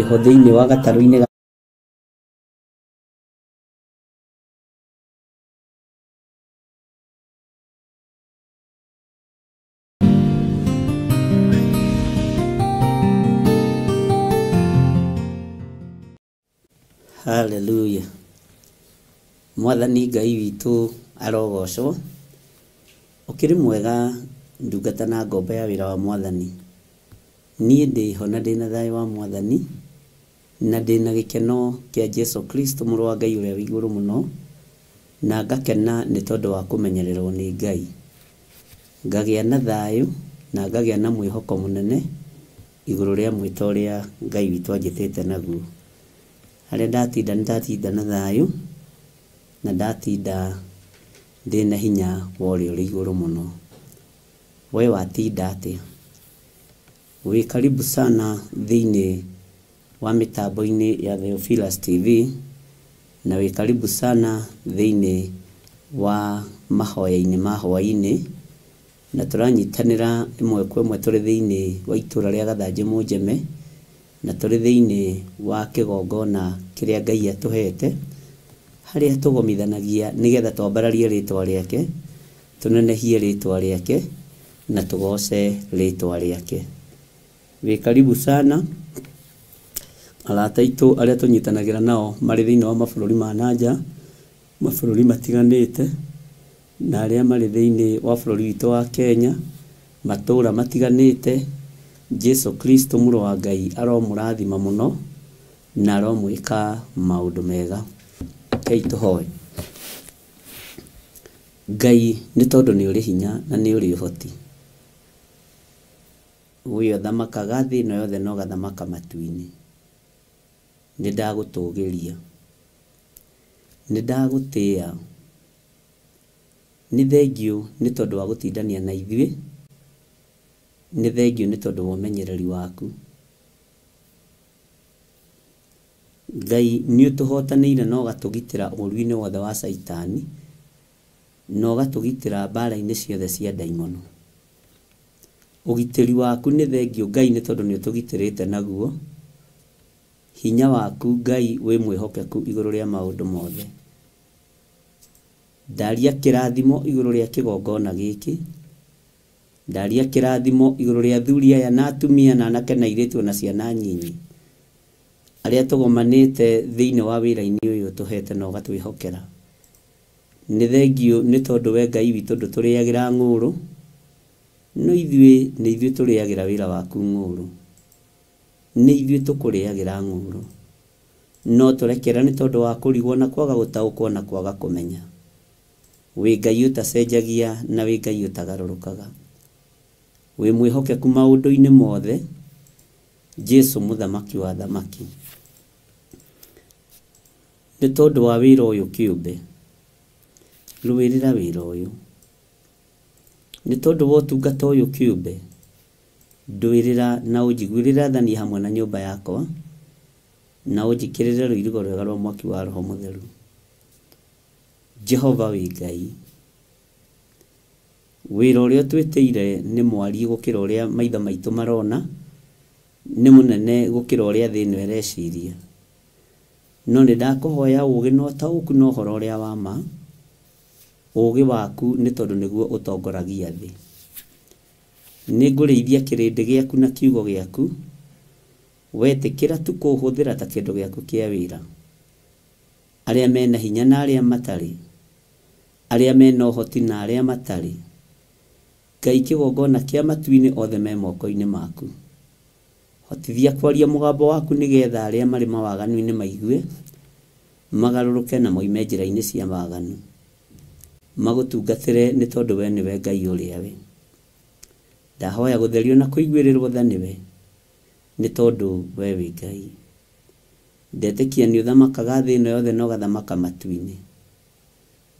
Ho thĩinĩ wa gatarũ-inĩ. Haleluya. Mwathani Ngai witũ arogocwo. Ũkĩrĩ mwega ndungata na ngombo ya wĩra wa Mwathani. Niĩ ndĩho na ndĩna thayũ wa Mwathani na ndĩna gĩkeno kĩa Jesu Kristo mũrũ wa Ngai ũrĩa wĩ igũrũ mũno, na ngakena nĩ tondũ wa kũmenyererwo nĩ Ngai. Ngagĩa na thayũ na ngagĩa na mwĩhoko mũnene igũrũ rĩa mwĩto ũrĩa Ngai witũ anjĩtĩte naguo. Harĩa ndatinda nĩ ndatinda na thayũ na ndatinda ndĩna hinya wa ũrĩa ũrĩ igũrũ mũno. We watinda atĩa? Wĩ karibu sana thĩinĩ wa mĩtambo-inĩ ya Theophilus TV, na wĩ karibu sana thĩinĩ wa mahoya-inĩ ma hwaĩ-inĩ, na tũranyitanĩra ĩmwe kwa ĩmwe tũrĩ thĩinĩ wa itũra rĩa Gathanjĩ Mũnjeme, na tũrĩ thĩinĩ wa kĩgongona kĩrĩa Ngai atũhete, harĩa tũgomithanagia nĩgetha twambararie rĩtwa rĩake, tũnenehie rĩtwa rĩake, na tũgoce rĩtwa rĩake. Wĩ karibu sana arata aitũ arĩa tũnyitanagĩra nao marĩ thĩinĩ wa mabũrũri ma nanja, mabũrũri matiganĩte, na arĩa marĩ thĩinĩ wa bũrũri witũ wa Kenya, matũra matiganĩte. Jesu Kristo mũrũ wa Ngai aromũrathima mũno na aromwĩka maũndũ mega. Rekei tũhoe. Ngai, nĩ tondũ nĩ ũrĩ hinya na nĩ ũrĩ ũhoti, we ũthamakaga thĩ ĩno yothe na ũgathamaka matu-inĩ, nĩ ndagũtũgĩria, nĩ ndagũtĩa, nĩ thengiũ nĩ tondũ wa gũtindania na ithuĩ, nĩ thengiũ nĩ tondũ wa ũmenyereri waku. Ngai, nĩ ũtũhotanĩire na ũgatũgitĩra ũũru-inĩ wothe wa Caitani, na ũgatũgitĩra mbara-inĩ ciothe cia ndaimono. Ũgitĩri waku nĩ thengiũ Ngai nĩ tondũ nĩ ũtũgitĩrĩte naguo. Hinya waku Ngai wĩ mwĩhokeku igũrũ rĩa maũndũ mothe. Ndaria kĩrathimo igũrũ rĩa kĩgongona gĩkĩ, ndaria kĩrathimo igũrũ rĩa athuri aya na atumia na anake na airĩtu na ciana nyinyi, arĩa tũgomanĩte thĩinĩ wa wĩra-inĩ ũyũ ũtũhete na ũgatwĩhokera. Nĩ thengiũ nĩ tondũ we Ngai witũ ndũtũrĩagĩra ng'ũrũ, no ithuĩ nĩ ithuĩ tũrĩagĩra wĩra waku ng'ũrũ, nĩ ithuĩ tũkũrĩagĩra ng'ũrũ. No tũrekera nĩ tondũ wa kũrigwo na kwaga gũtaũkwo na kwaga kũmenya. Wĩ Ngai ũtacenjagia na wĩ Ngai ũtagarũrũkaga. Wĩ mwĩhokeku maũndũ-inĩ mothe, Jesu mũthamaki wa athamaki. Nĩ tondũ wa wĩra ũyũ kĩũmbe, rũĩrĩra wĩra ũyũ. Nĩ tondũ wa ũtungata ũyũ kĩũmbe, ndũĩrĩra na ũnjiguĩrĩre tha niĩ hamwe na nyũmba yakwa, na ũnjĩkĩrĩre rũirigo rwega rwa mwaki wa Roho Mũtheru. Jehova wĩ Ngai. Wĩra ũrĩa ũtwĩtĩire nĩ mwariĩ gũkĩra ũrĩa maitho maitũ marona, nĩ mũnene gũkĩra ũrĩa thĩ ĩno ĩreciria. No nĩ ndakũhoya ũũgĩ na ũtaũku na ũhoro ũrĩa wa ma, ũũgĩ waku nĩ tondũ nĩguo ũtongoragia thĩ. Nĩ ngũrĩithia kĩrĩndĩ gĩaku na kiugo gĩaku, wetĩkĩra tu kũhũthĩra ta kĩndũ gĩaku kĩa wĩra. Arĩa mena hinya na arĩa matarĩ, arĩa mena ũhoti na arĩa matarĩ, Ngai kĩgongona kĩa matu-inĩ othe me moko-inĩ maku. Hotithia kwaria mũgambo waku nĩgetha arĩa marĩ mawaganu-inĩ maigue, magarũrũke na moime njĩra-inĩ cia waganu, magũtungatĩre nĩ tondũ we nĩwe Ngai ũrĩa we. Ndahoya gũtherio na kũiguĩrĩrwo tha nĩwe, nĩ tondũ we wĩ Ngai. Ndetĩkia nĩ ũthamakaga thĩ ĩno yothe na ũgathamaka matu-inĩ.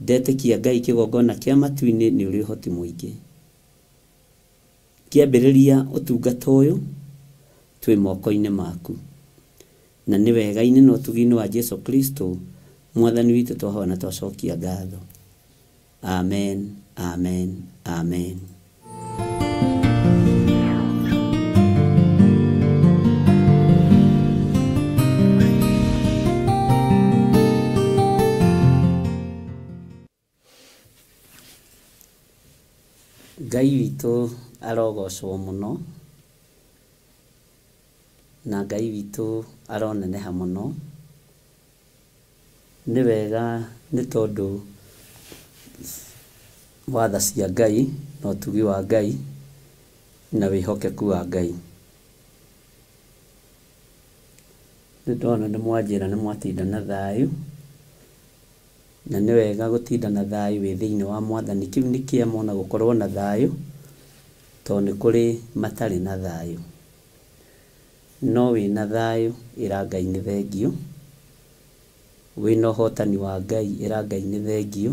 Ndetĩkia Ngai kĩgongona kĩa matu-inĩ nĩ ũrĩ ũhoti mũingĩ. Kĩambĩrĩria ũtungata ũyũ twĩ moko-inĩ maku, na nĩ wega-inĩ na ũtugi-inĩ wa Jesu Kristo Mwathani witũ twahoya na twacokia ngatho. Amen, amen, amen. Ngai witũ arogocwo mũno, na Ngai witũ aroneneha mũno. Nĩ wega nĩ tondũ wa tha cia Ngai na ũtugi wa Ngai na wĩhokeku wa Ngai. Nĩ ndona nĩ mwanjĩra nĩ mwatinda na thayũ, na nĩ wega gũtinda na thayũ wĩ thĩinĩ wa Mwathani. Kĩu nĩ kĩama ona gũkorwo na thayũ, tondũ nĩ kũrĩ matarĩ na thayũ. No wĩna thayũ ĩra Ngai nĩ thengiũ, wĩna ũhotani wa Ngai ĩra Ngai nĩ thengiũ,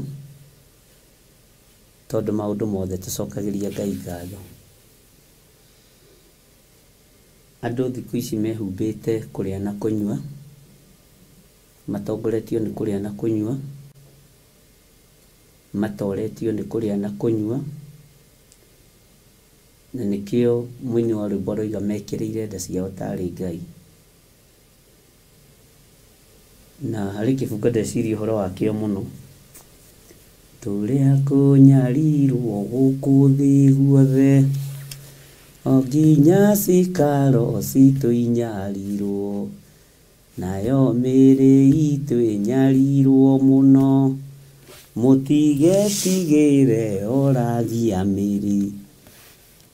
tondũ maũndũ mothe tũcokagĩria Ngai ngatho. Andũ thikũ ici mehumbĩte kũrĩa na kũnyua, matongoretio nĩ kũrĩa na kũnyua, matoretio nĩ kũrĩa na kũnyua, na nĩkĩo mũini wa rwĩmbo aroiga mekĩrĩire nda ciao tarĩ Ngai. Na harĩ kĩbungo ndeciria ũhoro wakĩo mũno, tũrĩa kũnyarirwo gũkũ thĩ guothe, o nginya cikaro citũ inyarirwo, nayo mĩĩrĩ itũ ĩnyarirwo mũno, mũtigetigĩre oragia mĩĩrĩ.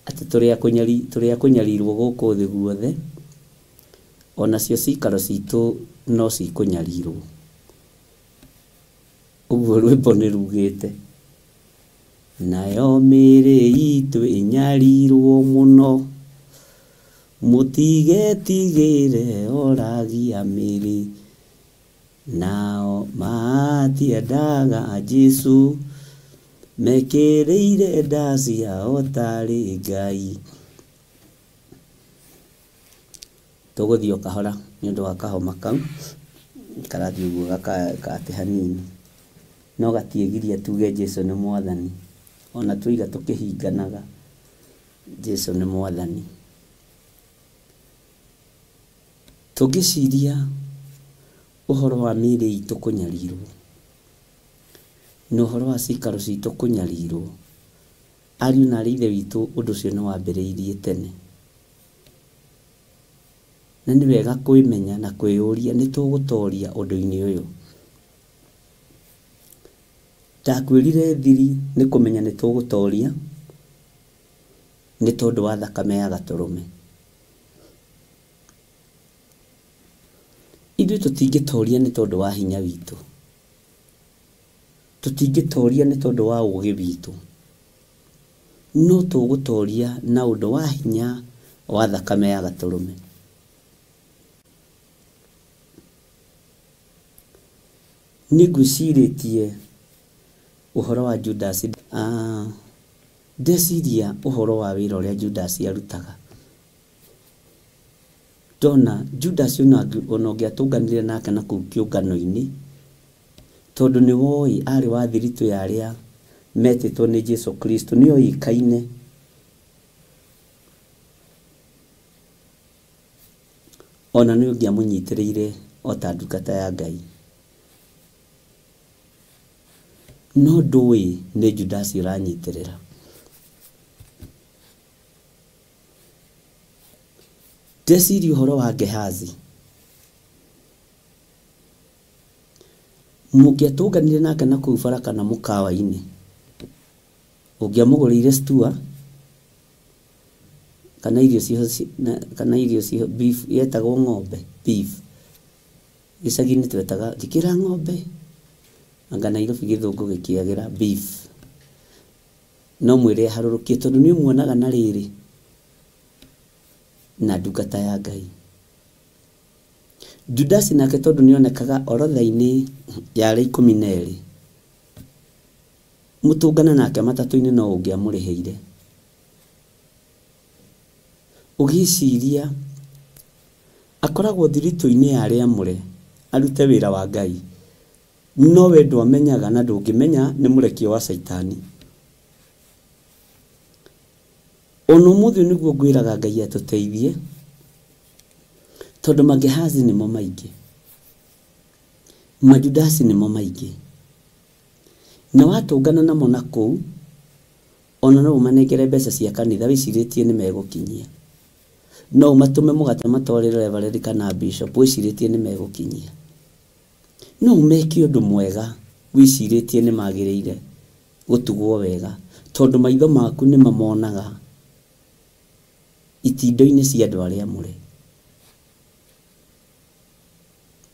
Atĩ tũrĩa kũnyarirwo gũkũ thĩ guothe, onacio cikaro citũ no cikũnyarirwo. Ũguo rwĩmbo nĩ rugĩte, nayo mĩĩrĩ itũ ĩnyarirwo mũno, mũtigetigĩre oragia mĩĩrĩ. Nao matiendaga Jesũ, mekĩrĩire nda ciao tarĩ Ngai. Tũgũthiĩ o kahora nĩ ũndũ wa kahoma kau, karathiĩ ũguo gakate hanini, no gatiĩgiria tuge Jesũ nĩ Mwathani. Ona twoiga tũkĩhinganaga, Jesũ nĩ Mwathani. Tũngĩciria ũhoro wa mĩĩrĩ itũ kũnyarirwo, na ũhoro wa cikaro citũ kũnyarirwo, ariũ na arĩ ithe witũ, ũndũ ũcio nĩ wambĩrĩirie tene. Na nĩ wega kwĩmenya na kwĩyũria nĩ tũgũtoria ũndũ-inĩ ũyũ. Ndakwĩrire thiri nĩ kũmenya nĩ tũgũtoria nĩ tondũ wa thakame ya gatũrũme. Ithuĩ tũtingĩtoria nĩ tondũ wa hinya witũ, tũtingĩtoria nĩ tondũ wa ũũgĩ witũ, no tũgũtoria na ũndũ wa hinya wa thakame ya gatũrũme. Nĩ ngwĩcirĩtie ũhoro wa Judas. Ndeciria ũhoro wa wĩra ũrĩa Judas arutaga. Ndona Judas ona ũngĩatũnganire nake na kũu kĩũngano-inĩ, tondũ nĩ woĩ arĩ wa thiritũ ya arĩa metĩtwo nĩ Jesu Kristo, nĩ oĩkaine. Ona nĩ ũngĩamũnyitĩrĩire o ta ndungata ya Ngai. No ndũĩ nĩ Judas ũranyitĩrĩra. Ndeciria ũhoro wa Gehazi. Mũngĩatũnganire nake na kũu bara kana mũkawa-inĩ, ũngĩamũgũrĩire stua kana irio ciho, kana irio ciho beef yetagwo ng'ombe beef. Gĩcagi-inĩ twetaga njĩkĩra ng'ombe, anga Nairobi gĩthũngũ gĩkĩagĩra beef. No mwĩre harũrũkie tondũ nĩ ũmuonaga na rĩrĩ na ndungata ya Ngai. Judas nake tondũ nĩonekaga orodha-inĩ ya arĩa 12, mũtũngana nake matatũ-inĩ no ũngĩamũrĩhĩire. Ũgĩciria akoragwo thiritũ-inĩ ya arĩa amũre arute wĩra wa Ngai, no we ndwamenyaga na ndũngĩmenya nĩ mũrekio wa Caitani. Ona ũmũthĩ nĩguo ngwĩraga Ngai atũteithie, tondũ Magehazi nĩmo maingĩ, Majudasi nĩmo maingĩ, na watũngana namo na kũu Ona no ũmanengere mbeca cia kanitha wĩcirĩtie nĩ megũkinyia. No ũmatũme mũgate matwarĩre reverend kana bishop wĩcirĩtie nĩ megũkinyia. No ũmeke ũndũ mwega wĩcirĩtie nĩ magĩrĩire gũtugwo wega, tondũ maitho maku nĩ mamonaga itindo-inĩ cia andũ arĩa amũre.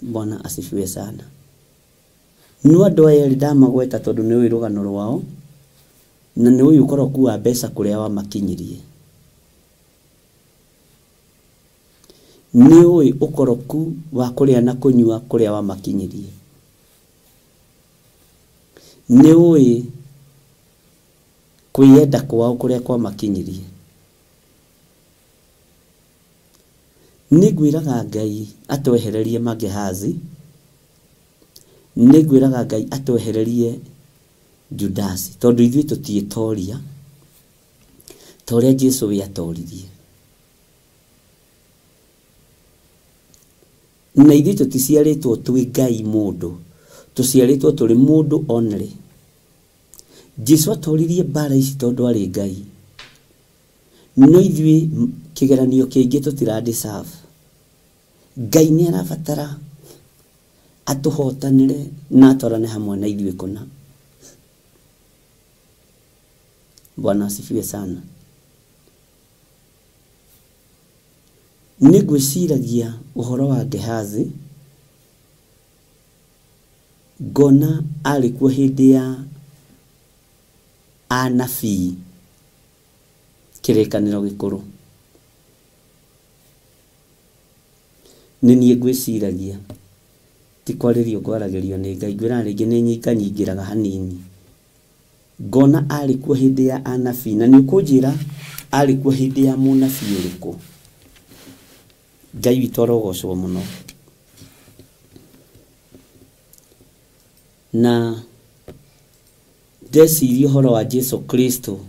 Bwana asifiwe sana. No andũ aya erĩ ndamagweta tondũ nĩ ũĩ rũgano rwao, na nĩ ũĩ ũkoroku wa mbeca kũrĩa wamakinyirie. Nĩ ũĩ ũkoroku wa kũrĩa na kũnyua kũrĩa wamakinyirie. Nĩ ũĩ kwĩyenda kwao kũrĩa kwamakinyirie. Nĩ ngwĩraga Ngai atwehererie Magehazi, nĩ ngwĩraga Ngai atwehererie Judasi, tondũ ithuĩ tũtiĩtoria ta ũrĩa Jesũ we atoririe. Na ithuĩ tũticiarĩtwo twĩ Ngai mũndũ, tũciarĩtwo tũrĩ mũndũ only. Jesũ atoririe mbara ici tondũ arĩ Ngai. No ithuĩ kĩgeranio kĩngĩ tũtira deserve. Ngai nĩ arabatara atũhotanĩre na atwarane hamwe na ithuĩ kũna. Bwana asifiwe sana. Nĩ ngwĩciragia ũhoro wa Gehazi, ngona arĩ kuo hĩndĩ ya anabii kĩrĩkanĩro gĩkũrũ. Nĩ niĩ ngwĩciragia, ti kwarĩrio ngwaragĩrio nĩ Ngai, ngwĩraga rĩngĩ nĩ nyinganyingĩraga hanini. Ngona arĩ kuo hĩndĩ ya anabii, na nĩ ũkũnjĩra arĩ kuo hĩndĩ ya mũnabii ũrĩkũ. Ngai witũ arogocwo mũno. Na ndeciria ũhoro wa Jesu Kristo,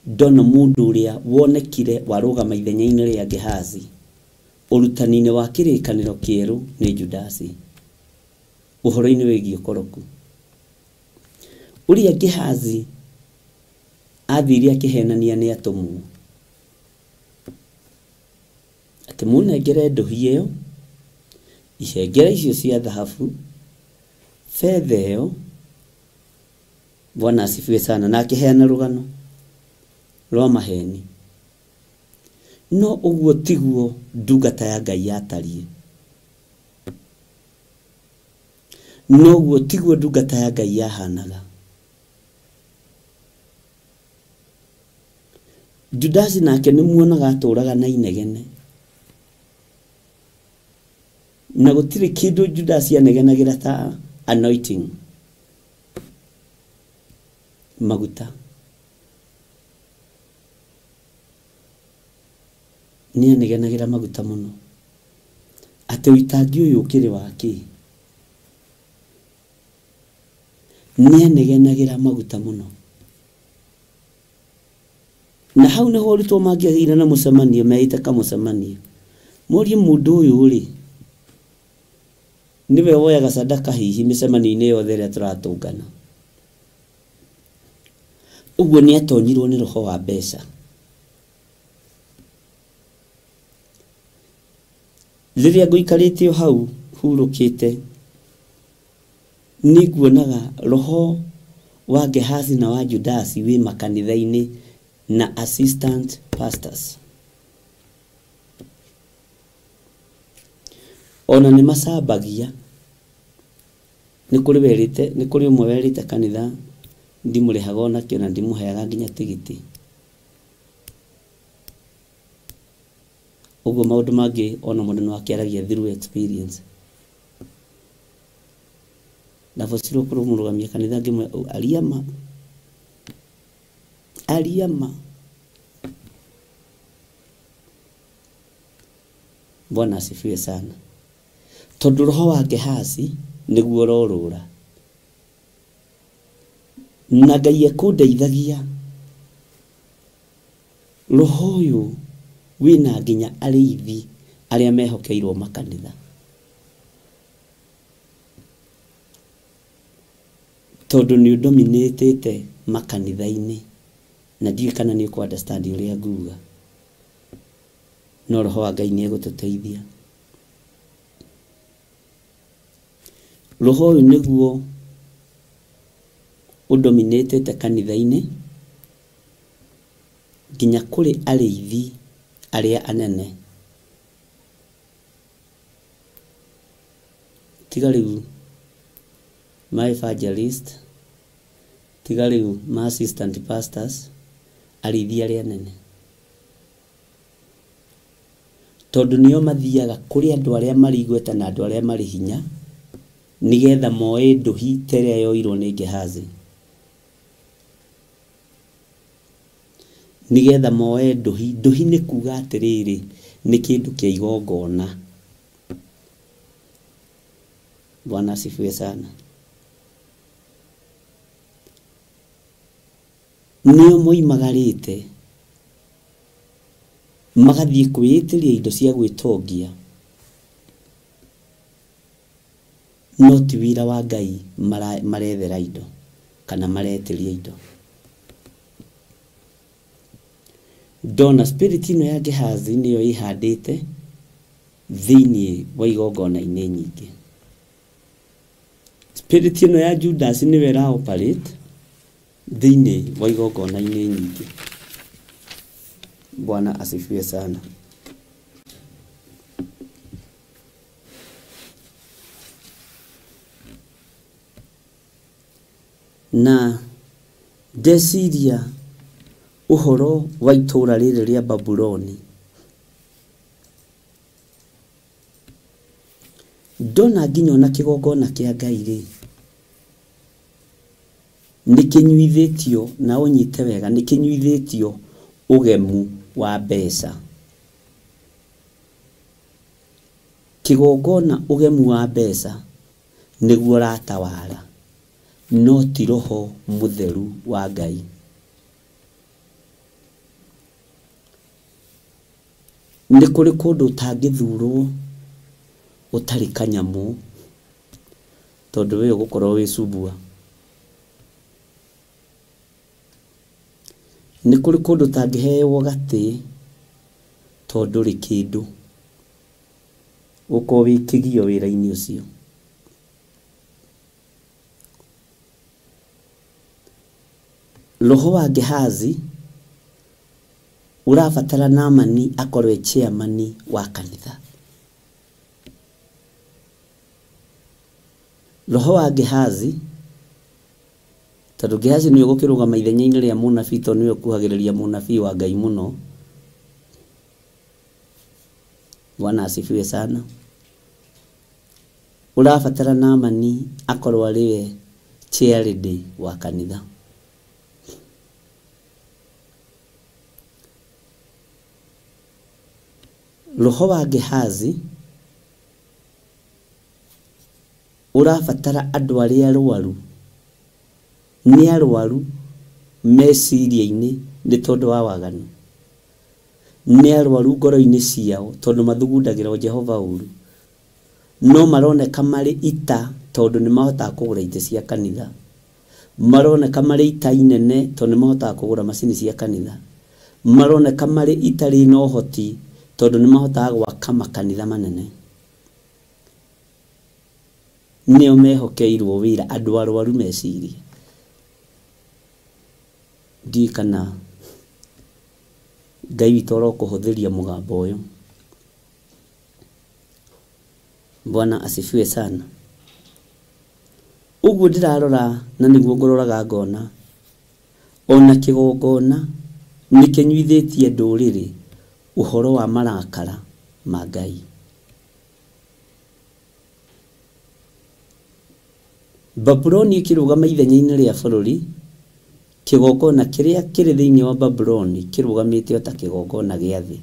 ndona mũndũ ũrĩa wonekire warũgama ithenya-inĩ rĩa Gehazi ũrutani-inĩ wa kĩrĩkanĩro kĩerũ nĩ Judasi, ũhoro-inĩ wĩgiĩ ũkoroku. Ũrĩa Gehazi athire akĩhenania nĩ atũmwo, atĩ mũnengere ndũhi ĩyo, ihengere icio cia thahabu, betha ĩyo. Bwana asifiwe sana. Na akĩheana rũgano rwa maheni. No ũguo tiguo ndungata ya Ngai yatariĩ. No ũguo tiguo ndungata ya Ngai yahanaga. Judasi nake nĩ muonaga atũraga na inegene, na gũtirĩ kĩndũ Judasi anegenagĩra ta anointing, maguta. Nĩ anegenagĩra maguta mũno, atĩ ũitangi ũyũ ũkĩrĩ wa kĩ. Nĩ anegenagĩra maguta mũno. Na hau nĩho arutwo mangĩagĩire na mũcemanio, meite kamũcemanio, morie mũndũ ũyũ rĩ, nĩwe woyaga sadaka hihi mĩcemanio-inĩ yothe ĩrĩa tũratũngana. Ũguo nĩ atonyirwo nĩ roho wa mbeca. Rĩrĩa ngũikarĩte o hau hurũkĩte, nĩ nguonaga roho wa Gehazi na wa Judasi wĩ makanitha-inĩ na assistant pastors. Ona nĩ macambagia. Nĩ kũrĩ werĩte, nĩ kũrĩ ũmwe werĩte kanitha ndimũrĩhaga onakĩo na ndimũheaga nginya tigiti. Ũguo maũndũ mangĩ ona mũndũ no akĩaragia through experience. Ndabocirwo kũrũmũrũgamia kanitha ngĩmwĩra aria ma, aria ma. Bwana asifiwe sana. Tondũ roho wa Gehazi nĩguo ũrorũra. Na Ngai ekũndeithagia, roho ũyũ wĩna nginya arĩithi arĩa mehokeirwo makanitha. Tondũ nĩ ũndominĩtĩte makanitha-inĩ. Na ndiũĩ kana nĩ ũkũ understand ũrĩa nguga, no roho wa Ngai nĩ egũtũteithia. Roho ũyũ nĩguo ũdominĩtĩte kanitha-inĩ nginya kũrĩ arĩithi arĩa anene. Tiga rĩu ma evangelist, tiga rĩu ma assistant pastors, arĩithi arĩa anene, tondũ nĩo mathiaga kũrĩ andũ arĩa marĩ igweta na andũ arĩa marĩ hinya, nĩgetha moe ndũhi ta ĩrĩa yoirwo nĩ Gehazi, nĩgetha moe ndũhi. Ndũhi nĩ kuga atĩrĩrĩ, nĩ kĩndũ kĩa igongona. Bwana asifiwe sana. Nĩo moimagarĩte magathiĩ kwĩĩtĩria indo cia gwĩtongia, no ti wĩra wa Ngai marethera indo kana maretĩria indo. Ndona spirit ĩno ya Gehazi nĩyo ĩhandĩte thĩinĩ wa igongona-inĩ nyingĩ. Spirit ĩno ya Judas nĩyo ĩra operate thĩinĩ wa igongona-inĩ nyingĩ. Bwana asifiwe sana. Na ndeciria ũhoro wa itũũra rĩrĩ rĩa Babuloni, ndona nginya ona kĩgongona kĩa Ngai rĩ nĩ kĩnyuithĩtio, na ũnyite wega, nĩ kĩnyuithĩtio ũgemu wa mbeca. Kĩgongona ũgemu wa mbeca nĩguo ũratawara, no ti roho mũtheru wa Ngai. Nĩ kũrĩ kũndũ ũtangĩthurwo ũtarĩ kanyamũ, tondũ we ũgũkorwo wĩ cubua. Nĩ kũrĩ kũndũ ũtangĩheo gatĩ tondũ ndũrĩ kĩndũ, ũkorwo wĩ kĩgio wĩra-inĩ ũcio. Roho wa Gehazi ũrabatara Naamani akorwo e chairman wa kanitha. Roho wa Gehazi, tondũ Gehazi nĩwe ũgũkĩrũgama ithenya-inĩ rĩa mũnabii, tondũ nĩwe ũkuhagĩrĩria mũnabii wa Ngai mũno. Bwana asifiwe sana. Ũrabatara Naamani akorwo arĩ we chairlady wa kanitha. Roho wa Gehazi ũrabatara andũ arĩa arwaru, nĩ arwaru meciria-inĩ nĩ tondũ wa waganu, nĩ arwaru ngoro-inĩ ciao tondũ mathugundagĩra o Jehova ũru, no maroneka marĩ ita tondũ nĩ mahotaga kũgũra itĩ cia kanitha, maroneka marĩ ita inene tondũ nĩ mahotaga kũgũra macini cia kanitha, maroneka marĩ ita rĩna ũhoti tondũ nĩ mahotaga gwaka makanitha manene. Nĩo mehokeirwo wĩra, andũ arwaru meciria. Ndiũĩ kana Ngai witũ arokũhũthĩria mũgambo ũyũ. Bwana asifiwe sana. Ũguo ndĩrarora na nĩguo ngũroraga ngona ona kĩgongona nĩ kĩnyuithĩtie ndũrĩrĩ ũhoro wa marakara ma Ngai. Babuloni ĩkĩrũgama ithenya-inĩ rĩa bũrũri, kĩgongona kĩrĩa kĩrĩ thĩinĩ wa Babuloni kĩrũgamĩte o ta kĩgongona gĩa thĩ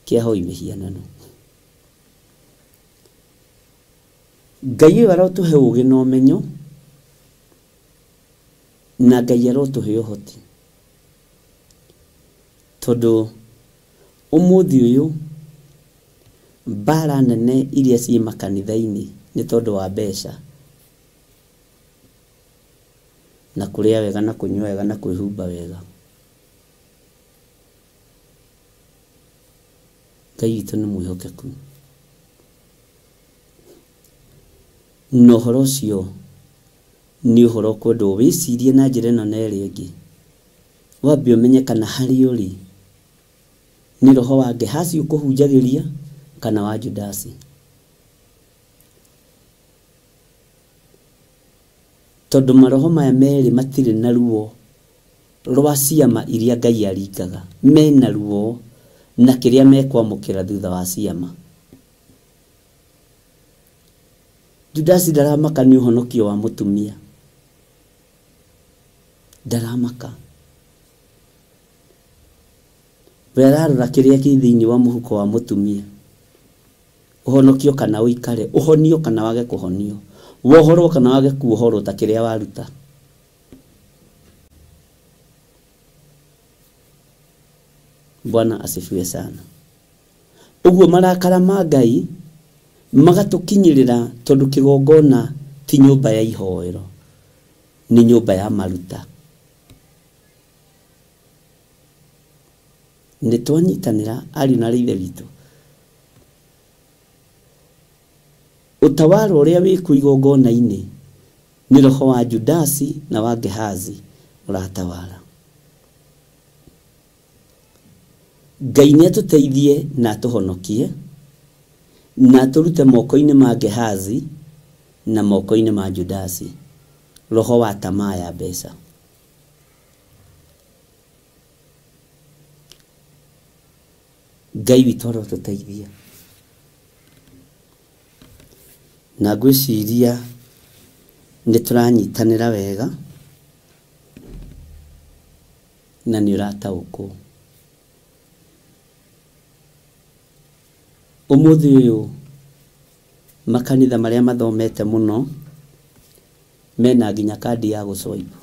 kĩa ahoi mĩhianano. Ngai ũyũ arotũhe ũũgĩ na ũmenyo, na Ngai arotũhe ũhoti, tondũ ũmũthĩ ũyũ mbara nene iria ciĩ makanitha-inĩ nĩ tondũ wa mbeca na kũrĩa wega na kũnyua wega na kwĩhumba wega. Ngai witũ nĩ mwĩhokeku. Na ũhoro ũcio nĩ ũhoro ũkwendwo wĩcirie na njĩra ĩno na ĩrĩa ĩngĩ. Wambe ũmenye kana harĩa ũrĩ nĩ roho wa Gehazi ũkũhunjagĩria kana wa Judasi. Tondũ maroho maya merĩ matirĩ na ruo rwa ciama iria Ngai aringaga, mena ruo na kĩrĩa mekwamũkĩra thutha wa ciama. Judasi ndaramaka nĩ ũhonokio wa mũtumia, ndaramaka. We ararora kĩrĩa kĩ thĩinĩ wa mũhuko wa mũtumia, ũhonokio kana ũikare, ũhonio kana wage kũhonio, wohorwo kana wage kuohorwo ta kĩrĩa waruta. Bwana asifiwe sana. Ũguo marakara ma Ngai magatũkinyĩrĩra tondũ kĩgongona ti nyũmba ya ihoero, nĩ nyũmba ya maruta. Nĩ twanyitanĩra ariũ na ithe witũ. Ũtawara ũrĩa wĩkuo igongona-inĩ nĩ roho wa Judasi na wa Gehazi ũratawara. Ngai nĩ atũteithie na atũhonokie na atũrute moko-inĩ ma Gehazi na moko-inĩ ma Judasi, roho wa tamaa ya mbeca. Ngai witũ arotũteithia. Na ngwĩciria nĩ tũranyitanĩra wega na nĩ ũrataũkwo. Ũmũthĩ ũyũ makanitha marĩa mathomete mũno mena nginya kandi ya gũ-swipe.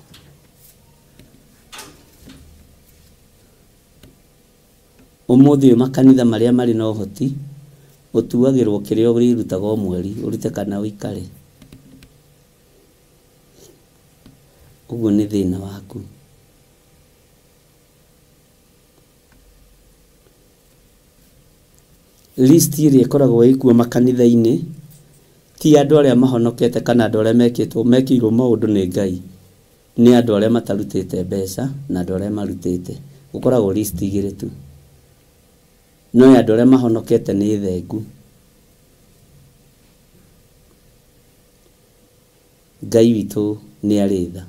Ũmũthĩ ũyũ makanitha marĩa marĩ na ũhoti ũtuagĩrwo kĩrĩa ũrĩrutaga o mweri, ũrute kana ũikare. Ũguo nĩ thĩna waku. List ĩrĩa ĩkoragwo ĩkuo makanitha-inĩ ti andũ arĩa mahonokete kana andũ arĩa mekĩirwo maũndũ nĩ Ngai, nĩ andũ arĩa matarutĩte mbeca na andũ arĩa marutĩte. Gũkoragwo list igĩrĩ tu. No ya andũ arĩa mahonokete nĩ thengu. Ngai witũ nĩ arĩ tha.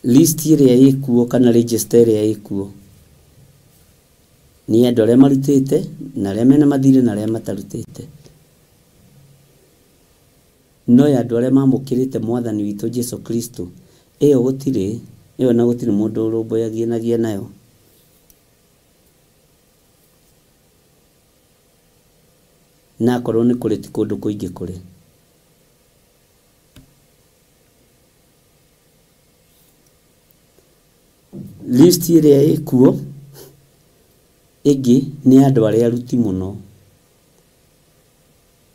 List ĩrĩa ĩkuo kana register ĩrĩa ĩkuo nĩ andũ arĩa marutĩte na arĩa mena mathirĩ na arĩa matarutĩte. No ya andũ arĩa mamũkĩrĩte Mwathani witũ Jesu Kristo, ĩyo gũtirĩ, ĩyo na gũtirĩ mũndũ ũrũmbũyanagia nayo. Na akorwo nĩ kũrĩ ti kũndũ kũingĩ kũrĩ. List ĩrĩa ĩkuo ĩngĩ nĩ andũ arĩa aruti mũno,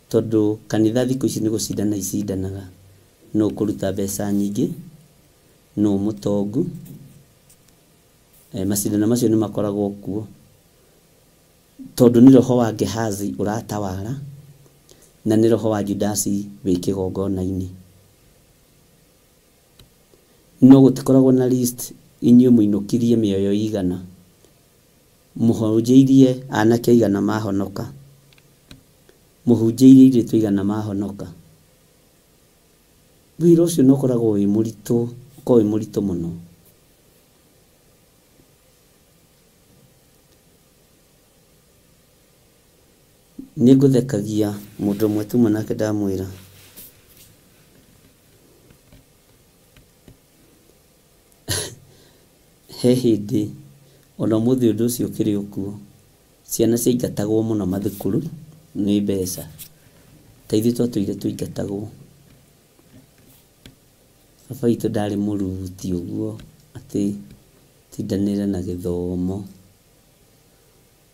tondũ kanitha thikũ ici nĩ gũcindana icindanaga, nũ ũkũruta mbeca nyingĩ, nũ mũtongu. Macindano macio nĩ makoragwo kuo tondũ nĩ roho wa Gehazi ũratawara na nĩ roho wa Judasi wĩ kĩgongona-inĩ. No gũtikoragwo na list inyuĩ mũinũkirie mĩoyo igana, mũhunjĩirie anake igana mahonoka, mũhunjĩirie airĩtu igana mahonoka. Wĩra ũcio nĩ ũkoragwo wĩ mũritũ, ũkoragwo wĩ mũritũ mũno. Nĩ ngũthekagia mũndũ ũmwe tuma nake ndamwĩra he hĩndĩ ona ũmũthĩ ũndũ ũcio ũkĩrĩ o kuo, ciana ciaingatagwo mũno mathukuru nĩ mbeca. Ta ithuĩ twatũire tũingatagwo. Baba witũ ndarĩ mũruti ũguo atĩ tindanĩre na gĩthomo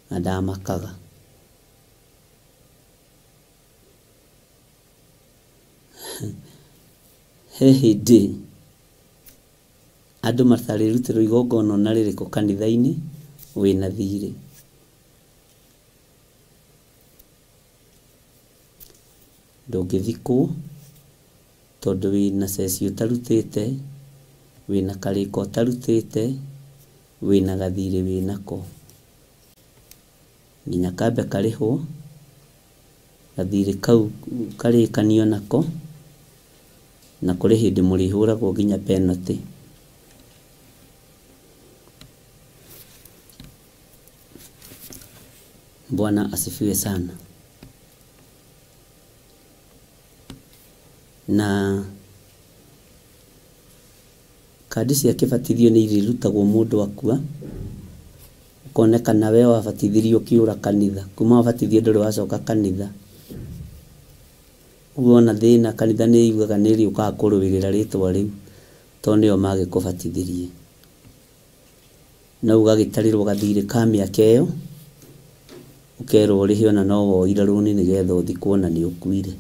na ndamakaga. He hĩndĩ Andũ matarĩrutĩrwo igongona ona rĩrĩkũ kanitha-inĩ wĩna thirĩ. Ndũngĩthikwo tondũ wĩna ceci ũtarutĩte, wĩna karĩko ũtarutĩte, wĩna gathirĩ wĩnako. Nginya kambe karĩhwo, gathirĩ kau karĩkanio nako, na kũrĩ hĩndĩ mũrĩhũragwo nginya penalty. Bwana asifiwe sana. Na kandi cia kĩbatithio nĩ irĩrutagwo mũndũ akua, ũkonekana we wabatithirio ũkĩũra kanitha, kuma wabatithio ndũrĩ wacoka kanitha. Ũguo wona thĩna kanitha nĩ yugaga nĩ ĩrĩũkaga kũrũĩrĩra rĩtwa rĩu tondũ nĩo magĩkũbatithirie. No ũgagĩtarĩrwo gathirĩ ka mĩaka ĩyo, ũkerwo ũrĩhe ona no woire rũni nĩgetha ũthikwo na nĩ ũkuire.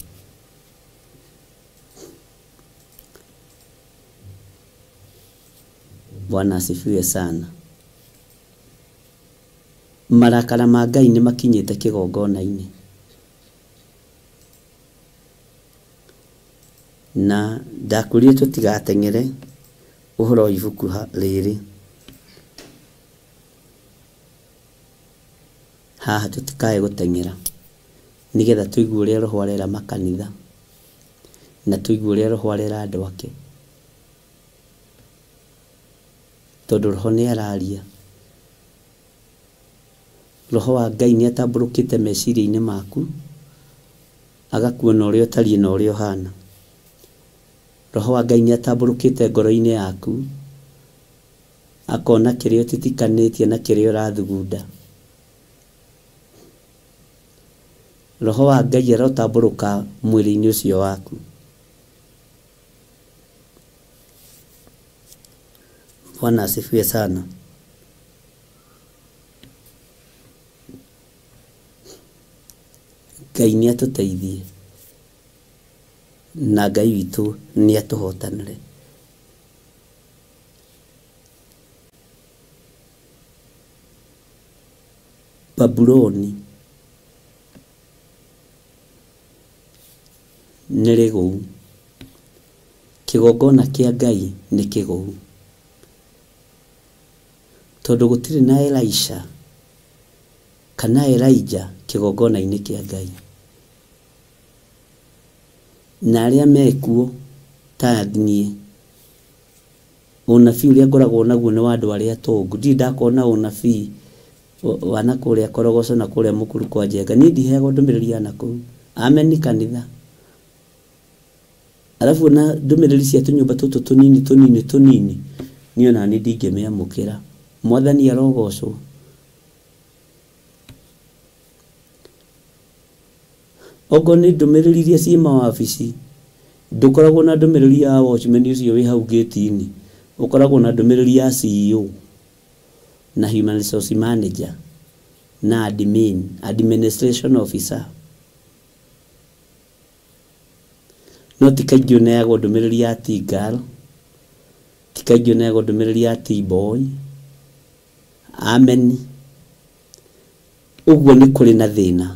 Bwana asifiwe sana. Marakara ma Ngai nĩ makinyĩte kĩgongona-inĩ. Na ndakwĩrire tũtigateng'ere ũhoro wa ibuku rĩrĩ. Haha tũtikae gũteng'era nĩgetha tũigue ũrĩa Roho arera makanitha na tũigue ũrĩa Roho arera andũ ake, tondũ Roho nĩ araria. Roho wa Ngai nĩ atambũrũkĩte meciria-inĩ maku, agakuona ũrĩa ũtariĩ na ũrĩa ũhana. Roho wa Ngai nĩ atambũrũkĩte ngoro-inĩ yaku, akona kĩrĩa ũtitikanĩtie na kĩrĩa ũrathugunda. Roho wa Ngai arotambũrũka mwĩrĩ-inĩ ũcio waku. Bwana asifiwe sana. Ngai nĩ atũteithie na Ngai witũ nĩ atũhotanĩre. Babuloni nĩ rĩgũu, kĩgongona kĩa Ngai nĩ kĩgũu, tondũ gũtirĩ na Elisha kana Elijah kĩgongona-inĩ kĩa Ngai. Na arĩa mekuo ta niĩ, ũnabii ũrĩa ngoragwo naguo nĩ wa andũ arĩa atongu. Ndirĩ ndakona ũnabii wa na kũrĩa Korogoco na kũrĩa Mũkuru kwa Njenga. Niĩ ndiheagwo ndũmĩrĩri ya nakũu. Ameni kanitha. Arabu na ndũmĩrĩri cia tũnyũmba tũtũ tũnini tũnini tũnini, niĩ ona niĩ ndingĩmĩamũkĩra. Mwathani arogocwo. Okorwo nĩ ndũmĩrĩri iria ciĩ mawabici, ndũkoragwo na ndũmĩrĩri ya watchman ũcio wĩ hau gate-inĩ, ũkoragwo na ndũmĩrĩri ya CEO na human resource manager na admin, administration officer. No ti kaingĩ ũneagwo ndũmĩrĩri ya T-girl, ti kaingĩ ũneagwo ndũmĩrĩri ya T-boy. Amen. Ũguo nĩ kũrĩ na thĩna.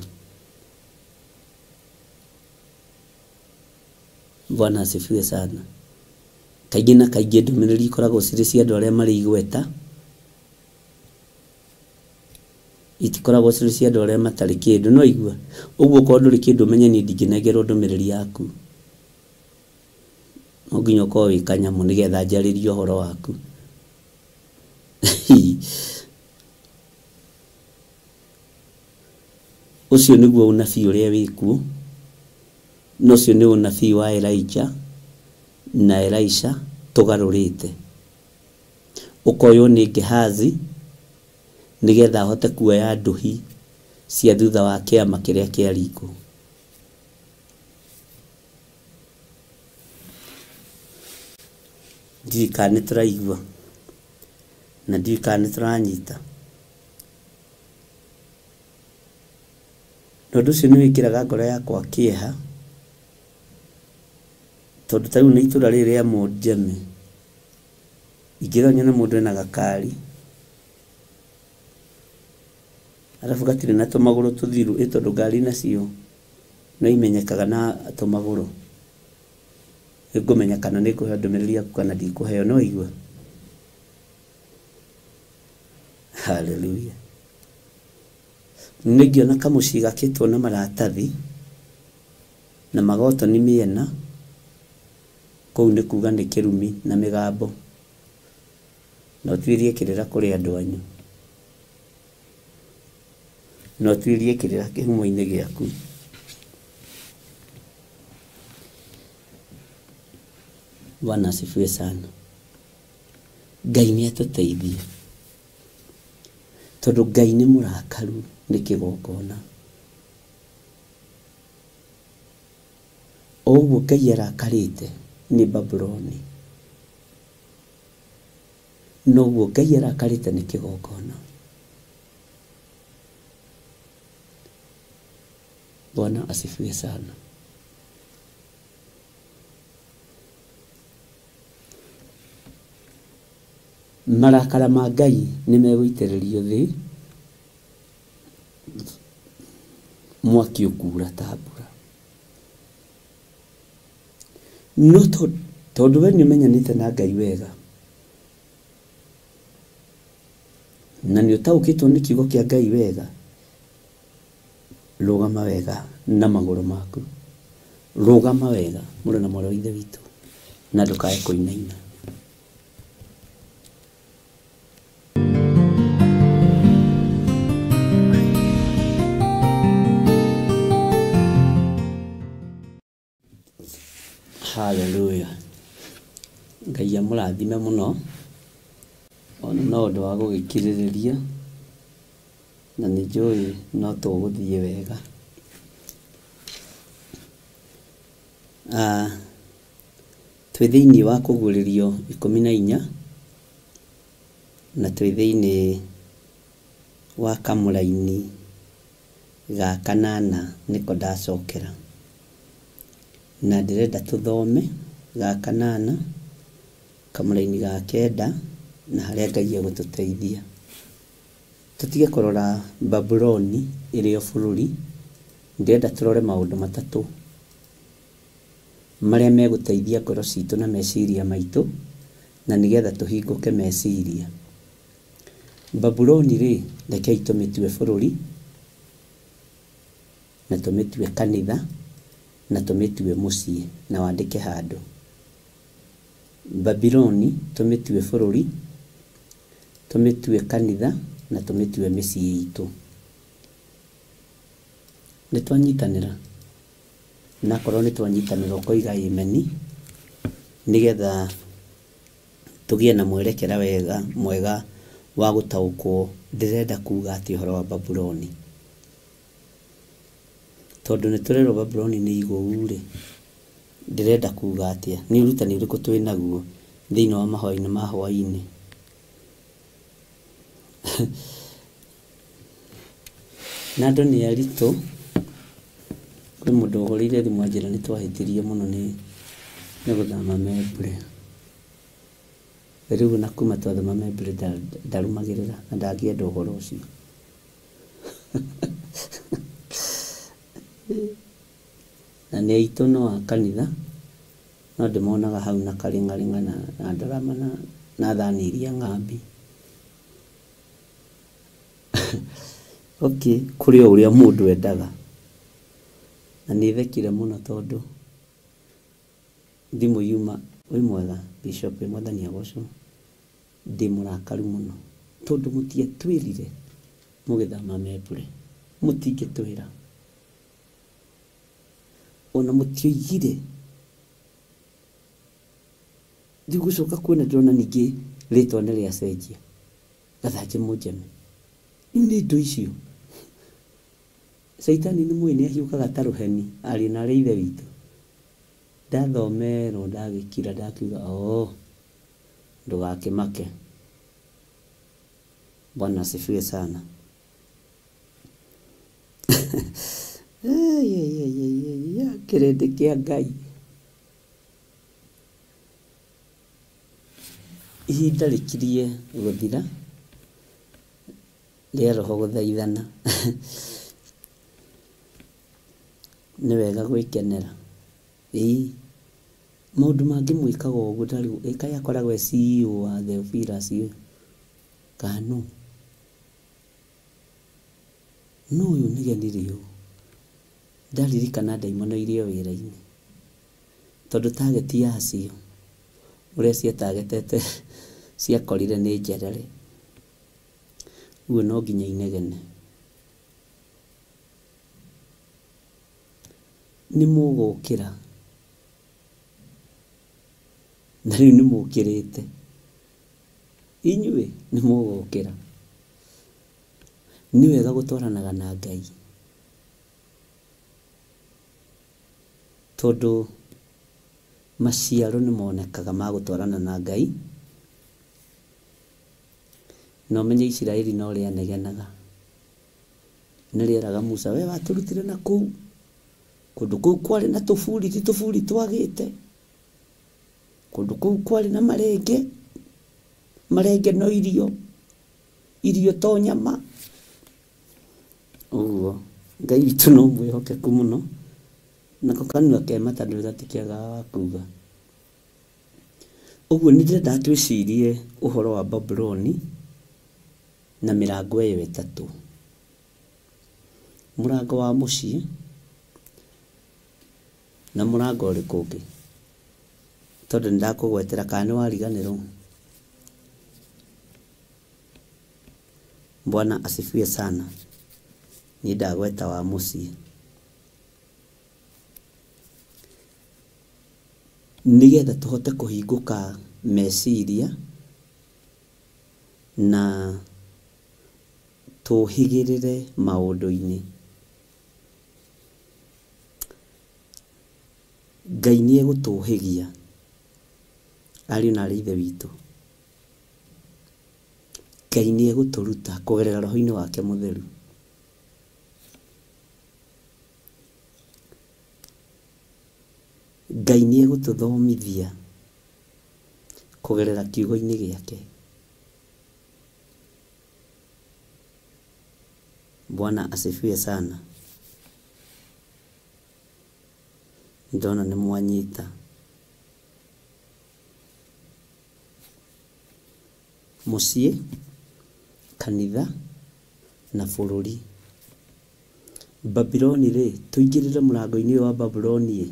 Bwana asifiwe sana. Kaingĩ na kaingĩ ndũmĩrĩri ikoragwo cirĩ cia andũ arĩa marĩ igweta, itikoragwo cirĩ cia andũ arĩa matarĩ kĩndũ. No igua ũguo okorwo ndũrĩ kĩndũ ũmenye niĩ ndingĩnengerwo ndũmĩrĩri yaku. No nginya ũkorwo wĩ kanyamũ nĩgetha njarĩrie ũhoro waku. Ũcio nĩguo ũnabii ũrĩa wĩkuo, na ũcio nĩ ũnabii wa Elijah na Elisha tũgarũrĩte. Ũkoywo nĩ Gehazi nĩgetha ahote kuoya nduhi cia thutha wa kĩama kĩrĩa kĩaringwo. Ndiũĩ kana nĩ tũraigua na ndiũĩ kana nĩ tũranyita. Na ũndũ ũcio nĩ wĩkĩraga ngoro yakwa kĩeha, tondũ ta rĩu nĩ itũra rĩrĩ rĩa Mount Njeme, Ingĩrora nyone mũndũ ena gakari arabu gatirĩ na tũmagũrũ tũthiru, ĩ tondũ ngari nacio no imenyekaga na tũmagũrũ, nĩngũmenya kana nĩngũheo ndũmĩrĩri yaku kana ndikũheo, no waigua? Hallelujah. Nĩngĩona kamũciĩ gakĩtwo na maratathi na magotoni mĩena, kũu nĩ kuga nĩ kĩrumi na mĩgambo. Na ũtuĩrie kĩrĩra kũrĩ andũ anyu, na ũtuĩrie kĩrĩra kĩhumo-inĩ gĩaku. Bwana asifiwe sana. Ngai nĩ atũteithie, tondũ Ngai nĩ mũrakaru nĩ kĩgongona. O ũguo Ngai arakarĩte nĩ Babuloni, noguo Ngai arakarĩte nĩ kĩgongona. Bwana asifiwe sana. Marakara ma Ngai nĩ megũitĩrĩrio thĩ, mwaki ũkura ta mbura. No tondũ we nĩ ũmenyanĩte na Ngai wega na nĩ ũtaũkĩtwo nĩ kiugo kĩa Ngai wega, rũgama wega na magũrũ maku, rũgama wega mũrũ na mwarĩ wa Ithe witũ, na ndũkae kũinaina. Hallelujah. Ngai amũrathime mũno, ona no ũndũ wa gũgĩkirĩrĩria, na nĩ njũĩ no tũgũthiĩ wega. Twĩ thĩinĩ wa kũguũrĩrio 14, na twĩ thĩinĩ wa kamũraini ga kanana nĩko ndacokera. Na ndĩrenda tũthome ga kanana kamũraini ga kenda, na harĩa Ngai egũtũteithia. Tũtige kũrora Babuloni ĩrĩ o bũrũri, ndĩrenda tũrore maũndũ matatũ marĩa megũteithia ngoro citũ na meciria maitũ, na nĩgetha tũhingũke meciria. Babuloni rĩ, rekei tũmĩtue bũrũri, na tũmĩtue kanitha, na tũmĩtue mũciĩ, na wandĩke handũ. Babiloni tũmĩtue bũrũri, tũmĩtue kanitha, na tũmĩtue mĩciĩ itũ. Nĩ twanyitanĩra? Na akorwo nĩ twanyitanĩra ũkoiga ameni, nĩgetha tũgĩe na mwerekera wega mwega wa gũtaũkwo ndĩrenda kuga atĩa ũhoro wa Babuloni. Tondũ nĩ tũrerwo Babuloni nĩ igũu rĩ, ndĩrenda kuga atĩa? Nĩ ũrutani ũrĩkũ twĩ naguo thĩinĩ wa mahoya-inĩ ma hwaĩ-inĩ? Na andũ nĩ aritũ, kwĩ mũndũ ũhũrĩire thimũ anjĩra nĩ twahĩtirie mũno nĩ gũthama Membure. Rĩu ona kuma twathama Membure ndarũmagĩrĩra na ndangĩenda ũhoro ũcio. Na nĩ aitũ no a kanitha, no ndĩmonaga hau na karĩng'arĩng'a na ndarama na thani iria ng'ambi. Okay, kũrĩ o ũrĩa mũndũ endaga. Na nĩ thekire mũno tondũ thimũ yuma, wĩ mwega Bishop, Mwathani agocwo, ndĩ mũrakaru mũno tondũ mũtiatwĩrire mũgĩthama Membure, mũtingĩtwĩra, ona mũtioigire. Rĩu gũcoka kuona ndĩrona ningĩ rĩtwa nĩ rĩacenjia, Gathanjĩ Mũnjeme. Rĩu nĩ indo icio. Caitani nĩ mũĩ nĩ ahiũkaga ta rũheni, ariũ na arĩ ithe witũ. Ndathomerwo ndagĩkira ndakiuga oo, ndũgakĩmake. Bwana asifiwe sana. Kĩrĩndĩ kĩa Ngai. Ihinda rĩkirie gũthira rĩa roho gũthaithana. Nĩ wega gwĩkenera. Ĩĩ maũndũ mangĩ mwĩkaga ũguo ta rĩu ĩ kaĩ akoragwo e CEO wa Theophilus ũyũ kana nũ? Nũ ũyũ nĩgeni rĩũ? Ndaririkana ndaimono irĩ o wĩra-inĩ. Tondũ target yacio ũrĩa ciatagetete ciakorire nĩ njerere. Ũguo no nginya inegene. Nĩ mũgũkĩra. Na rĩu nĩ mũkĩrĩte. Inyuĩ nĩ mũgũkĩra. Nĩ wega gũtwaranaga na Ngai. Tondũ maciaro nĩ monekaga ma gũtwarana na Ngai. Na ũmenye Isiraeli no rĩanegenaga. Nĩ rĩeraga Musa, we watũrutire na kũu. Kũndũ kũu kwarĩ na tũburi, ti tũburi twagĩte. Kũndũ kũu kwarĩ na marenge. Marenge no irio. Irio to nyama. Ũguo Ngai witũ no mwĩhokeku mũno. Nako kanua ke mata ndũĩ gatikĩagaga wa kuga. Ũguo nĩ ndĩrenda twĩcirie ũhoro wa Babuloni na mĩrango ĩyo ĩtatũ. Mũrango wa mũciĩ na mũrango ũrĩkũ ũngĩ? Tondũ nĩ ndakũgwetera kana nĩ wariganĩrwo? Bwana asifiwe sana. Niĩ ndagweta wa mũciĩ. Nĩgetha tũhote kũhingũka meciria na tũhĩgĩrĩre maũndũ-inĩ. Ngai nĩ egũtũhĩgia ariũ na aarĩ a Ithe witũ. Ngai nĩ egũtũruta kũgerera roho-inĩ wake mũtheru. Ngai nĩ egũtũthomithia kũgerera kiugo-inĩ gĩake. Bwana asifiwe sana. Ndona nĩ mwanyita. Mũciĩ, kanitha na bũrũri. Babuloni rĩ, tũingĩrĩre mũrango-inĩ ũyũ wa Babuloni ĩ,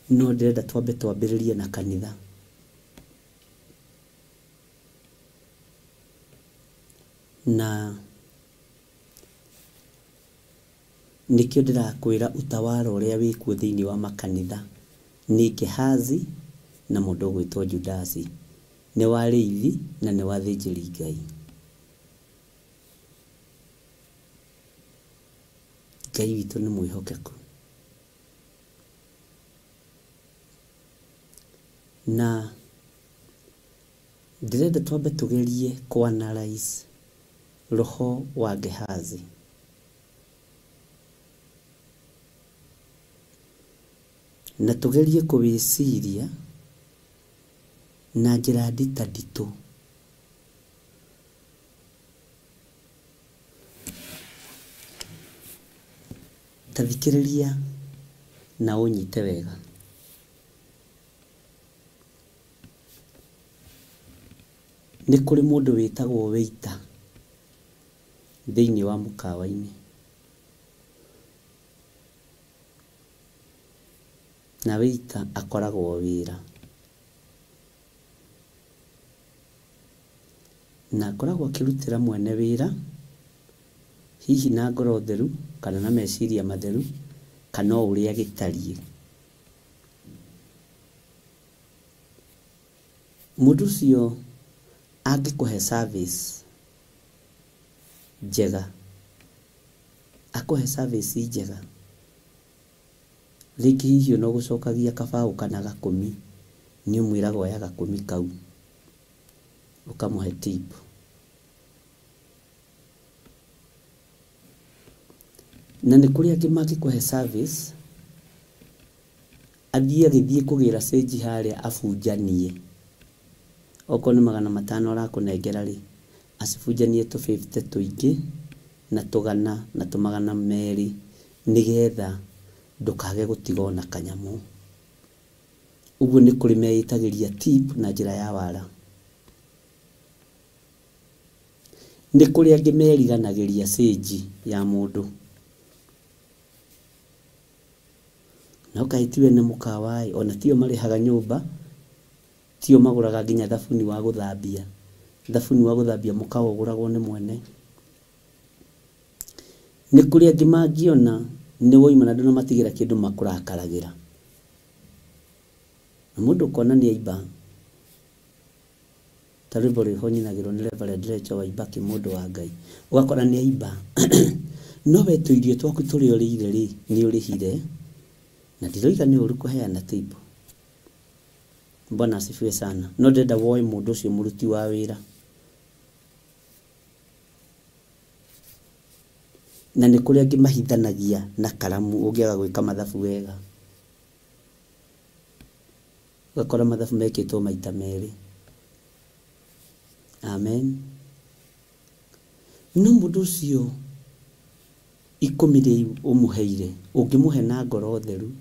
no ndĩrenda twambe twambĩrĩrie na kanitha. Na nĩkĩo ndĩrakwĩra utawala ũrĩa wĩkuo thĩinĩ wa makanitha nĩ Gehazi na mũndũ ũgwĩtwo Judasi. Nĩ wa arĩithi na nĩ wa athĩnjĩri Ngai. Ngai witũ nĩ mwĩhokeku. Na ndĩrenda twambe tũgerie kũ analyze roho wa Gehazi. Na tũgerie kũwĩciria na njĩra nditanditũ. Ta thikĩrĩria na ũnyite wega. Nĩ kũrĩ mũndũ wĩtagwo waiter thĩinĩ wa mũkawa-inĩ. Na waiter akoragwo wĩra. Na akoragwo akĩrutĩra mwene wĩra hihi na ngoro theru kana na meciria matheru kana o ũrĩa gĩtariĩ. Mũndũ ũcio angĩkũhe service njega, akũhe service njega, rĩngĩ hihi ona ũgũcokagia kabaũ kana gakũmi, nĩ ũmwĩraga oya gakũmi kau, ũkamũhe tip. Na nĩ kũrĩ angĩ mangĩkũhe service, athiĩ agĩthiĩ kũgĩra cĩnji harĩa abunjanie. Okorwo nĩ 500 arakũnengera rĩ, acibunjanie tũ 50 tũingĩ na tũgana na tũmagana merĩ nĩgetha ndũkage gũtiga ona kanyamũ. Ũguo nĩ kũrĩ meĩtagĩria tip na njĩra ya wara. Nĩ kũrĩ angĩ meriganagĩria cĩnji ya mũndũ. No kaĩ tiwe nĩ mũkawa ĩ, ona tio marĩhaga nyũmba, tio magũraga nginya thabuni wa gũthambia. Thabuni wa gũthambia mũkawa ũgũragwo nĩ mwene. Nĩ kũrĩ angĩ mangĩona nĩ woima na ndũnamatigĩra kĩndũ makũrakaragĩra. Na mũndũ ũkona nĩ aimba, ta rwĩmbo rwĩho nyinagĩrwo nĩ Reverend Rachel Waibaki mũndũ wa Ngai, ũgakora nĩ aimba no we tũirio twaku tũrĩa ũrĩire rĩ, nĩ ũrĩhire, na ndiroiga nĩ ũru kũheana tip. Bwana asifiwe sana. No ndĩrenda woe mũndũ ũcio mũruti wa wĩra. Na nĩ kũrĩ angĩ mahithanagia na karamu ũngĩaga gwĩka mathabu wega. Ũgakora mathabu mekĩtwo maita merĩ. Amen. No mũndũ ũcio 10 rĩu ũmũheire, ũngĩmũhe na ngoro theru,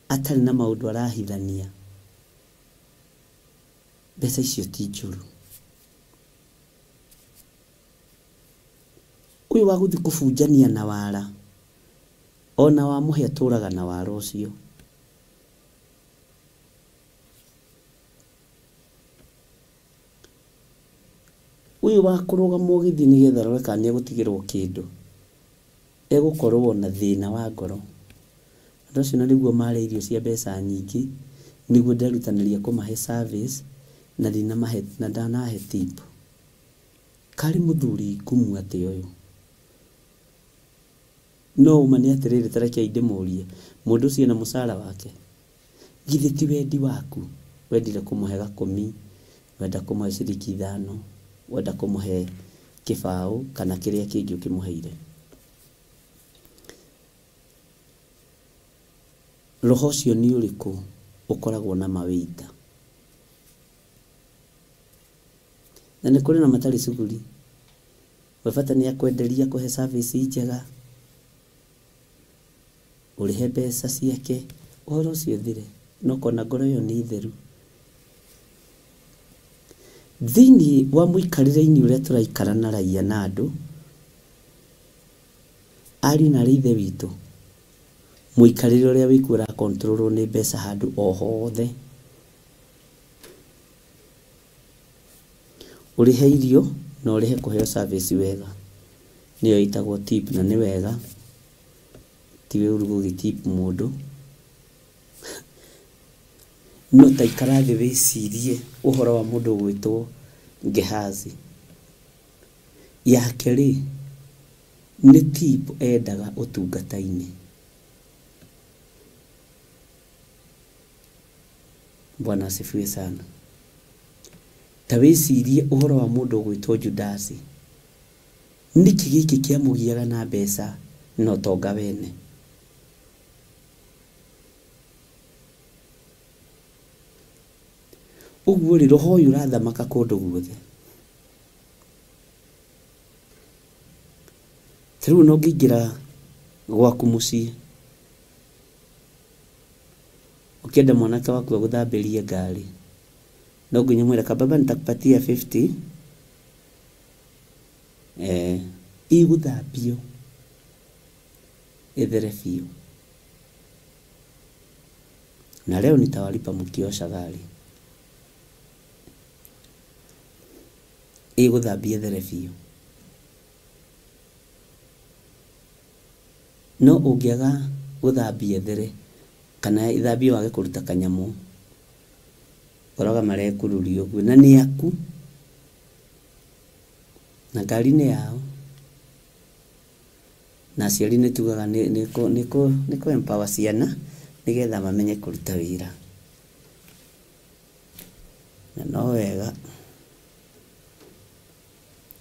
atarĩ na maũndũ arahithania, mbeca icio ti njũru. Ũyũ wa gũthiĩ kũbunjania na wara, ona wamũhe atũraga na wara ũcio. Ũyũ wa kũrũgama ũgĩthiĩ nĩgetha arore kana nĩegũtigĩrwo kĩndũ, egũkorwo na thĩna wa ngoro. Andũ acio na nĩguo marĩa irio cia mbeca nyingĩ, nĩguo nderutanĩria kũmahe service na ndinamahe, na ndanahe tip. Karĩ mũthuri ngumu atĩa ũyũ? No ũma nĩ atĩrĩrĩ, ta rekei ndĩmũrie, mũndũ ũcio ena mũcara wake? Githĩ ti wendi waku? Wendire kũmũhe 10, wenda kũmũhe ciringi 5, wenda kũmũhe kĩbaũ kana kĩrĩa kĩngĩ ũkĩmũheire. Roho ũcio nĩ ũrĩkũ ũkoragwo na mawĩita? Na nĩ kũrĩ na matarĩ cuguri. We bata nĩ akwenderia kũhe service njega, ũrĩhe mbeca ciake, ũhoro ũcio ũthire. No kona ngoro ĩyo nĩ theru. Thĩinĩ wa mũikarĩre-inĩ ũrĩa tũraikara na raia na andũ, ariũ na aarĩ a Ithe witũ, mũikarĩre ũrĩa wĩkuo ũrakontrolwo nĩ mbeca handũ o hothe. Ũrĩhe irio na ũrĩhe kũheo service wega, nĩyo ĩtagwo tip, na nĩ wega, ti ũru gũgĩ tip mũndũ. No ta ikara thĩ wĩcirie ũhoro wa mũndũ ũgwĩtwo Gehazi. Yake rĩ, nĩ tip endaga ũtungata-inĩ. Bwana asifiwe sana. Ta wĩcirie ũhoro wa mũndũ ũgwĩtwo Judasi. Nĩkĩ gĩkĩ kĩamũgiaga na mbeca na ũtonga wene? Ũguo rĩ, roho ũyũ ũrathamaka kũndũ guothe. Ta rĩu ona ũngĩingĩra gwaku mũciĩ, ũkĩenda mwanake waku agũthambĩrie ngari, no nginya ũmwĩre kababa nitakupatia 50, ĩgũthambio ĩthere biũ. Na leo nitawalipa mkiosha gari. Ĩgũthambia ĩthere biũ. No ũngĩaga gũthambia ĩthere, kana ĩthambio wage kũruta kanyamũ, ũkoraga marekururia ũguo, na nĩ aku, na ngari nĩ yao, na aciari nĩ tugaga nĩ kũ empower ciana nĩgetha mamenye kũruta wĩra. Na no wega.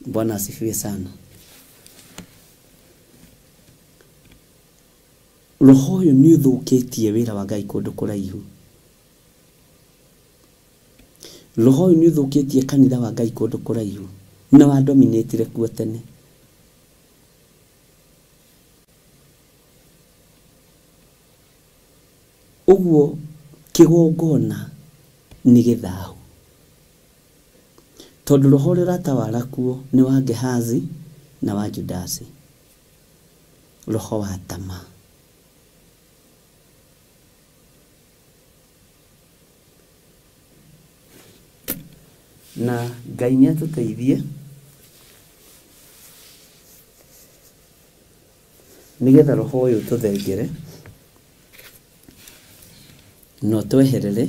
Bwana asifiwe sana. Roho ũyũ nĩ ũthũkĩtie wĩra wa Ngai kũndũ kũraihu. Roho ũyũ nĩ ũthũkĩtie kanitha wa Ngai kũndũ kũraihu na wadominatire kuo tene. Ũguo kĩgongona nĩ gĩthahu, tondũ roho ũrĩa ũratawara kuo nĩ wa Gehazi na wa Judasi, roho wa tamaa. Na Ngai nĩ atũteithie nĩgetha roho ũyũ ũtũthengere na ũtweherere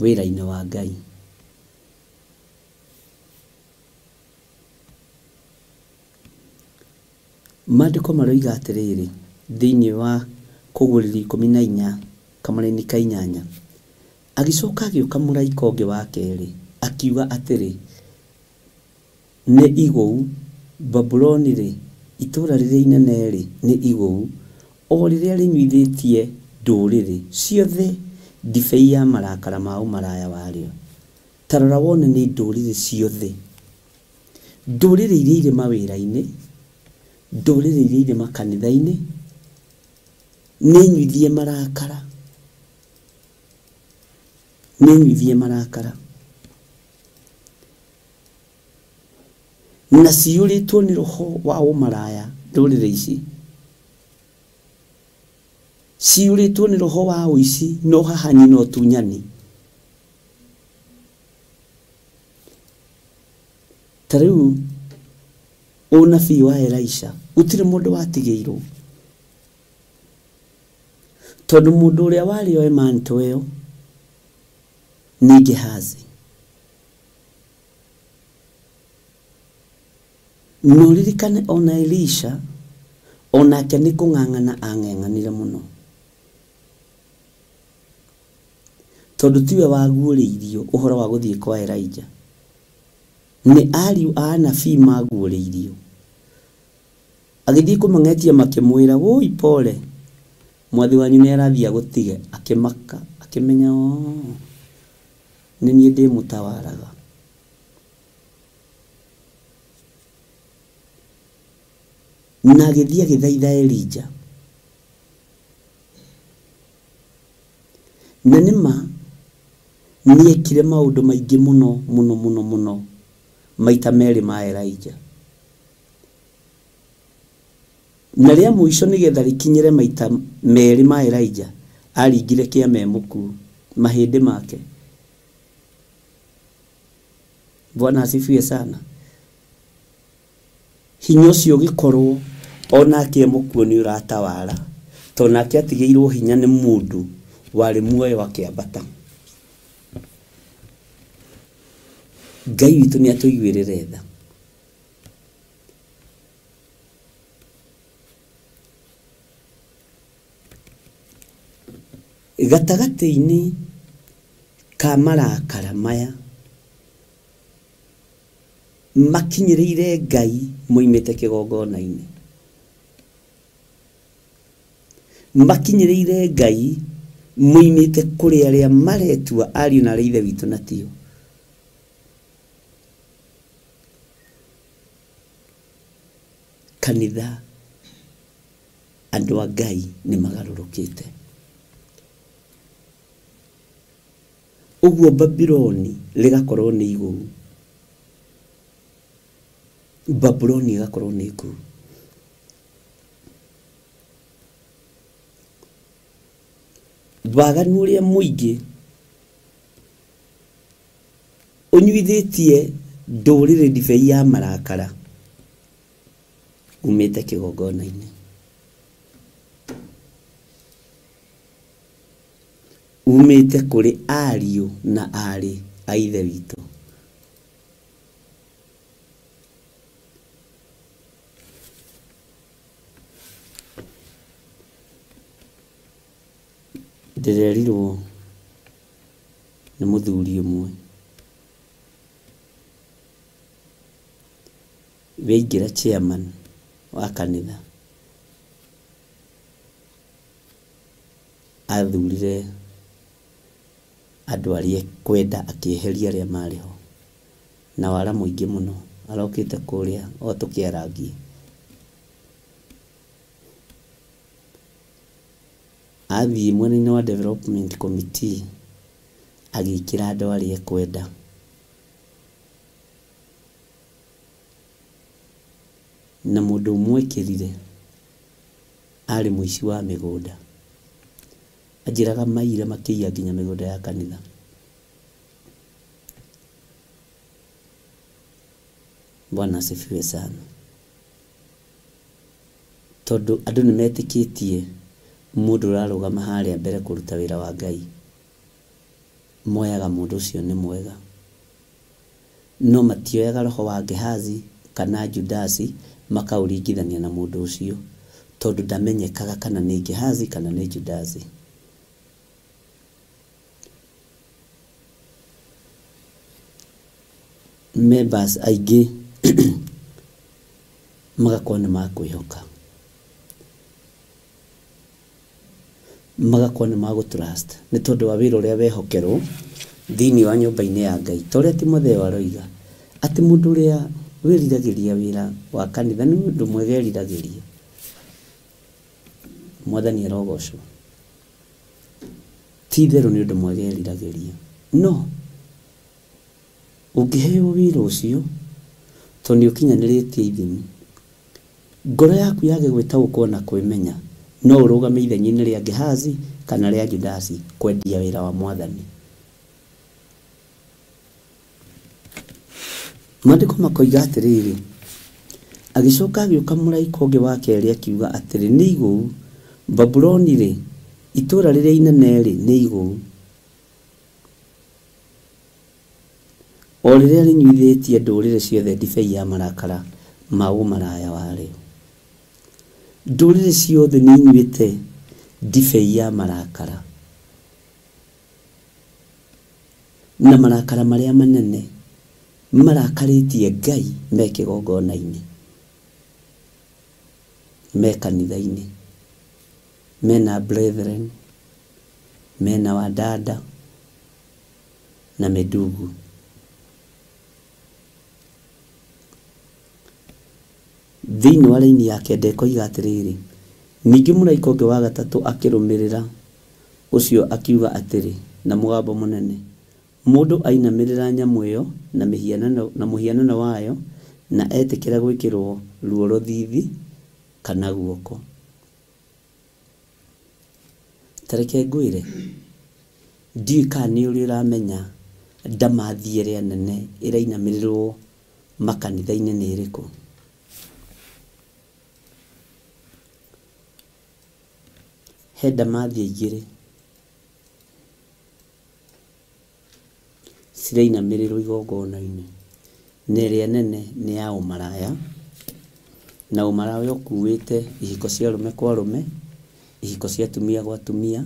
wĩra-inĩ wa Ngai. Maandĩko maroiga atĩrĩrĩ thĩinĩ wa Kũguũrĩrio 14 kamũraini ka 8, agĩcoka agĩũka mũraika ũngĩ wa kerĩ akiuga atĩrĩ, nĩ igũu Babuloni-rĩ, itũũra rĩrĩa inene-rĩ, nĩ igũu, o rĩrĩa rĩnyuithĩtie ndũrĩrĩ ciothe ndibei ya marakara ma ũmaraya warĩo. Ta rora wone nĩ ndũrĩrĩ ciothe, ndũrĩrĩ iria irĩ mawĩra-inĩ, ndũrĩrĩ iria irĩ makanitha-inĩ, nĩ nyuithie marakara, nĩ nyuithie marakara, na ciyũrĩtwo nĩ roho wa ũmaraya. Ndũrĩrĩ ici ciyũrĩtwo nĩ roho wa ũici na ũhahanyi na ũtunyani. Ta rĩu ũnabii wa Elisha gũtirĩ mũndũ watigĩirwo, tondũ mũndũ ũrĩa warĩ oe manto ĩyo nĩ Gehazi. Na ũririkane ona Elisha onake nĩ kũng'ang'ana ang'eng'anire mũno, tondũ tiwe waguũrĩirio ũhoro wa gũthiĩ kwa Elijah, nĩ ariũ a anabii maguũrĩirio. Agĩthiĩ kũmang'etia makĩmwĩra, woi pole, mwathi wanyu nĩ arathiĩ agũtige. Akĩmaka, akĩmenya oo nĩ niĩ ndĩmũtawaraga. Na agĩthiĩ agĩthaitha Elijah. Na nĩma nĩekire maũndũ maingĩ mũno mũno mũno mũno maita merĩ ma Elijah. Na rĩa mũico nĩgetha rĩkinyĩre maita merĩ ma Elijah, aringire kĩama e mũkuũ, mahĩndĩ make. Bwana asifiwe sana. Hinya ũcio ũgĩkorwo onake e mũkuũ nĩ ũratawara, tondũ nake atigĩirwo hinya nĩ mũndũ warĩ muoyo akĩambata. Ngai witũ nĩ atũiguĩrĩre tha. Gatagatĩ-inĩ ka marakara maya makinyĩrĩire Ngai moimĩte kĩgongona-inĩ, makinyĩrĩire Ngai moimĩte kũrĩ arĩa maretua ariũ na arĩ ithe witũ na tio. Kanitha andũ a Ngai nĩ magarũrũkĩte. Ũguo Babuloni rĩgakorwo nĩ igũu, Babuloni ĩgakorwo nĩ ngũu. Waganu ũrĩa mũingĩ ũnyuithĩtie ndũrĩrĩ ndibei ya marakara umĩte kĩgongona-inĩ, umĩte kũrĩ ariũ na aarĩ a ithe witũ. Ndĩrerirwo nĩ mũthuri ũmwe waingĩra chairman wa kanitha, Athurire andũ arĩa ekwenda akĩeheria arĩa marĩ ho na wara mũingĩ mũno arokĩte kũrĩa o tũkĩarangie. Athiĩ mwena-inĩ wa development committee agĩkĩra andũ arĩa ekwenda. Na mũndũ ũmwe ekĩrire arĩ mũici wa mĩgũnda. Anjĩraga maire makĩiya nginya mĩgũnda ya kanitha. Bwana asifiwe sana. Tondũ andũ nĩ metĩkĩtie mũndũ ũrarũgama harĩa mbere kũruta wĩra wa Ngai, moyaga mũndũ ũcio nĩ mwega. No matioyaga roho wa Gehazi kana Judasi makaũringithania na mũndũ ũcio, tondũ ndamenyekaga kana nĩ Gehazi kana nĩ Judasi. Members aingĩ magakorwo nĩ makwĩhoka, magakorwo nĩ magũ trust nĩ tondũ wa wĩra ũrĩa wehokerwo thĩinĩ wa nyũmba-inĩ ya Ngai. Ta ũrĩa Timotheo aroiga atĩ mũndũ ũrĩa wĩriragĩria wĩra wa kanitha nĩ ũndũ mwega eriragĩria. Mwathani arogocwo. Ti itherũ nĩ ũndũ mwega eriragĩria. No ũngĩheo wĩra ũcio tondũ nĩ ũkinyanĩrĩtie ithimi, ngoro yaku yage gwĩtaũkwo na kwĩmenya, no ũrũgame ithenya-inĩ rĩa Gehazi kana rĩa Judasi kwendia wĩra wa Mwathani. Maandĩko makoiga atĩrĩrĩ, agĩcoka agĩũka mũraika ũngĩ wa kerĩ akiuga atĩrĩ, nĩ igũu Babuloni rĩ, itũũra rĩrĩa inene rĩ, nĩ igũu, o rĩrĩa rĩnyuithĩtie ndũrĩrĩ ciothe ndibei ya marakara ma ũmaraya warĩo. Ndũrĩrĩ ciothe nĩ inyuĩte ndibei ya marakara, na marakara marĩa manene marakarĩtie Ngai me kĩgongona-inĩ, me kanitha-inĩ, mena brethren, mena wadada na mendugu. Thĩinĩ wa raini ya kenda ĩkoiga atĩrĩrĩ, ningĩ mũraika ũngĩ wa gatatũ akĩrũmĩrĩra ũcio akiuga atĩrĩ na mũgambo mũnene, mũndũ ainamĩrĩra nyamũ ĩyo na mũhianano wayo na etĩkĩra gwĩkĩrwo ruo rũthithi kana guoko. Ta reke ngwĩre, ndiũĩ kana nĩ ũrĩ ũramenya ndamathi ĩrĩa nene ĩrainamĩrĩrwo makanitha-inĩ nĩ ĩrĩkũ. He ndamathia igĩrĩ cirainamĩrĩrwo igongona-inĩ, na ĩrĩa nene nĩ ya ũmaraya, na ũmaraya ũkuĩte ihiko cia arũme kwa arũme, ihiko cia atumia gwa atumia,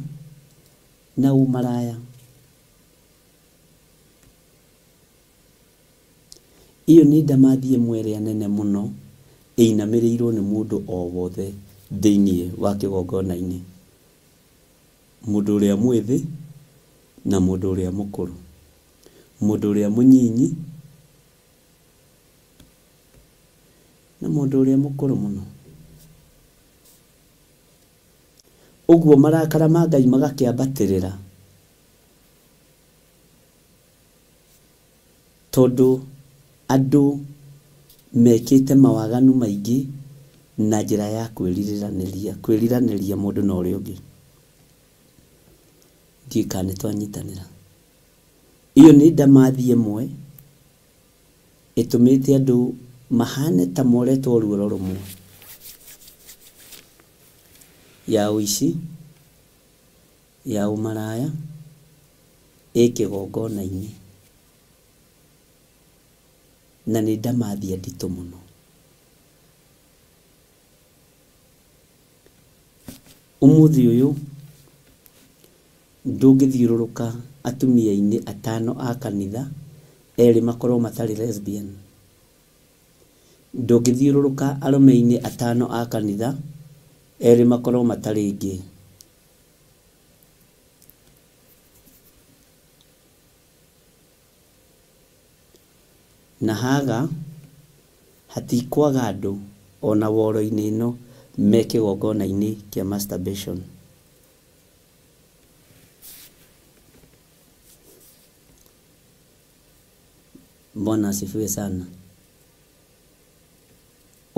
na ũmaraya. Iyo nĩ ndamathi ĩmwe ĩrĩa nene mũno ĩinamĩrĩirwo nĩ mũndũ o wothe thĩinĩ wa kĩgongona-inĩ, mũndũ ũrĩa mwĩthĩ na mũndũ ũrĩa mũkũrũ, mũndũ ũrĩa mũnyinyi na mũndũ ũrĩa mũkũrũ mũno. Ũguo marakara ma Ngai magakĩambatĩrĩra, tondũ andũ mekĩte mawaganu maingĩ na njĩra ya kwĩriranĩria mũndũ na ũrĩa ũngĩ. Ndiũĩ kana nĩ twanyitanĩra. Iyo nĩ ndamathi ĩmwe ĩtũmĩte andũ mahane ta moretwo ruoro rũmwe, ya ũici, ya ũmaraya, ĩ kĩgongona-inĩ, na nĩ ndamathia nditũ mũno. Ũmũthĩ ũyũ ndũngĩthiũrũrũka atumia-inĩ atano a kanitha, erĩ makorwo matarĩ lesbian. Ndũngĩthiũrũrũka arũme-inĩ atano a kanitha, erĩ makorwo matarĩ gay. Na haga hatikwaga andũ ona woro-inĩ ĩno me kĩgongona-inĩ kĩa masturbation. Bwana asifiwe sana.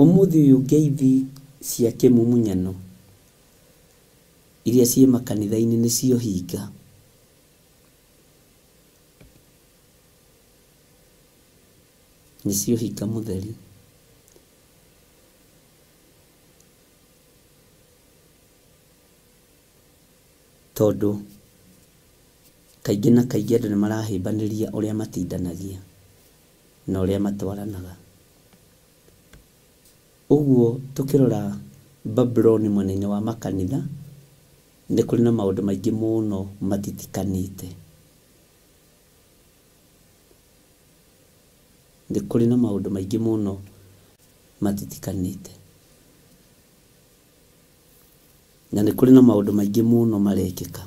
Ũmũthĩ ũyũ ngeithi cia kĩmumunyano iria ciĩ makanitha-inĩ nĩcio hinga. Nĩcio hinga mũtheri. Tondũ kaingĩ na kaingĩ andũ nĩ marahĩmbanĩria ũrĩa matindanagia na ũrĩa matwaranaga. Ũguo tũkĩrora Babuloni mwena-inĩ wa makanitha nĩ kũrĩ na maũndũ maingĩ mũno matitikanĩte. Nĩ kũrĩ na maũndũ maingĩ mũno matitikanĩte. Na nĩ kũrĩ na maũndũ maingĩ mũno marekĩka.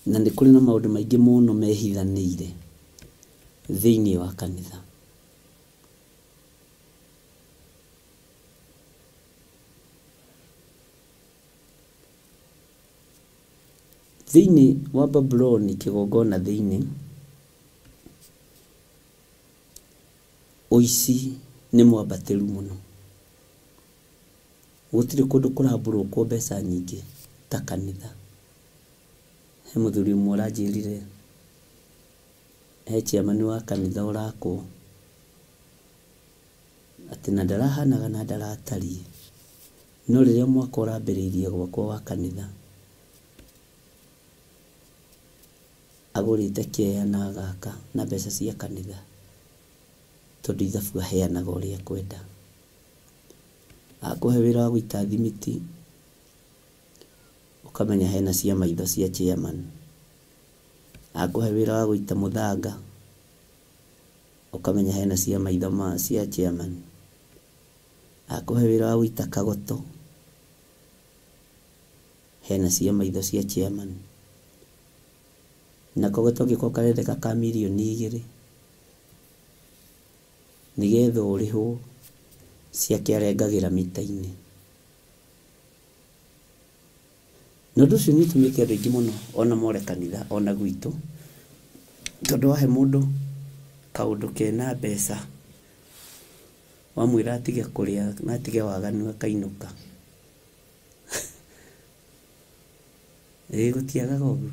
Na nĩ kũrĩ na maũndũ maingĩ mũno mehithanĩire thĩinĩ wa kanitha. Thĩinĩ wa Babuloni kĩgongona thĩinĩ, ũici nĩ mwambatĩru mũno. Gũtirĩ kũndũ kũrambũrũkwo mbeca nyingĩ ta kanitha. He mũthuri ũmwe ũranjĩrire he chairman wa kanitha ũrakwo atĩ na ndarahanaga na ndaratariĩ, no rĩrĩa mwaka ũrambĩrĩirie gwakwo wa kanitha agũrĩte kĩea na agaka na mbeca cia kanitha tondũ ithabu aheanaga ũrĩa ekwenda. Akũhe wĩra wa gũita thimiti ũkamenya hena cia maitho cia chairman. Akũhe wĩra wa gũita mũthanga ũkamenya hena cia maitho ma cia chairman. Akũhe wĩra wa gũita kagoto hena cia maitho cia chairman. Na kagoto angĩkorwo karendeka ka mirioni 2 nĩgetha ũrĩhwo ciake arengagĩra mita-inĩ. Na ũndũ ũcio nĩ ũtũmĩte andũ aingĩ mũno ona more kanitha ona gwitũ, tondũ wahe mũndũ kaũndũ kena mbeca wamwĩra atige kũrĩa na atige waganu akainũka. Ĩĩ gũtiagaga ũguo.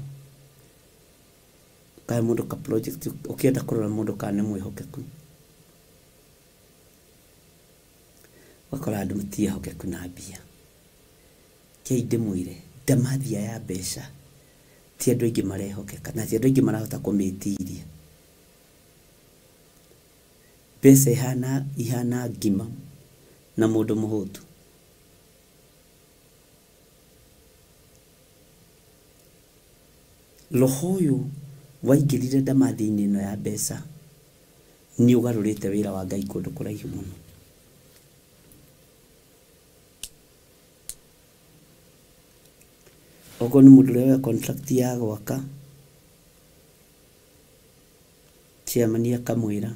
Ũkahe mũndũ ka project ũkĩenda kũrora mũndũ kana nĩ mwĩhokeku, ũgakora andũ ti ehokeku na mbia. Rekei ndĩmwĩre ndamathia ya mbeca ti andũ aingĩ marehokeka na ti andũ aingĩ marahota kũmĩtiria. Mbeca ihana ngima na mũndũ mũhũtu. Roho ũyũ waingĩrire ndamathia-inĩ ĩno ya mbeca nĩ ũgarũrĩte wĩra wa Ngai kũndũ kũraihu mũno. Okorwo nĩ mũndũ ũrĩa woya contract ya gwaka, chairman akamwĩra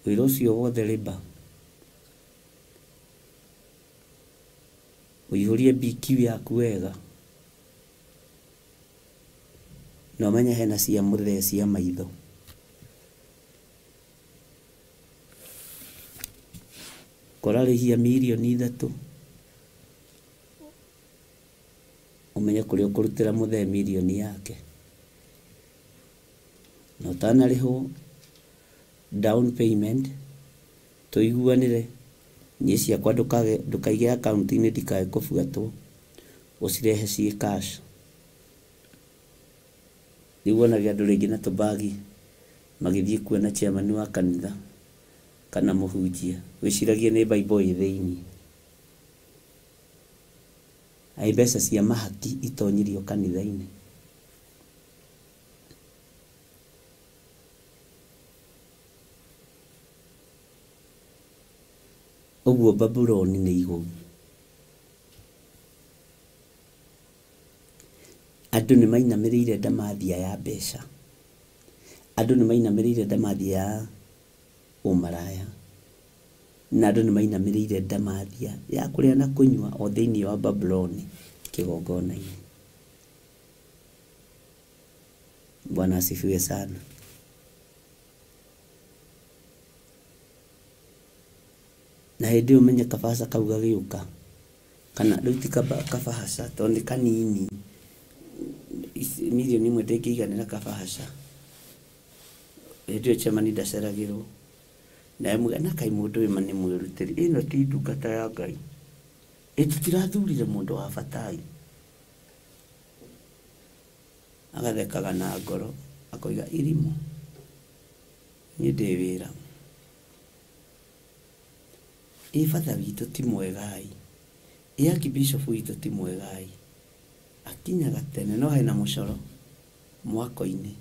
wĩra ũcio wothe rĩba ũihũrie BQ yaku wega na ũmenye hena cia mũthee cia maitho. Korarĩhia mirioni 3 ũmenye kũrĩa ũkũrutĩra mũthee mirioni yake. Na ũtanarĩhwo down payment tũiguanĩre niĩ ciakwa ndũkaige akaunti-inĩ ndikae kũbuatwo, ũcirehe ciĩ cash. Rĩu wonage andũ rĩngĩ na tũbagi magĩthiĩ kuona chairman wa kanitha kana mũhunjia, wĩciragie nĩ Bible ĩ thĩinĩ. Aĩ mbeca cia mahaki itonyirio kanitha-inĩ. Ũguo Babuloni nĩ igũu. Andũ nĩ mainamĩrĩire ndamathia ya mbeca. Andũ nĩ mainamĩrĩire ndamathia ya ũmaraya. Na andũ nĩ mainamĩrĩire ndamathia ya kũrĩa na kũnyua o thĩinĩ wa Babuloni kĩgongona-inĩ. Bwana asifiwe sana. Na hĩndĩ ĩyo ũmenye kabaca kau gagĩũka, kana rĩu ti kabahaca tondũ nĩ kanini, mirioni ĩmwe ndĩngĩiganĩra kabahaca. Hĩndĩ ĩyo chairman ndaceragĩrwo. Na muga na kaĩ mũndũ ũyũ ma nĩ mwĩrutĩri, ĩno ti ndungata ya Ngai. Ĩ tũtirathurire mũndũ wa batai. Agathekaga na ngoro akoiga irimũ, niĩ ndĩ wĩra. Ĩ batha witũ ti mwegai, ĩ archbishop witũ ti mwegai. Akinyaga tene no hena mũcoro mwako-inĩ,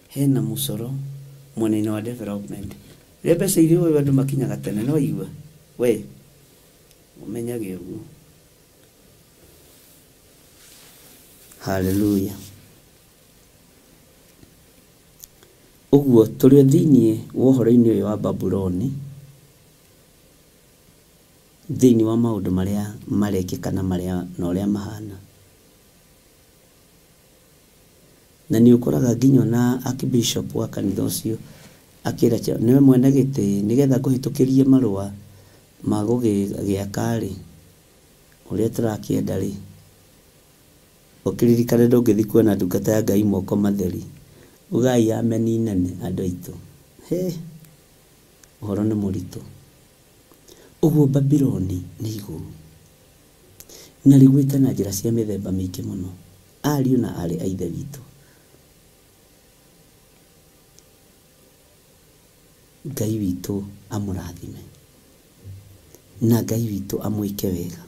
hena mũcoro mwena-inĩ wa development. Rĩrĩa mbeca irĩ ũyũ andũ makinyaga tene no igua we ũmenyage ũguo. Hallelujah. Ũguo tũrĩ thĩinĩ wa ũhoro-inĩ ũyũ wa Babuloni, thĩinĩ wa maũndũ marĩa marekĩka na marĩa na ũrĩa mahana. Na nĩ ũkoraga nginya ona archbishop wa kanitha ũcio akĩra nĩwe mwene gĩtĩ nĩgetha ngũhĩtũkĩrie marũa ma gũgĩaka rĩ, ũrĩa tũrakĩenda rĩ, ũkĩririkane ndũngĩthiĩ kuona ndungata ya Ngai moko matheri. Ugai ameni nene andũ aitũ. He, ũhoro nĩ mũritũ. Ũguo Babuloni nĩ igũrũ na rĩgwĩte na njĩra cia mĩthemba mĩingĩ mũno, ariũ na aarĩ a Ithe witũ. Ngai witũ amũrathime na Ngai witũ amwĩke wega.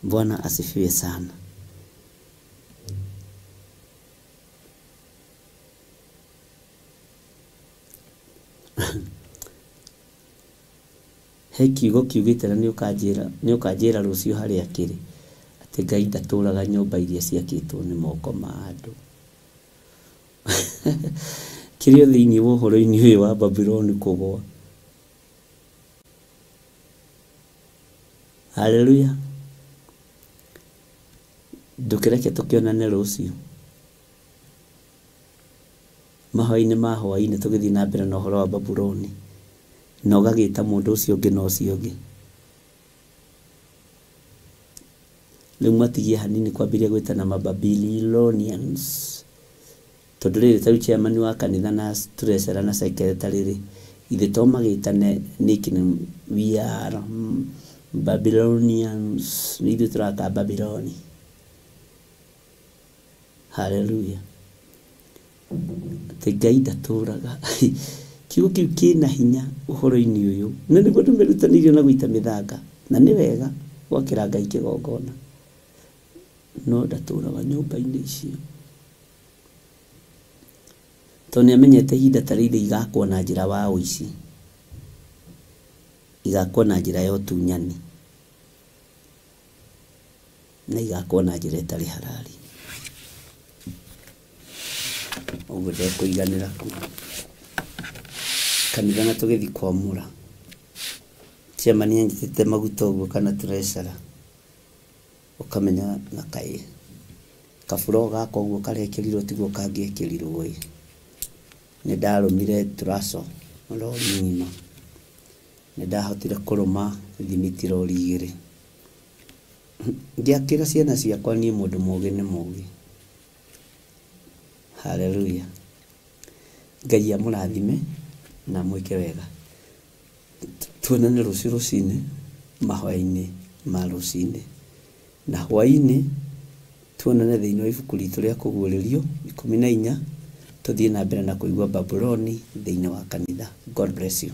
Bwana asifiwe sana. He kiugo kiugĩte na nĩ ũkanjĩra rũciũ harĩa kĩrĩ, atĩ Ngai ndatũraga nyũmba iria ciakĩtwo nĩ moko ma andũ. Kĩrĩ o thĩinĩ wa ũhoro-inĩ ũyũ wa Babuloni kũgũa. Hallelujah. Ndũkĩreke tũkĩonane rũciũ mahoya-inĩ ma hwaĩ-inĩ tũgĩthiĩ na mbere na ũhoro wa Babuloni, na ũgagĩta mũndũ ũcio ũngĩ na ũcio ũngĩ. Rĩu matigie hanini kwambĩrĩria gwĩtana Mababilonians, tondũ rĩrĩ ta rĩu chairman wa kanitha na treasurer na secretary rĩ, ithe to magĩtane nickname, we are Babylonians, nĩ ithuĩ tũraka Babyloni. Hallelujah. Atĩ Ngai ndatũraga. Kiugo kĩu kĩna hinya ũhoro-inĩ ũyũ, na nĩguo andũ merutanĩirie na gũita mĩthanga, na nĩ wega gwakĩra Ngai kĩgongona, no ndatũraga nyũmba-inĩ icio, tondũ nĩ amenyete ihinda ta rĩrĩ igakwo na njĩra wa ũici, igakwo na njĩra ya ũtunyani, na igakwo na njĩra ĩtarĩ harari. Ũguo ndekũiganĩra kũ kanitha na tũgĩthiĩ kwamũra chairman anyitĩte maguta ũguo kana treasurer, ũkamenya na kaĩ kaburo gaka ũguo karekĩrirwo tiguo kangĩekĩrirwo ĩ. Nĩ ndarũmire turaco rori ng'ima, nĩ ndahotire kũrũma thimiti rori igĩrĩ. Ngĩakĩra ciana ciakwa niĩ mũndũ mũgĩ nĩ mũgĩ. Hallelujah. Ngai amũrathime na amwĩke wega. Tuonane rũciũ rũcinĩ mahoya-inĩ ma rũcinĩ, na hwaĩ-inĩ tuonane thĩinĩ wa ibuku ritũ rĩa kũguũrĩrio 14, tũthiĩ na mbere na kũigua Babuloni thĩinĩ wa kanitha. God bless you.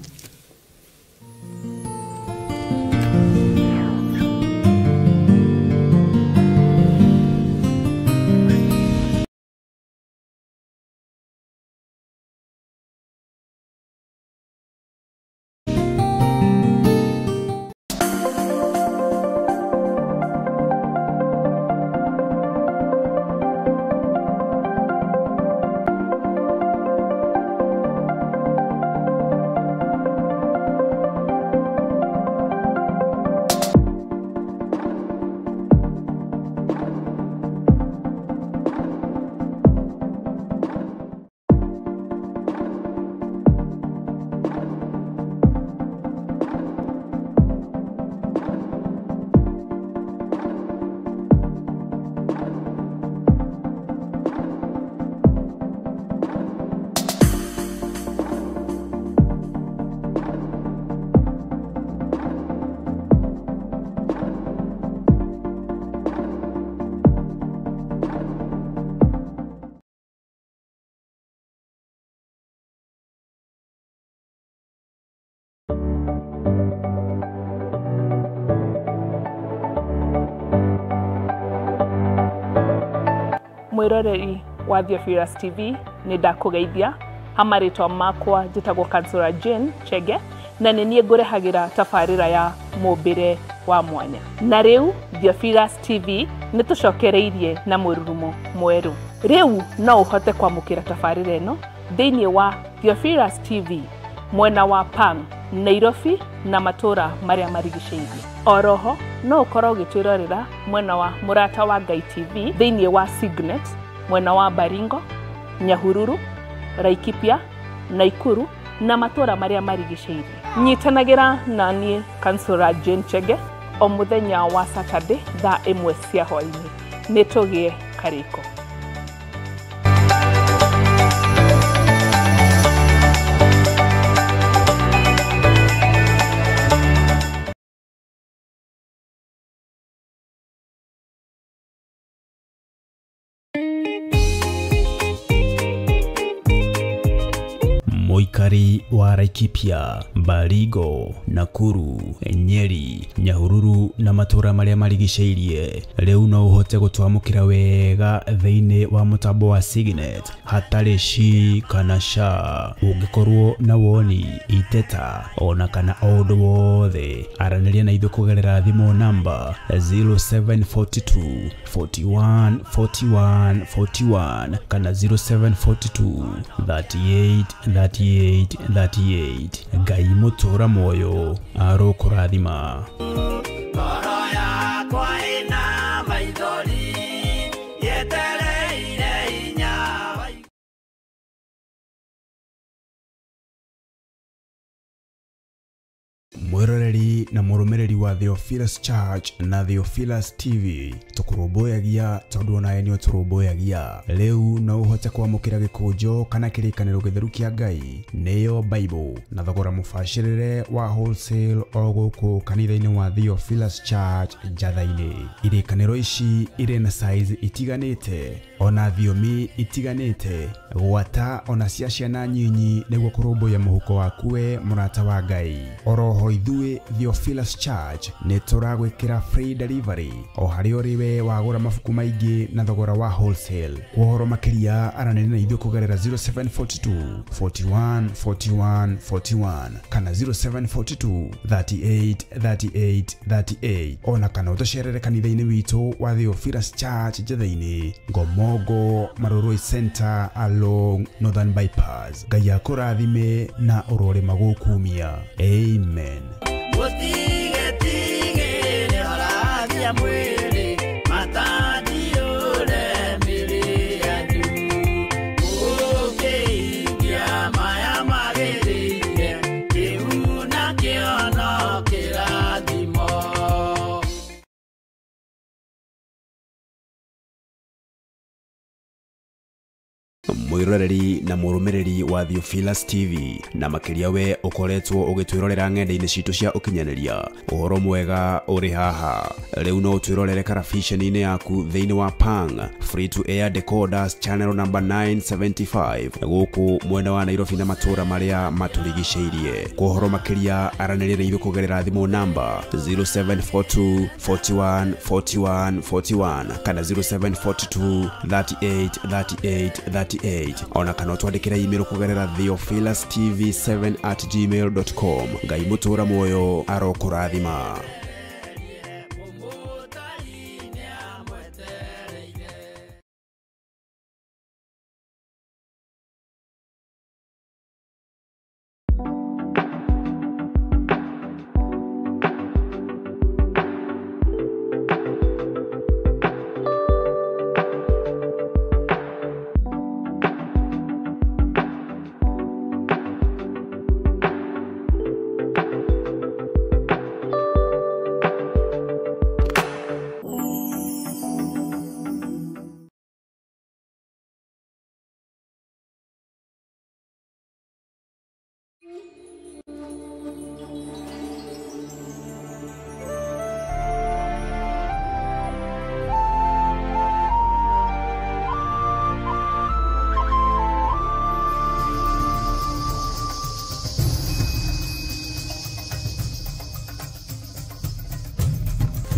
Mwiroreri wa Theophilus TV nĩ ndakũgeithia ha marĩtwa makwa njĩtagwo Councillor Jane Chege na nĩ niĩ ngũrehagĩra tabarĩra ya mũmbĩre wa mwanya. Na rĩu Theophilus TV nĩ tũcokereirie na mũrurumo mwerũ. Rĩu no ũhote kwamũkĩra tabarĩra ĩno thĩinĩ wa Theophilus TV mwena wa Pang, Nairobi na matũra marĩa marigicĩirie. Oroho no ũkorwo ũgĩtwĩrorera mwena wa Mũrata wa Ngai TV thĩinĩ wa Signet mwena wa Baringo, Nyahururu, Laikipia, Naikuru na matũra marĩa marigicĩirie. Nyitanagĩra na niĩ Councillor Jane Chege o mũthenya wa Saturday thaa 1 cia hwaĩ-inĩ. Nĩ tũgĩe karĩko. Mũikari wa Laikipia, Baringo, Nakuru, Nyeri, Nyahururu na matũra marĩa marigicĩirie rĩu no ũhote gũtwamũkĩra wega thĩinĩ wa mũtambo wa Signet hatarĩ shi kana sha. Ũngĩkorwo na woni, iteta ona kana o ũndũ wothe, aranĩria na ithuĩ kũgerera thimũ namba 0742 41 41 41 kana 0742 38 38 38. Ngai mũtũra muoyo arokũrathima. Ngoro yakwa ĩna maithori yetereire hinya wa Mwiroreri na mũrũmĩrĩri wa Theophilus Church na Theophilus TV tũkũrũmbũyagia tondũ onawe nĩ ũtũrũmbũyagia. Rĩu no ũhote kwamũkĩra gĩkũnjo kana kĩrĩkanĩro gĩtheru kĩa Ngai nĩyo Bible na thogora mũbacĩrĩre wa wholesale o gũkũ kanitha-inĩ wa Theophilus Church Njatha-inĩ. Irĩkanĩro ici irĩ na size itiganĩte ona thiomi itiganĩte gwata ona cia ciana nyinyi nĩguo kũrũmbũiya mũhuko waku we mũrata wa Ngai. Oroho ithuĩ Theophilus Church nĩ tũragwĩkĩra free delivery o harĩa ũrĩ we wagũra mabuku maingĩ na thogora wa wholesale. Kwa ũhoro makĩria aranĩria na ithuĩ kũgerera 0742 41 41 41 kana 0742 38 38 38 ona kana ũtũcerere kanitha-inĩ witũ wa Theophilus Church Njatha-inĩ, Ngomongo Marurui Center along Northern Bypass. Ngai akũrathime na ũrore magũkumia. Amen. Mũtigetigĩre ũrathia mwĩrĩ matandiũre mĩrĩ yanyu ũkĩhingia maya magĩrĩire kĩu nakĩo no kĩrathimo. Mwiroreri na mũrũmĩrĩri wa Theophilus TV na makĩria we ũkoretwo ũgĩtwĩrorera ng'enda-inĩ citũ cia ũkinyanĩria, ũhoro mwega ũrĩ haha. Rĩu no ũtwĩrorere karabiceni-inĩ yaku thĩinĩ wa Pang Free to Air Decoders channel number 975 gũkũ mwena wa Nairobi na matũra marĩa matũrigicĩirie. Kwa ũhoro makĩria aranĩria na ithuĩ kũgerera thimũ namba 0742 41 41 41 kana 0742 38 38 38 ona kana ũtwandĩkĩre email kũgerera theophilustv7@gmail.com. Ngai mũtũra muoyo arokũrathima.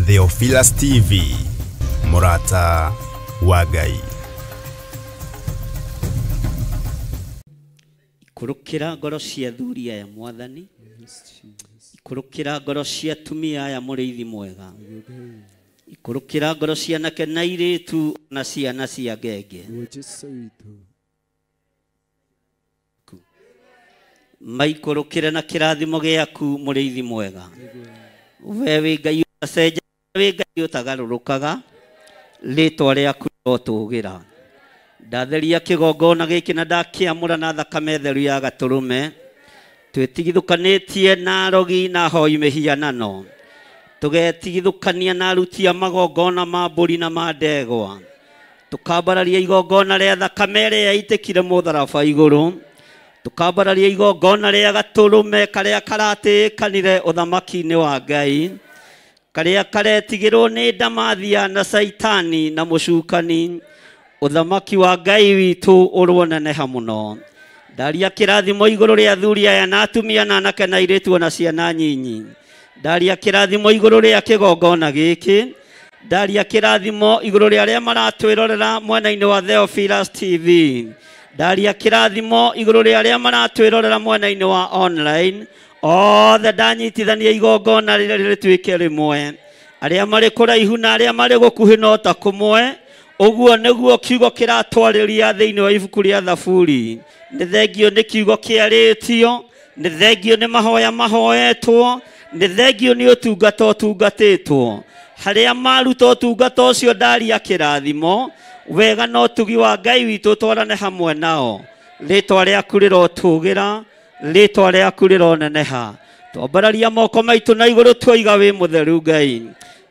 Theophilus TV, mũrata wa Ngai. Ikũrũkĩra ngoro cia athuri aya Mwathani. Ikũrũkĩra ngoro cia atumia aya mũrĩithi mwega. Ikũrũkĩra ngoro cia anake na airĩtu na ciana cia ngenge. Maikũrũkĩre na kĩrathimo gĩaku mũrĩithi mwega. We wĩ Ngai ũtacenjagia, wĩ Ngai ũtagarũrũkaga, rĩtwa rĩaku rĩrotũgĩra. Ndatheria kĩgongona gĩkĩ na ndakĩamũra na thakame theru ya gatũrũme. Twĩtigithũkanĩtie na arogi na ahoi mĩhianano. Tũgetigithũkania na aruti a magongona ma mbũri na ma ndegwa. Tũkambararia igongona rĩa thakame ĩrĩa yaitĩkire mũtharaba igũrũ. Tũkambararia igongona rĩa gatũrũme karĩa karatĩĩkanire ũthamaki-inĩ wa Ngai, karĩa karetigĩrwo nĩ ndamathia na Caitani na mũcukani. Ũthamaki wa Ngai witũ ũroneneha mũno. Ndaria kĩrathimo igũrũ rĩa athuri aya na atumia na anake na airĩtu ona ciana nyinyi. Ndaria kĩrathimo igũrũ rĩa kĩgongona gĩkĩ. Ndaria kĩrathimo igũrũ rĩa arĩa maratwĩrorera mwena-inĩ wa Theophilus TV. Ndaria kĩrathimo igũrũ rĩa arĩa maratwĩrorera mwena-inĩ wa online. Othe ndanyitithania igongona rĩrĩa rĩtuĩke rĩmwe. Arĩa marĩ kũraihu na arĩa marĩ gũkuhĩ no ta kũmwe. Ũguo nĩguo kiugo kĩratwarĩria thĩinĩ wa ibuku rĩa Thaburi. Nĩ thengio nĩ kiugo kĩarĩtio, nĩ thengio nĩ mahoya mahoetwo, nĩ thengio nĩ ũtungata ũtungatĩtwo. Harĩa maruta ũtungata ũcio ndaria kĩrathimo, wega na ũtugi wa Ngai witũ twarane hamwe nao. Rĩtwa rĩaku rĩrotũgĩra, rĩtwa rĩaku rĩroneneha. Twambararia moko maitũ na igũrũ twoiga wĩ mũtheru Ngai.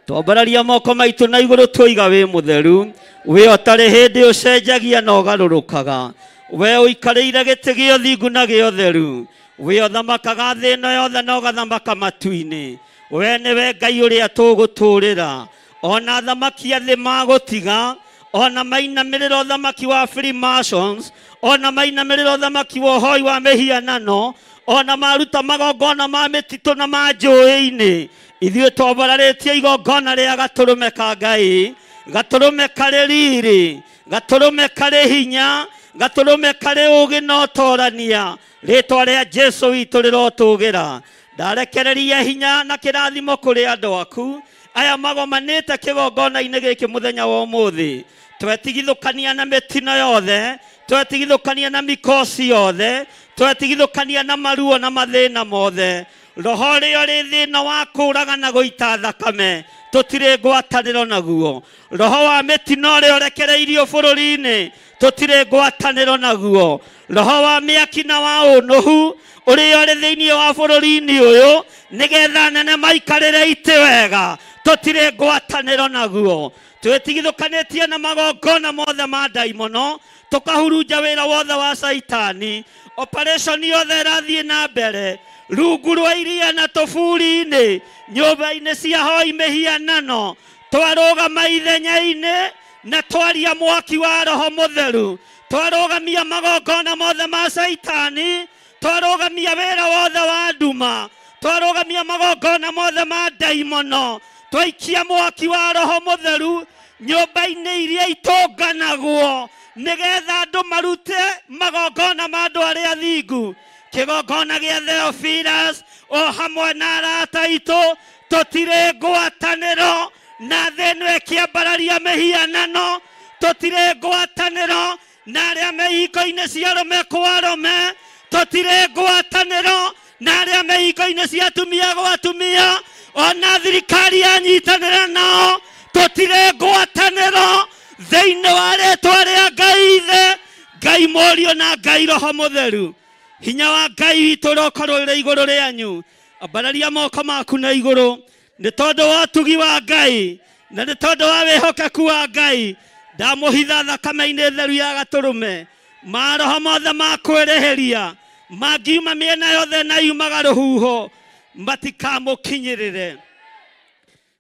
Twambararia moko maitũ na igũrũ twoiga wĩ mũtheru. We ũtarĩ hĩndĩ ũcenjagia na ũgarũrũkaga. We ũikarĩire gĩtĩ gĩa ũthingu na gĩa ũtheru. We ũthamakaga thĩ ĩno yothe na ũgathamaka matu-inĩ. We nĩwe Ngai ũrĩa tũgũtũũrĩra. Ona athamaki a thĩ magũtiga, ona mainamĩrĩra ũthamaki wa Freemasons, ona mainamĩrĩra ũthamaki wa ũhoi wa mĩhianano, ona maruta magongona ma mĩtitũ na ma njũĩ-inĩ. Ithuĩ twambararĩtie igongona rĩa gatũrũme ka Ngai, gatũrũme karĩ riri, gatũrũme karĩ hinya, gatũrũme karĩ ũũgĩ na ũtorania. Rĩtwa rĩa Jesũ witũ rĩrotũgĩra. Ndarekereria hinya na kĩrathimo kũrĩ andũ aku aya magomanĩte kĩgongona-inĩ gĩkĩ mũthenya wa ũmũthĩ. Twetigithũkania na mĩtino yothe, twetigithũkania na mikosi yothe, twetigithũkania na maruo na mathĩna mothe. Roho ũrĩa ũrĩ thĩna wa kũũraga na gũita thakame tũtirĩ ngwatanĩro naguo. Roho wa mĩtino ũrĩa ũrekereirio bũrũri-inĩ tũtirĩ ngwatanĩro naguo. Roho wa mĩaki na wa ũnũhu ũrĩa ũrĩ thĩinĩ wa bũrũri-inĩ ũyũ nĩgetha anene maikarĩre itĩ wega tũtirĩ ngwatanĩro naguo. Twĩtigithũkanĩtie na magongona mothe ma ndaimono, tũkahurunja wĩra wothe wa Caitani. Operation yothe ĩrathiĩ na mbere rungu rwa iria na tũburi-inĩ, nyũmba-inĩ cia hoi mĩhianano. Twarũgama ithenya-inĩ na twaria mwaki wa Roho Mũtheru. Twarũgamia magongona mothe ma Caitani, twarũgamia wĩra wothe wa nduma, twarũgamia magongona mothe ma ndaimono, twaikia mwaki wa Roho Mũtheru nyũmba-inĩ iria itũnganagwo nĩgetha andũ marute magongona ma andũ arĩa athingu. Kĩgongona gĩa Theophilus o hamwe na arata aitũ tũtirĩ ngwatanĩro na thĩ ĩno ĩkĩambararia mĩhianano, tũtirĩ ngwatanĩro na arĩa me ihiko-inĩ cia arũme kwa arũme, tũtirĩ ngwatanĩro na arĩa me ihiko-inĩ cia atumia gwa atumia, ona thirikari yanyitanĩra nao tũtirĩ ngwatanĩro thĩinĩ wa rĩtwa rĩa Ngai Ithe, Ngai Mũriũ na Ngai Roho Mũtheru. Hinya wa Ngai witũ ũrokorwo ũrĩ igũrũ rĩanyu. Ambararia moko maku na igũrũ nĩ tondũ wa ũtugi wa Ngai na nĩ tondũ wa wĩhokeku wa Ngai. Ndamũhitha thakame-inĩ theru ya gatũrũme. Maroho mothe ma kwĩrĩhĩria mangiuma mĩena yothe na yumaga rũhuho matikamũkinyĩrĩre,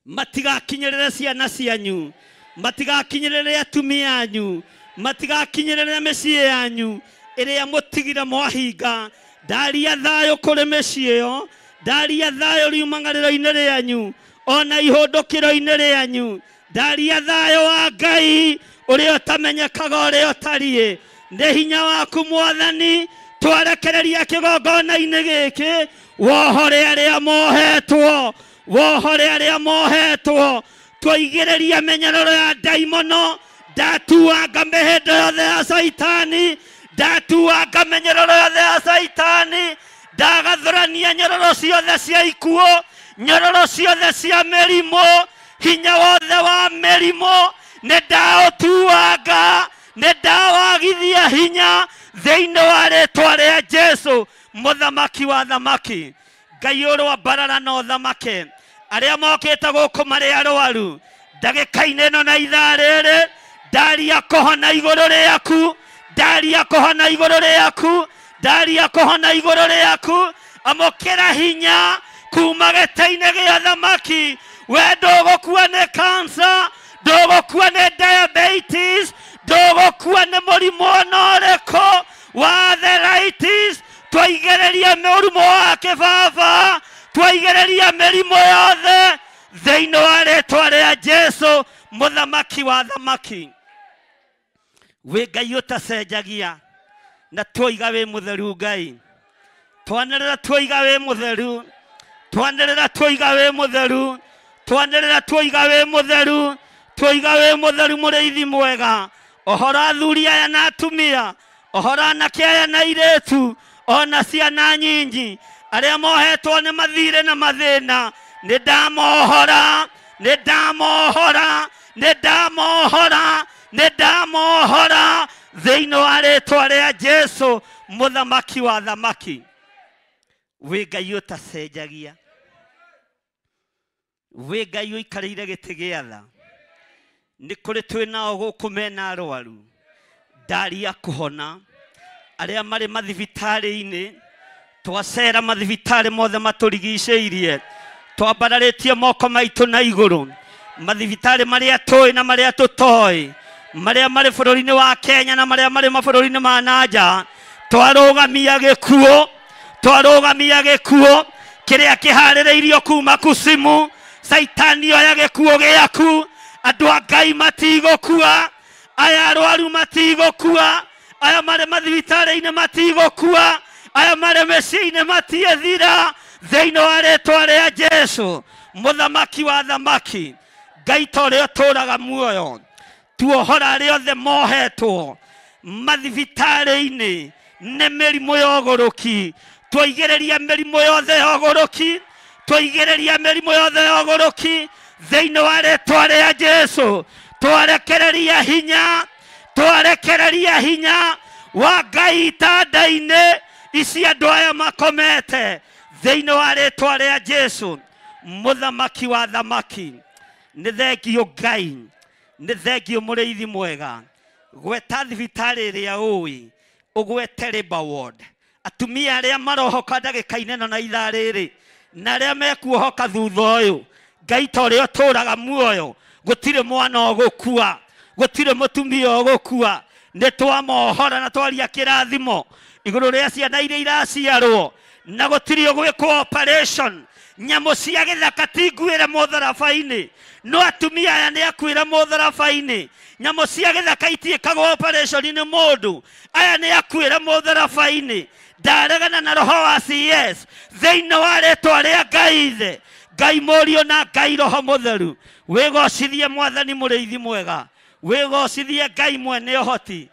matigakinyĩrĩre ciana cianyu, matigakinyĩrĩre atumia anyu, matigakinyĩrĩre mĩciĩ yanyu ĩrĩa mũtigire mwahinga. Ndaria thayũ kũrĩ mĩciĩ ĩyo, ndaria thayũ riumang'arĩro-inĩ rĩanyu ona ihũndũkĩro-inĩ rĩanyu. Ndaria thayũ wa Ngai ũrĩa ũtamenyekaga ũrĩa ũtariĩ. Nĩ hinya waku Mwathani Twarekereria kĩgongona-inĩ gĩkĩ, wohore arĩa mohetwo, wohore arĩa mohetwo. Twaigĩrĩria mĩnyororo ya ndaimono, ndatuanga mĩhĩndo yothe ya Caitani, ndatuanga mĩnyororo yothe ya Caitani, ndagathũrania nyororo ciothe cia ikuũ, nyororo ciothe cia mĩrimũ, hinya wothe wa mĩrimũ nĩ ndaũtuanga, nĩ ndawagithia hinya thĩinĩ wa rĩtwa rĩa Jesũ, mũthamaki wa thamaki. Ngai ũrwambarara na ũthamake arĩa mokĩte gũkũ marĩ arwaru ndagĩka-inĩ ĩno na ithaa rĩrĩ, ndaria kũhona igũrũ rĩaku, ndaria kũhona igũrũ rĩaku, ndaria kũhona igũrũ rĩaku. Amũkĩra hinya kuma gĩtĩ-inĩ gĩa thamaki. We ndũgũkua nĩ cancer, ndũgũkua nĩ diabetes, ndũgũkua nĩ mũrimũ ona ũrĩkũ wa arthritis. Twaigĩrĩria mũrimũ wa kĩbaba, twaigĩrĩria mĩrimũ yothe thĩinĩ wa rĩtwa rĩa Jesũ, mũthamaki wa thamaki. Wĩ Ngai ũtacenjagia, na twoiga wĩ mũtheru Ngai. Twanĩrĩra twoiga wĩ mũtheru, twanĩrĩra twoiga wĩ mũtheru, twanĩrĩra twoiga wĩ mũtheru, twoiga wĩ mũtheru mũrĩithi mwega. Ũhoro athuri aya na atumia, ũhoro anake aya na airĩtu, ona ciana nyinyi arĩa mohetwo nĩ mathirĩ na mathĩna, nĩ ndamohora, nĩ ndamohora, nĩ ndamohora, nĩ ndamohora thĩinĩ wa rĩtwa rĩa Jesũ, mũthamaki wa thamaki. Wĩ Ngai ũtacenjagia, wĩ Ngai ũikarĩire gĩtĩ gĩa tha. Nĩ kũrĩ twĩ nao gũkũ mena arwaru, ndaria kũhona arĩa marĩ mathibitarĩ-inĩ. Twacera mathibitarĩ mothe matũrigicĩirie, twambararĩtie moko maitũ na igũrũ, mathibitarĩ marĩa tũĩ na marĩa tũtoĩ, marĩa marĩ bũrũri-inĩ wa Kenya na marĩa marĩ mabũrũri-inĩ ma na nja. Twarũgamia gĩkuũ, twarũgamia gĩkuũ kĩrĩa kĩharĩrĩirio kuma kusimu. Caitani oya gĩkuũ gĩaku. Andũ a Ngai matigũkua, aya arwaru matigũkua, aya marĩ mathibitarĩ-inĩ matigũkua, aya marĩ mĩciĩ-inĩ matiethira thĩinĩ wa rĩtwa rĩa Jesũ, mũthamaki wa thamaki. Ngai ta ũrĩa ũtũũraga muoyo, tuohora arĩa othe mohetwo mathibitarĩ-inĩ nĩ mĩrimũ ya ũgũrũki. Twaigĩrĩria mĩrimũ yothe ya ũgũrũki, twaigĩrĩria mĩrimũ yothe ya ũgũrũki thĩinĩ wa rĩtwa rĩa Jesũ. Twarekereria hinya, twarekereria hinya wa Ngai itanda-inĩ ici andũ aya makomete thĩinĩ wa rĩtwa rĩa Jesũ, mũthamaki wa thamaki. Nĩ thengio Ngai, nĩ thengio mũrĩithi mwega. Gweta thibitarĩ ĩrĩa ũĩ, ũgwete Labour Ward. Atumia arĩa marohoka ndagĩka-inĩ ĩno na ithaa rĩrĩ, na arĩa mekuohoka thutha ũyũ, Ngai ta ũrĩa ũtũũraga muoyo, gũtirĩ mwana ũgũkua, gũtirĩ mũtumia ũgũkua. Nĩ twamohora na twaria kĩrathimo igũrũ rĩa ciana iria iraciarwo, na gũtirĩ ũgwĩkwo operation. Nyamũ cia gĩthaka ti nguĩre mũtharaba-inĩ, no atumia aya nĩ akuĩre mũtharaba-inĩ. Nyamũ cia gĩthaka itiĩkagwo operation nĩ mũndũ, aya nĩ akuĩre mũtharaba-inĩ. Ndaregana na roho wa CS thĩinĩ wa rĩtwa rĩa Ngai Ithe, Ngai Mũriũ na Ngai Roho Mũtheru. Wĩgocithie Mwathani mũrĩithi mwega, wĩgocithie Ngai mwene ũhoti,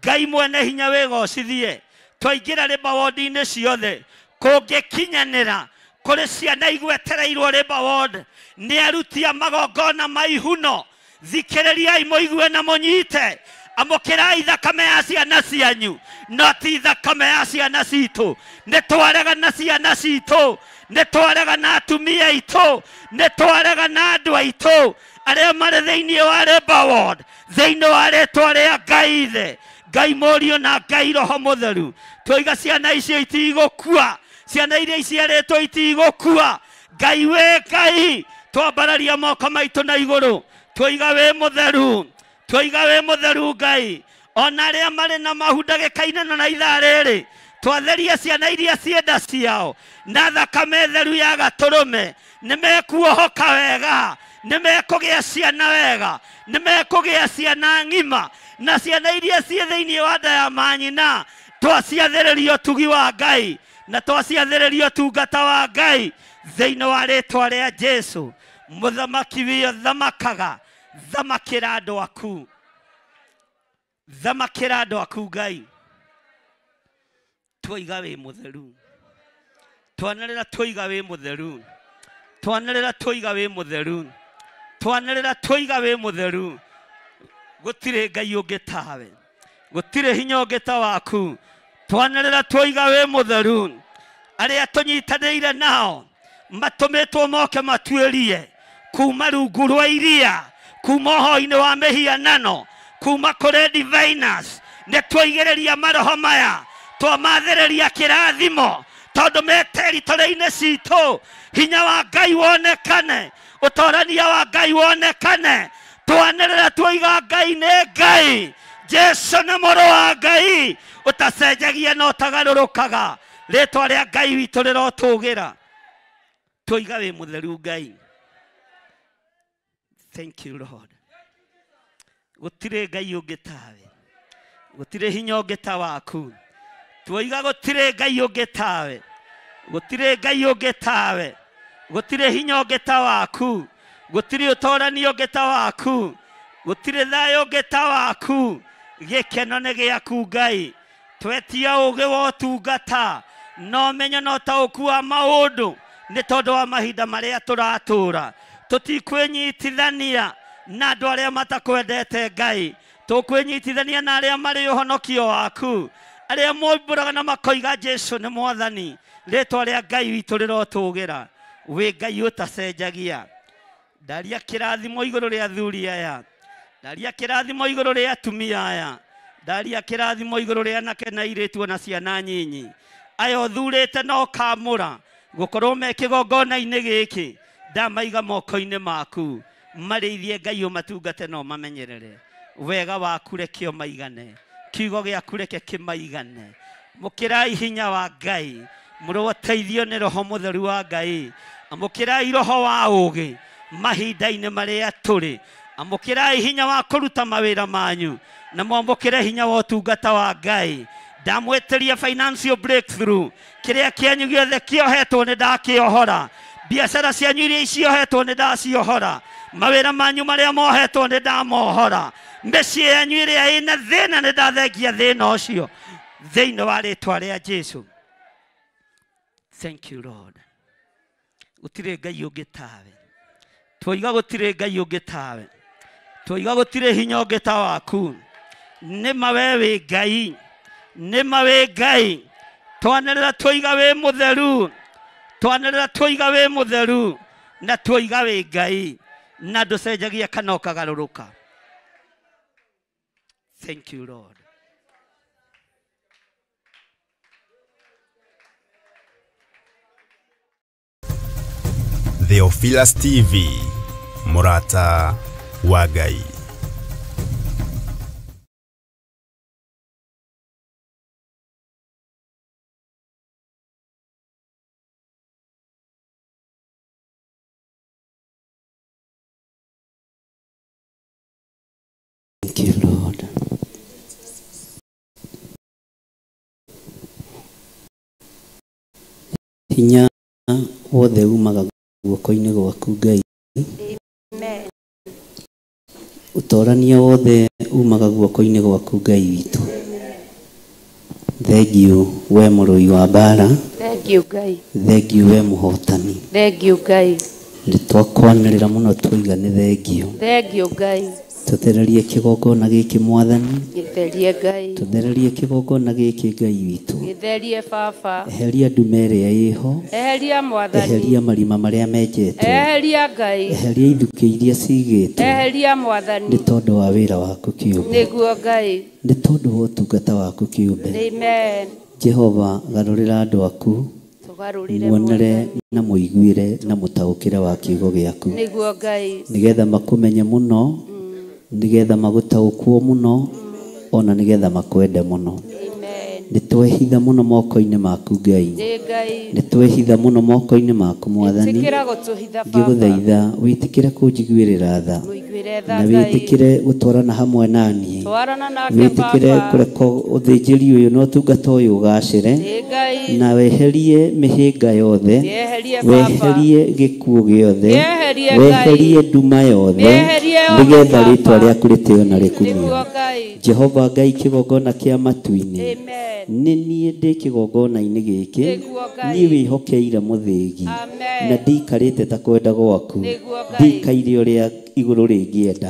Ngai mwene hinya, wĩgocithie. Twaingĩra Labour Ward-inĩ ciothe, kũngĩkinyanĩra kũrĩ ciana igwetereirwo Labour Ward nĩ aruti a magongona ma ihuno. Thikĩrĩriai mũigue na mũnyite. Amũkĩrai thakame ya ciana cianyu, no ti thakame ya ciana citũ. Nĩ twarega na ciana citũ, nĩ twarega na atumia aitũ, nĩ twarega na andũ aitũ arĩa marĩ thĩinĩ wa Labour Ward, thĩinĩ wa rĩtwa rĩa Ngai Ithe, Ngai Mũriũ na Ngai Roho Mũtheru. Twoiga ciana icio itigũkua, ciana iria iciarĩtwo itigũkua. Ngai wĩ Ngai, twambararia moko maitũ na igũrũ, twoiga wĩ mũtheru, twoiga wĩ mũtheru Ngai. Ona arĩa marĩ na mahu ndagĩka-inĩ ĩno na ithaa rĩrĩ, twatheria ciana iria cienda ciao na thakame theru ya gatũrũme, nĩ mekuohoka wega, nĩ mekũgĩa ciana wega, nĩ mekũgĩa ciana ng'ima, na ciana iria ciĩ thĩinĩ wa nda ya manyina Twaciathĩrĩria ũtugi wa Ngai na twaciathĩrĩria ũtungata wa Ngai thĩinĩ wa rĩtwa rĩa Jesu. Mũthamaki wĩyo thamakaga, thamakĩra andũ aku, thamakĩra andũ aku Ngai. Twaiga wĩ mũtheru, twanĩrĩra twaiga wĩ mũtheru, twanĩrĩra twaiga wĩ mũtheru, twanĩrĩra twaiga wĩ mũtheru. Gũtirĩ Ngai ũngĩ tawe, gũtirĩ hinya ũngĩ ta waku. Twanĩrĩra twaiga wĩ mũtheru. Arĩa tũnyitanĩire nao matũmĩtwo moke matuĩrie kuma rungu rwa iria, kuma ũhoi-inĩ wa mĩhianano, kuma kũrĩ diviners, nĩ twaigĩrĩria maroho maya, twamathĩrĩria kĩrathimo tondũ me territory-inĩ citũ. Hinya wa Ngai wonekane, ũtorania wa Ngai wonekane. Twanĩrĩra twaiga Ngai nĩ Ngai, Jesu nĩ mũrũ wa Ngai ũtacenjagia na ũtagarũrũkaga. Rĩtwa rĩa Ngai witũ rĩrotũgĩra. Twaiga wĩ mũtheru Ngai. Thank you Lord. Gũtirĩ Ngai ũngĩ tawe, gũtirĩ hinya ũngĩ ta waku. Twaiga gũtirĩ Ngai ũngĩ tawe, gũtirĩ Ngai ũngĩ tawe, gũtirĩ hinya ũngĩ ta waku, gũtirĩ ũtorani ũngĩ ta waku, gũtirĩ thayũ ũngĩ ta waku. Gĩkeno nĩ gĩaku Ngai. Twetia ũũgĩ wa ũtungata na ũmenyo na ũtaũku wa maũndũ nĩ tondũ wa mahinda marĩa tũratũra. Tũtikwĩnyitithania na andũ arĩa matakwendete Ngai, tũkwĩnyitithania na arĩa marĩ ũhonokio waku, arĩa moimbũraga na makoiga Jesu nĩ Mwathani. Rĩtwa rĩa Ngai witũ rĩrotũgĩra. Wĩ Ngai ũtacenjagia. Ndaria kĩrathimo igũrũ rĩa athuri aya, ndaria kĩrathimo igũrũ rĩa atumia aya, ndaria kĩrathimo igũrũ rĩa anake na airĩtu ona ciana nyinyi. Aya ũthurĩte na ũkamũra gũkorwo me kĩgongona-inĩ gĩkĩ, ndamaiga moko-inĩ maku. Marĩithie Ngai, ũmatungate na ũmamenyerere. Wega waku reke ũmaigane, kiugo gĩaku reke kĩmaigane. Mũkĩrai hinya wa Ngai, mũroteithio nĩ Roho Mũtheru wa Ngai. Amũkĩrai roho wa ũũgĩ mahinda-inĩ marĩa tũrĩ. Amũkĩrai hinya wa kũruta mawĩra manyu na mwamũkĩre hinya wa ũtungata wa Ngai. Ndamwĩtĩria financial breakthrough, kĩrĩa kĩanyu gĩothe kĩohetwo nĩ ndakĩohora, biacara cianyu iria ciohetwo nĩ ndaciohora, mawĩra manyu marĩa mohetwo nĩ ndamohora, mĩciĩ yanyu ĩrĩa ĩna thĩna nĩ ndathengia thĩna ũcio thĩinĩ wa rĩtwa rĩa Jesu. Thank you Lord. Gũtirĩ Ngai ũngĩ tawe. Twaiga gũtirĩ Ngai ũngĩ tawe, twaiga gũtirĩ hinya ũngĩ ta waku. Nĩ ma we wĩ Ngai, nĩ ma wĩ Ngai. Twanĩrĩra twaiga wĩ mũtheru, twanĩrĩra twaiga wĩ mũtheru, na twaiga wĩ Ngai na ndũcenjagia kana ũkagarũrũka. Thank you Lord. Theophilus TV, mũrata wa Ngai. Thank you Lord. Hinya wothe umaga guoko-inĩ gwaku Ngai. Amen. Ũtorania wothe umaga guoko-inĩ gwaku Ngai witũ. Thank you we mũrũi wa mbara. Thank you Ngai. Thank you we mũhotani. Thank you Ngai. Nĩ twakwanĩrĩra mũno twoiga nĩ thank you. Thank you Ngai. Tũthererie kĩgongona gĩkĩ Mwathani. Gĩtherie Ngai. Tũthererie kĩgongona gĩkĩ Ngai witũ. Gĩtherie Baba. Eheria ndume ĩrĩa ĩho. Eheria Mwathani. Eheria marima marĩa menjetwo. Eheria Ngai. Eheria ithukĩ iria cigĩtwo. Eheria Mwathani. Nĩ tondũ wa wĩra waku kĩũmbe. Nĩguo Ngai. Nĩ tondũ wa ũtungata waku kĩũmbe. Amen. Jehova garũrĩra andũ aku. Muonere na mũiguĩre na mũtaũkĩre wa kiugo gĩaku. Nĩguo Ngai. Nĩgetha makũmenye mũno, nĩgetha magũtaũkwo mũno, ona nĩgetha makwende mũno. Amen. Nĩ twehitha mũno moko-inĩ maku Ngai. Nĩ twehitha mũno moko-inĩ maku Mwathani. Ngĩgũthaitha wĩtĩkĩre kũnjiguĩrĩra tha na wĩtĩkĩre gũtwarana hamwe na niĩ, wĩtĩkĩre kũreka ũthĩnjĩri ũyũ na ũtungata ũyũ ũgacĩre, na weherie mĩhĩnga yothe, weherie gĩkuũ gĩothe, weherie nduma yothe, nĩgetha rĩtwa rĩaku rĩtĩo na rĩkumio. Jehova Ngai kĩgongona kĩa matu-inĩ, nĩ niĩ ndĩ kĩgongona-inĩ gĩkĩ, niĩ wĩhokeire mũthĩgi, na ndiikarĩte ta kwenda gwaku, ndikaire ũrĩa igũrũ rĩngĩenda.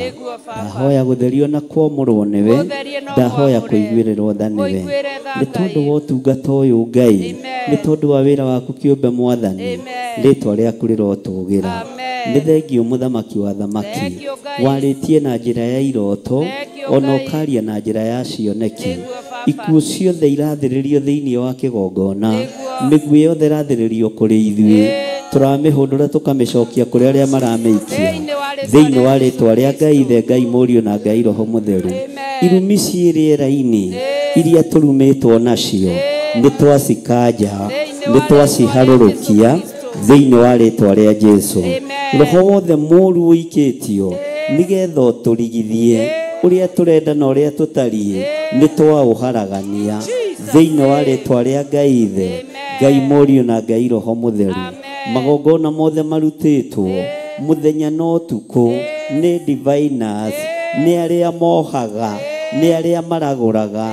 Ndahoya gũtherio na kwamũrwo nĩwe, ndahoya kũiguĩrĩrwo tha nĩwe, nĩ tondũ wa ũtungata ũyũ Ngai, nĩ tondũ wa wĩra waku kĩũmbe Mwathani, rĩtwa rĩaku rĩrotũgĩra. Nĩ thengio mũthamaki wa thamaki, warĩtie na njĩra ya iroto, ona ũkaria na njĩra ya cioneki. Ikuũ ciothe irathĩrĩrio thĩinĩ wa kĩgongona, mĩguĩ yothe ĩrathĩrĩrio kũrĩ ithuĩ, tũramĩhũndũra tũkamĩcokia kũrĩ arĩa maramĩikia thĩinĩ wa rĩtwa rĩa Ngai Ithe, Ngai Mũriũ na Ngai Roho Mũtheru. Irumi ciĩ rĩera-inĩ iria tũrumĩtwo nacio nĩ twacikanja, nĩ twaciharũrũkia thĩinĩ wa rĩtwa rĩa Jesũ. Roho wothe mũũru ũikĩtio nĩgetha ũtũrigithie ũrĩa tũrenda na ũrĩa tũtariĩ, nĩ twaũharagania thĩinĩ wa rĩtwa rĩa Ngai Ithe, Ngai Mũriũ na Ngai Roho Mũtheru. Magongona mothe marutĩtwo mũthenya na ũtukũ nĩ diviners, nĩ arĩa mohaga, nĩ arĩa maragũraga,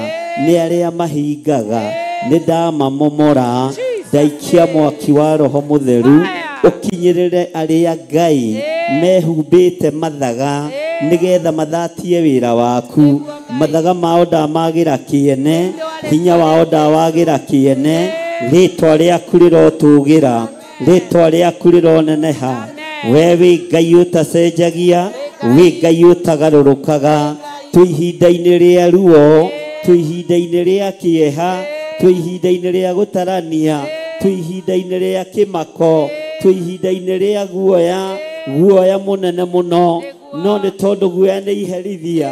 nĩ arĩa mahingaga, nĩ ndamamomora, ndaikia mwaki wa Roho Mũtheru ũkinyĩrĩre arĩa Ngai mehumbĩte mathaga nĩgetha mathatie wĩra waku. Mathaga mao ndamagĩra kĩene, hinya wao ndawagĩra kĩene, rĩtwa rĩaku rĩrotũgĩra, rĩtwa rĩaku rĩroneneha. We wĩ Ngai ũtacenjagia, wĩ Ngai ũtagarũrũkaga. Twĩ ihinda-inĩ rĩa ruo, twĩ ihinda-inĩ rĩa kĩeha, twĩ ihinda-inĩ rĩa gũtarania, twĩ ihinda-inĩ rĩa kĩmako, twĩ ihinda-inĩ rĩa guoya, guoya mũnene mũno, no nĩ tondũ guoya nĩ iherithia.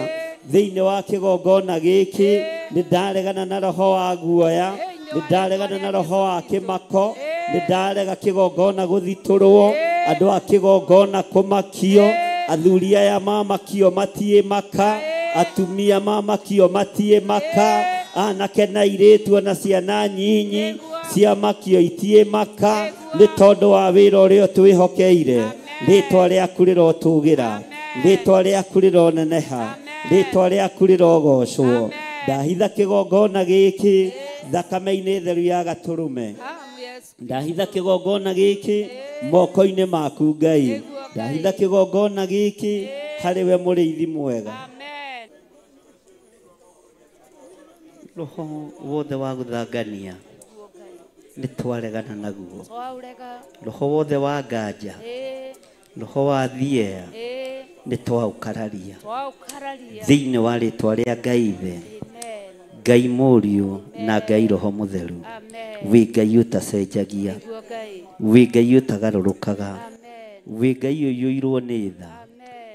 Thĩinĩ wa kĩgongona gĩkĩ nĩ ndaregana na roho wa guoya, nĩ ndaregana na roho wa kĩmako, nĩ ndarega kĩgongona gũthitũrwo, andũ a kĩgongona kũmakio, athuri aya mamakio matiĩ maka, atumia mamakio matiĩ maka, anake na airĩtu ona ciana nyinyi ciamakio itiĩ maka, nĩ tondũ wa wĩra ũrĩa twĩhokeire. Rĩtwa rĩaku rĩrotũgĩra, rĩtwa rĩaku rĩroneneha, rĩtwa rĩaku rĩrogocwo. Ndahitha kĩgongona gĩkĩ thakame-inĩ theru ya gatũrũme, ndahitha kĩgongona gĩkĩ moko-inĩ maku Ngai, ndahitha kĩgongona gĩkĩ harĩ we mũrĩithi mwega. Roho wothe wa gũthangania nĩ twaregana naguo, roho wothe wa nganja, roho wa thiea nĩ twaũkararia thĩinĩ wa rĩtwa rĩa Ngai Ithe, Ngai Mũriũ na Ngai Roho Mũtheru. Wĩ Ngai ũtacenjagia, wĩ Ngai ũtagarũrũkaga, wĩ Ngai ũiyũirwo nĩ tha,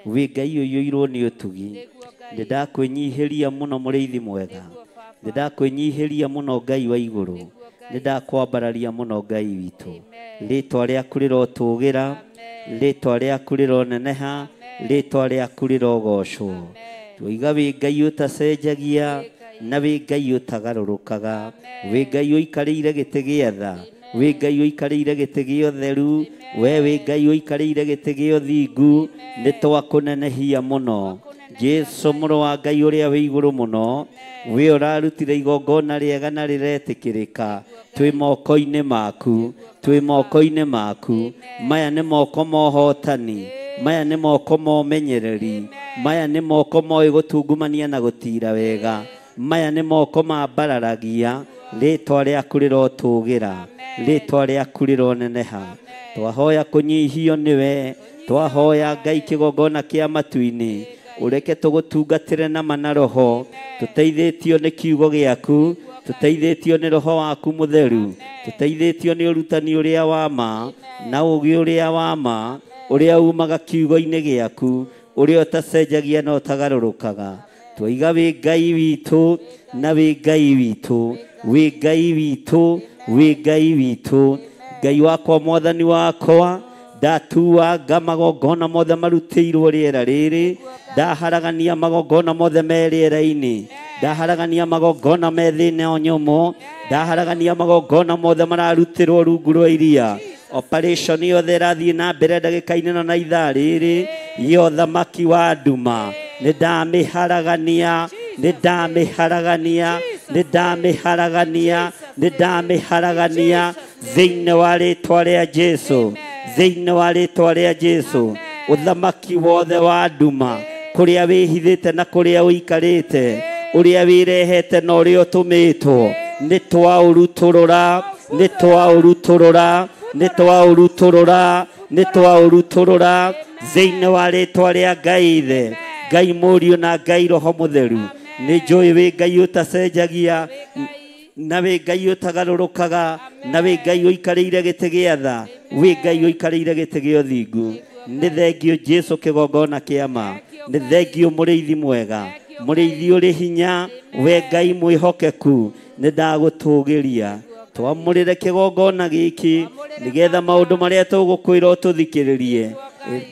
wĩ Ngai ũiyũirwo nĩ ũtugi. Nĩ ndakwĩnyihĩria mũno mũrĩithi mwega, nĩ ndakwĩnyihĩria mũno Ngai wa igũrũ, nĩ ndakwambararia mũno Ngai witũ. Rĩtwa rĩaku rĩrotũgĩra, rĩtwa rĩaku rĩroneneha, rĩtwa rĩaku rĩrogocwo. Twoiga wĩ Ngai ũtacenjagia na wĩ Ngai ũtagarũrũkaga, wĩ Ngai ũikarĩire gĩtĩ gĩa tha, wĩ Ngai ũikarĩire gĩtĩ gĩa ũtheru, we wĩ Ngai ũikarĩire gĩtĩ gĩa ũthingu. Nĩ twakũnenehia mũno Jesũ mũrũ wa Ngai ũrĩa wĩ igũrũ mũno, wĩ ũrarutire igongona rĩega na rĩretĩkĩrĩka. Twĩ moko-inĩ maku, twĩ moko-inĩ maku. Maya nĩ moko ma ũhotani, maya nĩ moko ma ũmenyereri, maya nĩ moko moĩ gũtungumania na gũtira wega, maya nĩ moko mambararagia rĩtwa rĩaku rĩrotũgĩra, rĩtwa rĩaku rĩroneneha. Twahoya kũnyihio nĩwe, twahoya Ngai kĩgongona kĩa matu-inĩ, ũreke tũgũtungatĩre na ma na roho, tũteithĩtio nĩ kiugo gĩaku, tũteithĩtio nĩ roho waku mũtheru, tũteithĩtio nĩ ũrutani ũrĩa wa ma na ũũgĩ ũrĩa wa ma ũrĩa umaga kiugo-inĩ gĩaku, ũrĩa ũtacenjagia na ũtagarũrũkaga. Twaiga wĩ Ngai witũ na wĩ Ngai witũ, wĩ Ngai witũ, wĩ Ngai witũ. Ngai wakwa mwathani wakwa, ndatuanga magongona mothe marutĩirwo rĩera rĩrĩ, ndaharagania magongona mothe me rĩera-inĩ, ndaharagania magongona me thĩna nyũmũ, ndaharagania magongona mothe mararutĩrwo rungu rwa iria. Operation yothe ĩrathiĩ na mbere ndagĩka-inĩ ĩno na ithaa rĩrĩ ya ũthamaki wa nduma, nĩ ndamĩharagania, nĩ ndamĩharagania, nĩ ndamĩharagania, nĩ ndamĩharagania thĩinĩ wa rĩtwa rĩa Jesũ, thĩinĩ wa rĩtwa rĩa Jesũ. Ũthamaki wothe wa nduma, kũrĩa wĩhithĩte na kũrĩa ũikarĩte, ũrĩa wĩrehete na ũrĩa ũtũmĩtwo, nĩ twaũrutũrũra, nĩ twaũrutũrũra, nĩ twaũrutũrũra, nĩ twaũrutũrũra thĩinĩ wa rĩtwa rĩa Ngai Ithe, Ngai Mũriũ na Ngai Roho Mũtheru. Nĩ njũĩ wĩ Ngai ũtacenjagia, na wĩ Ngai ũtagarũrũkaga, na wĩ Ngai ũikarĩire gĩtĩ gĩa tha, wĩ Ngai ũikarĩire gĩtĩ gĩa ũthingu. Nĩ thengio Jesũ kĩgongona kĩa ma, nĩ thengio mũrĩithi mwega, mũrĩithi ũrĩ hinya, we Ngai mwĩhokeku, nĩ ndagũtũgĩria. Twamũrĩre kĩgongona gĩkĩ nĩgetha maũndũ marĩa tũgũkwĩra ũtũthikĩrĩrie,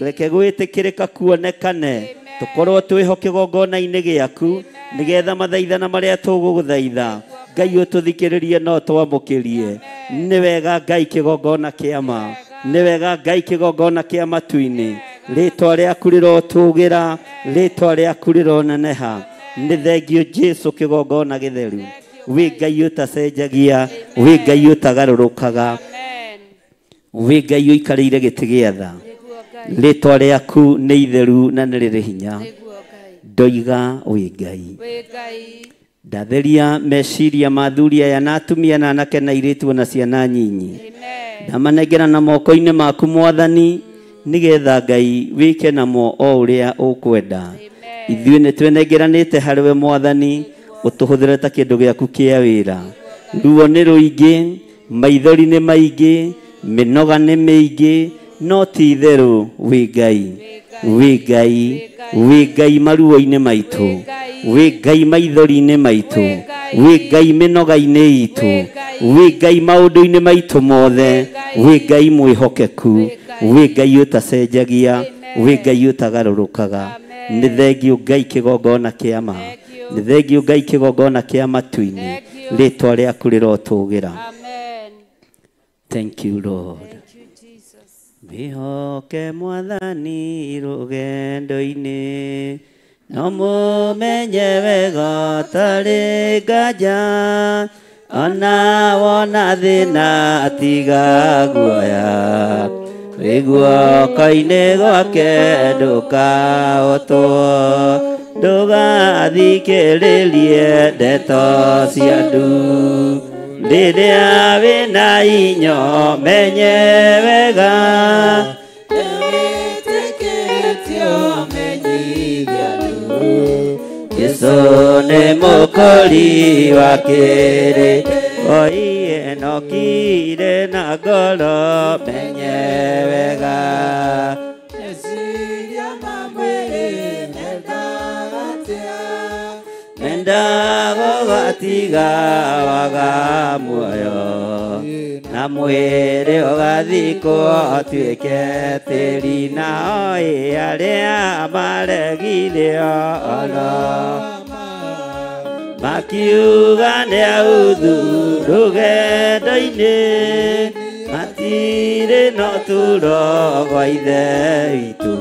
reke gwĩtĩkĩrĩka kuonekane, tũkorwo twĩho kĩgongona-inĩ gĩaku nĩgetha mathaithana marĩa tũgũgũthaitha Ngai ũtũthikĩrĩrie no twamũkĩrie. Nĩ wega Ngai kĩgongona kĩa ma, nĩ wega Ngai kĩgongona kĩa matu-inĩ. Rĩtwa rĩaku rĩrotũgĩra, rĩtwa rĩaku rĩroneneha. Nĩ thengio Jesũ kĩgongona gĩtheru, wĩ Ngai ũtacenjagia, wĩ Ngai ũtagarũrũkaga, wĩ Ngai ũikarĩire gĩtĩ gĩa tha. Rĩtwa rĩaku nĩ itheru na nĩ rĩrĩ hinya. Ndoiga wĩ Ngai. Ndatheria meciria ma athuri aya na atumia na anake na airĩtu na ciana nyinyi, ndamanengera na moko-inĩ maku mwathani, nĩgetha Ngai wĩke namo o ũrĩa ũkwenda. Ithuĩ nĩ twenengeranĩte harĩwe mwathani, ũtũhũthĩre ta kĩndũ gĩaku kĩa wĩra. Ruo nĩ rũingĩ, maithori nĩ maingĩ, mĩnoga nĩ mĩingĩ, no ti itherũ wĩ Ngai, wĩ Ngai, wĩ Ngai maruo-inĩ maitũ, wĩ Ngai maithori-inĩ maitũ, wĩ Ngai mĩnoga-inĩ itũ, wĩ Ngai maũndũ-inĩ maitũ mothe, wĩ Ngai mwĩhokeku, wĩ Ngai ũtacenjagia, wĩ Ngai ũtagarũrũkaga. Nĩ thengio Ngai kĩgongona kĩa ma, nĩ thengio Ngai kĩgongona kĩa matu-inĩ. Rĩtwa rĩaku rĩrotũgĩra. Thank you Lord. Wĩhoke mwathani rũgendo-inĩ, no mũmenye wega ũtarĩ nganja, ona wona thĩna tiga guoya, wĩ guoko-inĩ gwake ndũkahotwo, ndũgathikĩrĩrie ndeto cia andũ. Rĩrĩa wĩna inyo menye wega, nĩwĩtĩkĩtio menyithia andũ, Jesũ nĩ mũkũri wa kĩrĩ, oiye nokire na ngoro menye wega. Meciria ma mwĩrĩ mendaga atĩa? Mendaga ũgatiga waga muoyo, na mwĩrĩ ũgathikwo ũtuĩke tĩri, nao ĩ arĩa maregire ũhoro makiuga nĩ authu rũgendo-inĩ, matirĩ na ũtũũro gwa Ithe witũ,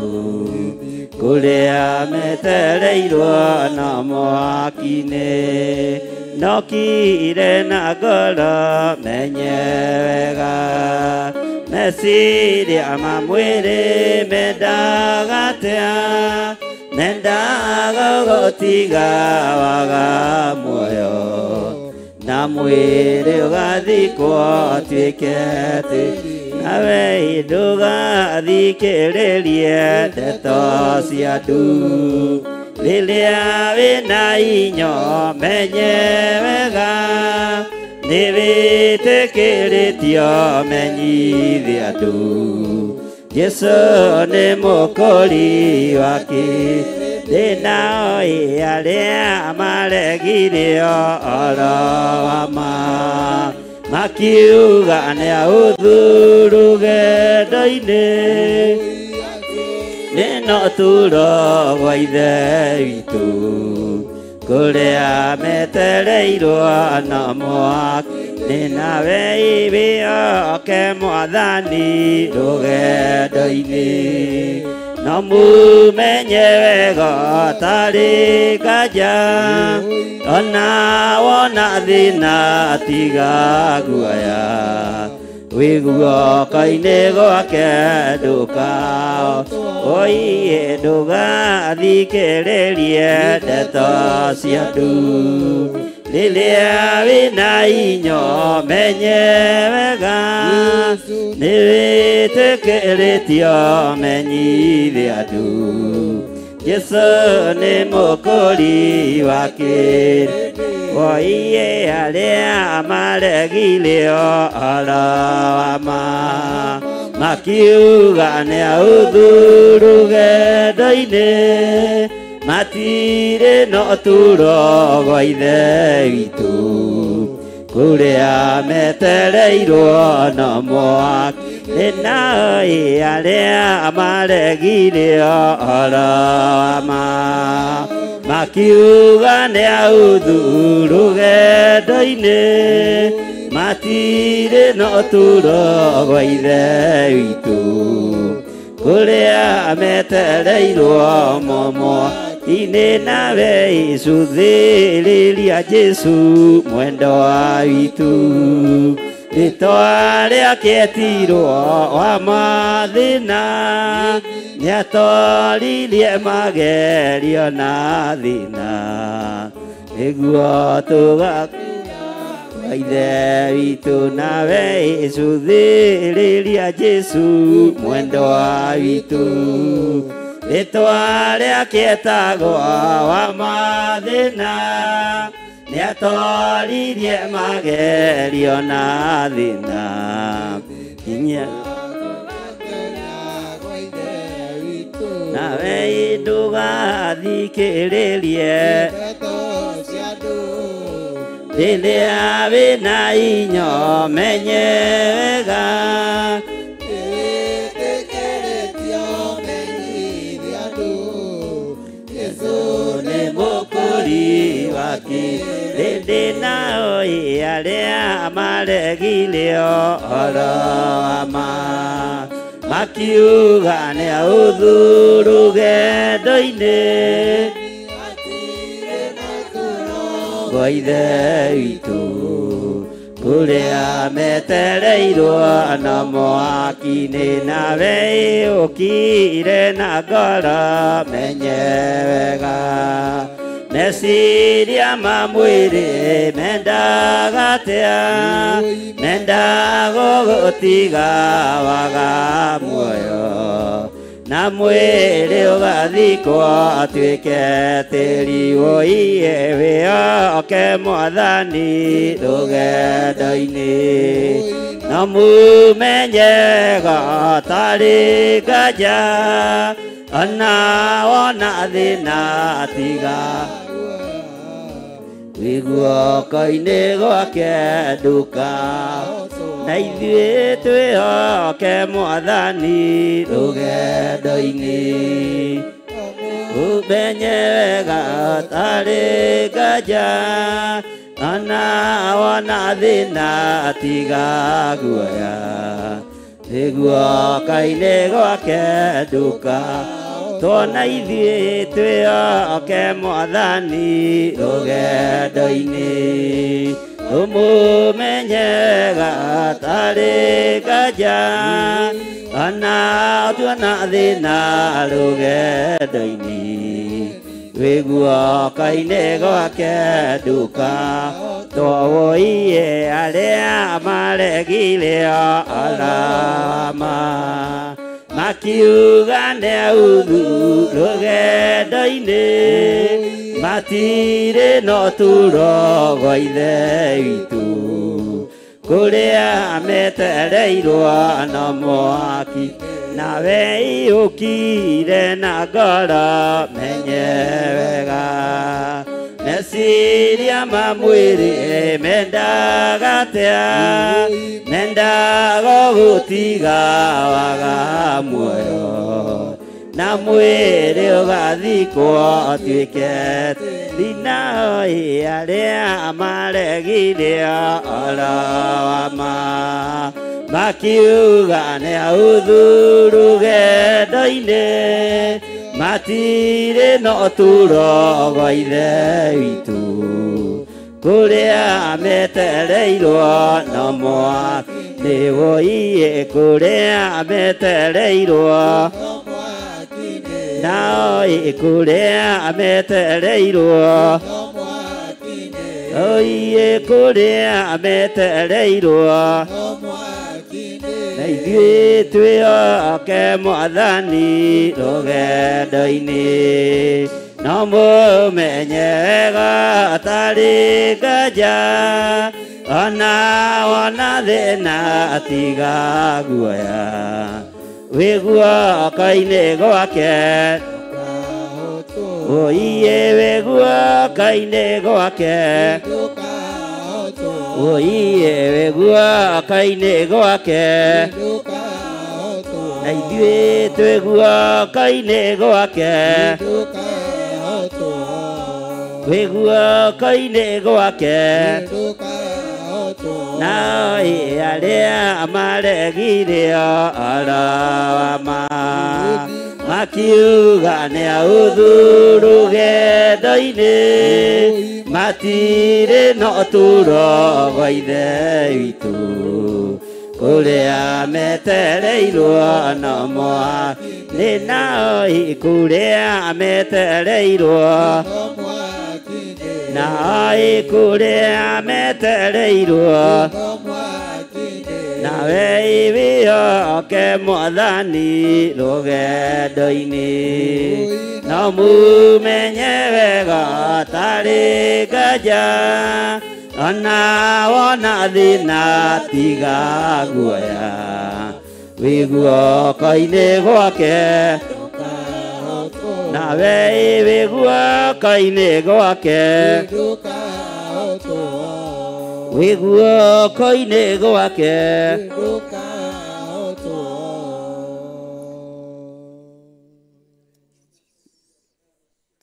kũrĩa metereirwo na mwaki-inĩ. Nokire na ngoro menye wega, meciria ma mwĩrĩ mendaga atĩa? Mendaga gũtiga waga muoyo, na mwĩrĩ ũgathikwo ũtuĩke tĩri, nawe ndũgathikĩrĩrie ndeto cia andũ. Rĩrĩa wĩna inyo menye wega, nĩwĩtĩkĩrĩtio menyithia andũ, Jesũ nĩ mũkũri wa kĩrĩ. Ndĩnao ĩ arĩa maregire ũhoro wa ma makiuga nĩ ahũthũ rũgendo-inĩ nĩno turo gwa Ithe witũ kũrĩa metereirwo na mwaki nĩ nawe wĩhoke Mwathani rũgendo-inĩ no mũmenye wega ũtarĩ nganja ona wona thĩna tiga guoya wĩ guoko-inĩ gwake ndũkao oiye ndũgathikĩrĩrie ndeto cia andũ rĩrĩa wĩna inyo menye wega nĩ wĩtĩkĩrĩtio menyithie andũ Jesũ nĩ mũkũri wa kĩrĩndĩ oiye arĩa maregire ũhoro wa ma makiuga nĩ ahũthũ rũgendo-inĩ matirĩ na ũtũũro gwa Ithe witũ kũrĩa metereirwo na mwaki nĩ nao ĩ arĩa maregire ũhoro wa ma makiuga nĩ ahũthũ rũgendo-inĩ matirĩ na ũtũũro gwa Ithe witũ kũrĩa metereirwo momwaki-inĩ nawe icũthĩrĩria Jesũ mwendwa witũ rĩtwa rĩake etirwo wa mathĩna nĩatoririe magerio na thĩna nĩguo tũgakua Ithe witũ nawe icũthĩrĩria Jesũ mwendwa witũ rĩtwa rĩake etagwo wa mathĩna nĩatoririe magerio na thĩna nginya nawe ndũgathikĩrĩrie rĩrĩa wĩna inyo menye wega Jesũ nĩ mũkũri wa kĩrĩndĩ nao ĩ arĩa maregire ũhoro wa ma makiuga nĩ ahũthũ rũgendo-inĩ gwa Ithe witũ kũrĩa metereirwo na mwaki-inĩ nawe ũkire na ngoro menye wega meciria ma mwĩrĩ mendaga atĩa mendaga gũgũtiga waga muoyo na mwĩrĩ ũgathikwo atuĩke tĩri woiye wĩhoke Mwathani rũgendo-inĩ no mũmenye wega ũtarĩ nganja ona wona thĩna tiga wĩ guoko-inĩ gwake nduka na ithuĩ twĩhoke Mwathani rũgendo-inĩ ũmenye wega ũtarĩ nganja ona wona thĩna tiga guoya wĩ guoko-inĩ gwake nduka tuona ithuĩ twĩhoke Mwathani rũgendo-inĩ ũmũmenye wega ũtarĩ nganja ona tuona thĩna rũgendo-inĩ wĩ guoko-inĩ gwake nduka twoiye arĩa maregire ũhoro wa ma makiuga nĩ ahũthũ rũgendo-inĩ matirĩ na ũtũũro gwa Ithe witũ kũrĩa metereirwo na mwaki Nawe iyũkire na ngoro menye wega. Meciria ma mwĩrĩ mendaga atĩa, mendaga gũtiga waga muoyo. Na mwĩrĩ ũgathikwo ũtuĩke thina arĩa maregire ũhoro wa ma. Makiuga nĩ ahũthũ rũgendo-inĩ, matirĩ na ũtũũro gwa Ithe witũ. Kũrĩa metereirwo no mwaki nĩwoiĩ, kũrĩa metereirwo nao ĩ, kũrĩa metereirwo oiĩ, kũrĩa metereirwo na ithuĩ twĩhoke Mwathani rũgendo-inĩ. No mũmenye wega atarĩ nganja, ona wona thĩna tiga guoya. Wĩ guoko-inĩ gwake, ũiĩ wĩ guoko-inĩ gwake, ũiĩ wĩ guoko-inĩ gwake. Na ithuĩ twĩ guoko-inĩ gwake, wĩ guoko-inĩ gwake. Nao arĩa maregire ũhoro wa ma, makiuga nĩ ahũthũ rũgendo-inĩ, matirĩ na ũtũũro gwa Ithe witũ. Kũrĩa metereirwo no mwaki nĩ nao ĩ, kũrĩa metereirwo nao ĩ, kũrĩa metereirwo nawe wĩhoke Mwathani rũgendo-inĩ. No mũmenye wega atarĩ nganja, ona wona thĩna tiga guoya. Wĩ guoko-inĩ gwake, nawe wĩ guoko-inĩ gwake, wĩ guoko-inĩ gwake.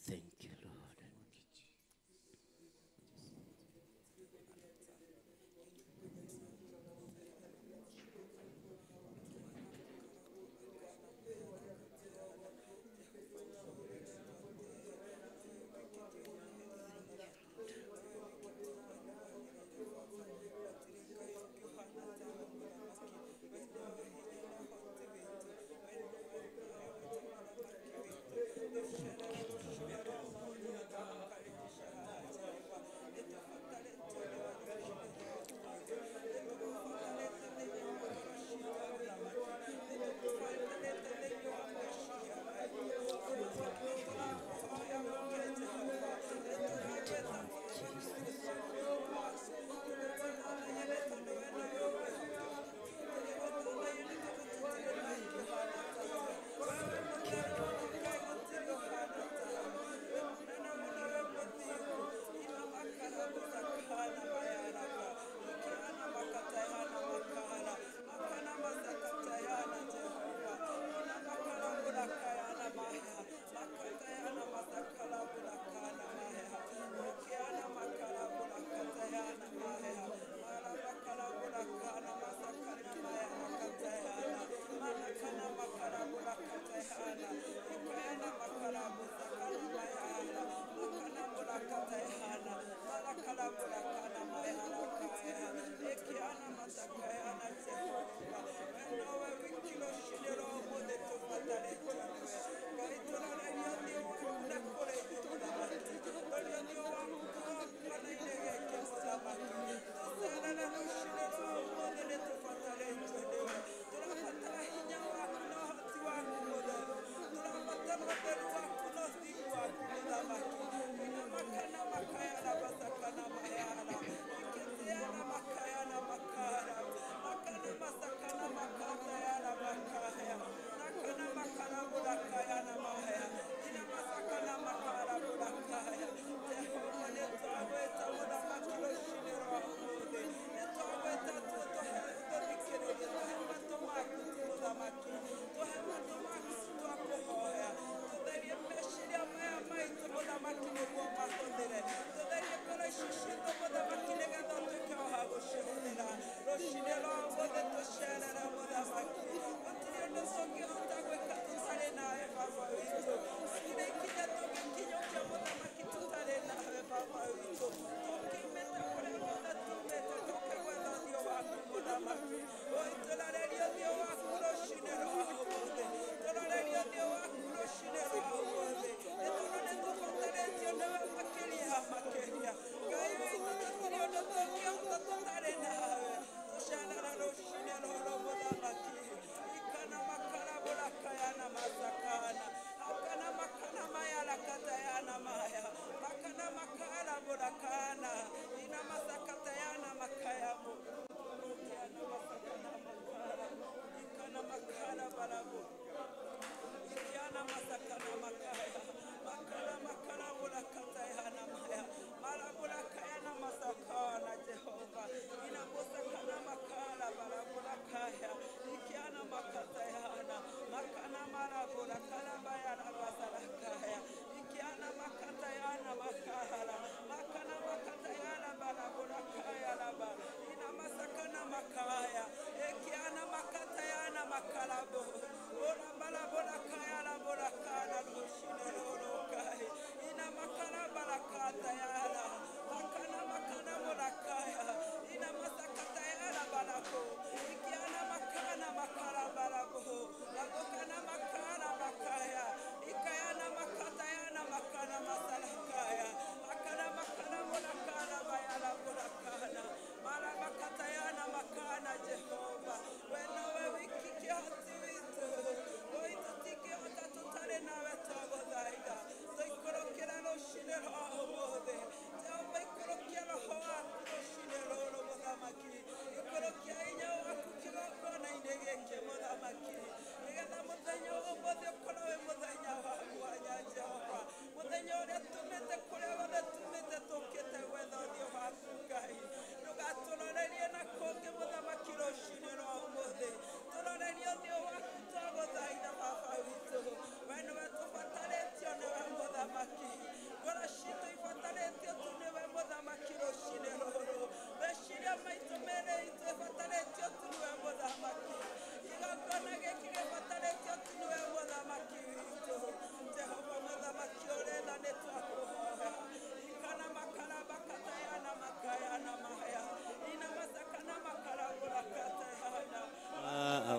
Thank you, Lord.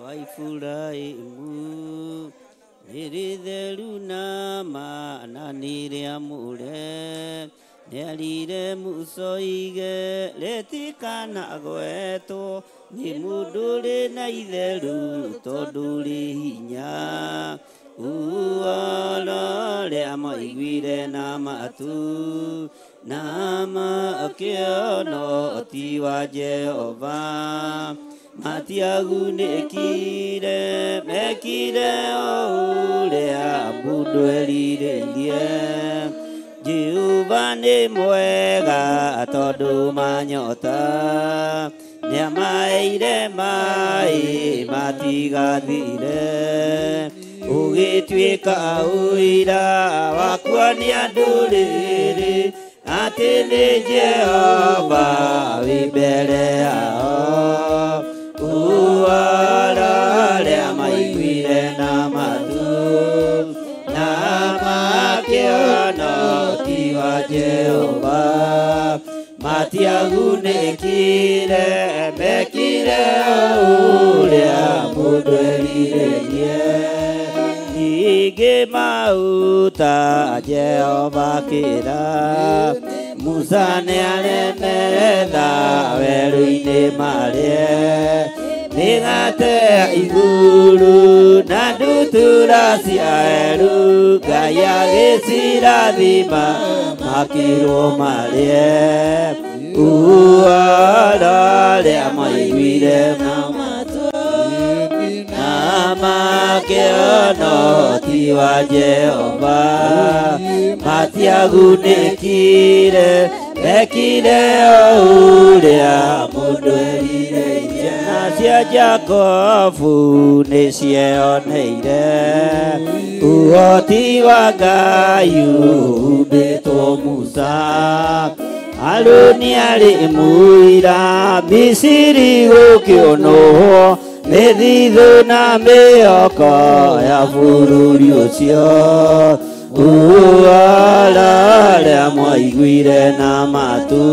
wa Iburahĩmu nĩ rĩtheru na ma na nĩ rĩamũre. Nĩarire Musa oige rĩtikanagwetwo nĩ mũndũ rĩ na itheru tondũ rĩ hinya. Ũhoro ũrĩa maiguire na matũ na makĩona ũhoti wa Jehova matiagunĩkire, mekire o ũrĩa mũndũ erirĩirie. Jehova nĩ mwega tondũ manyota nĩamaheire maĩ matigathire. Ũgĩtuĩka ũira wa kuonia ndũrĩrĩ atĩ nĩ Jehova wĩ mbere yao. Ũhoro ũrĩa maiguire na matũ na makĩona ũhoti wa Jehova matiagunĩkire, mekire o ũrĩa mũndũ erirĩirie. Ningĩ maguta Jehova akĩra Musa nĩaremetha werũ-inĩ marĩe mĩgate ya igũrũ na ndutura cia werũ. Ngai agĩcirathima makĩrwo marĩe. Ũhoro ũrĩa maiguire na matũ na makĩona ũhoti wa Jehova matiagunĩkire, mekire o ũrĩa mũndũ erirĩirie. Ciana cia Jakubu nĩcieoneire ũhoti wa Ngai ũhumbĩtwo Musa. Harũni arĩ mũira Misiri gũkĩũnũhwo mĩthithũ na mĩhoko ya bũrũri ũcio. Ũhoro ũrĩa mwaiguire na matũ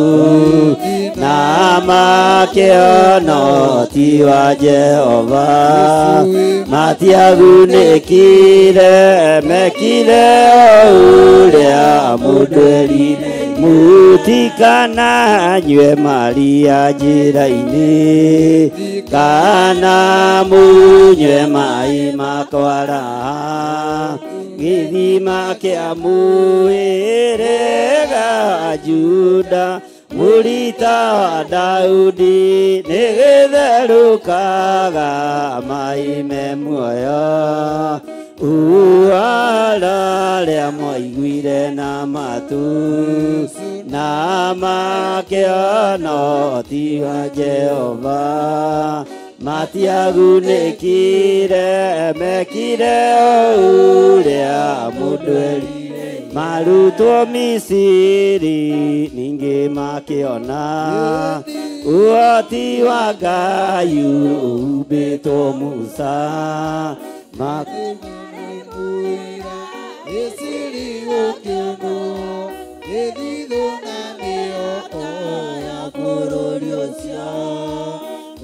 na makĩona ũhoti wa Jehova matiagunĩkire, mekire o ũrĩa mũndũ erirĩirie. Mũtikananyue maria njĩra-inĩ kana mũnyue maĩ makwaraha. Gĩthima kĩa mũhĩrĩga wa Juda mũrita wa Daudi nĩgĩtherũkaga maĩ me muoyo. Ũhoro ũrĩa mwaiguire na matũ na makĩona ũhoti wa Jehova matiagunĩkire, mekire o ũrĩa mũndũ erirĩirie. Marutwo Misiri ningĩ makĩona ũhoti wa Ngai ũhumbĩtwo Musa.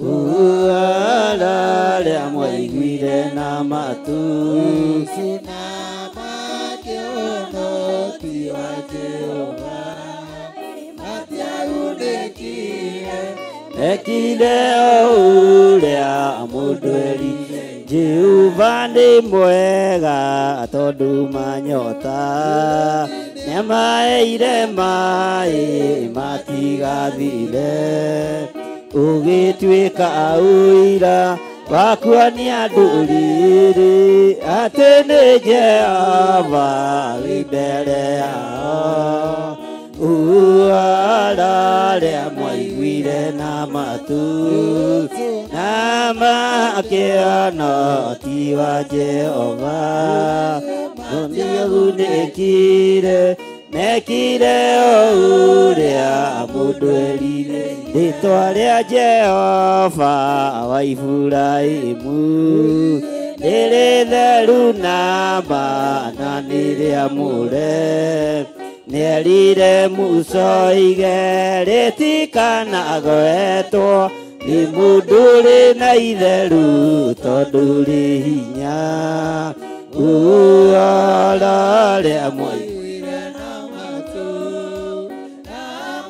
Ũhoro ũrĩa mwaiguire na matũ na makĩona ũhoti wa Jehova matiagunĩkire, mekire o ũrĩa mũndũ erirĩirie. Jehova nĩ mwega tondũ manyota nĩamaheire maĩ matigathire. Ũgĩtuĩka ũira wa kuonia ndũrĩrĩ atĩ nĩ Jehova wĩ mbere yao. Ũhoro ũrĩa mwaiguire na matũ na makĩona ũhoti wa Jehova matiagunĩkire, mekire o ũrĩa mũndũ erirĩirie. Rĩĩtwa rĩa Jehova wa Iburahĩmu nĩ rĩtheru na ma na nĩ rĩamũre. Nĩerire Musa oige rĩtikanagwetwo Nĩ mũndũ ũrĩ na itheru tondũ ũrĩ hinya. Ũhoro ũrĩa mwaiguire na matũ na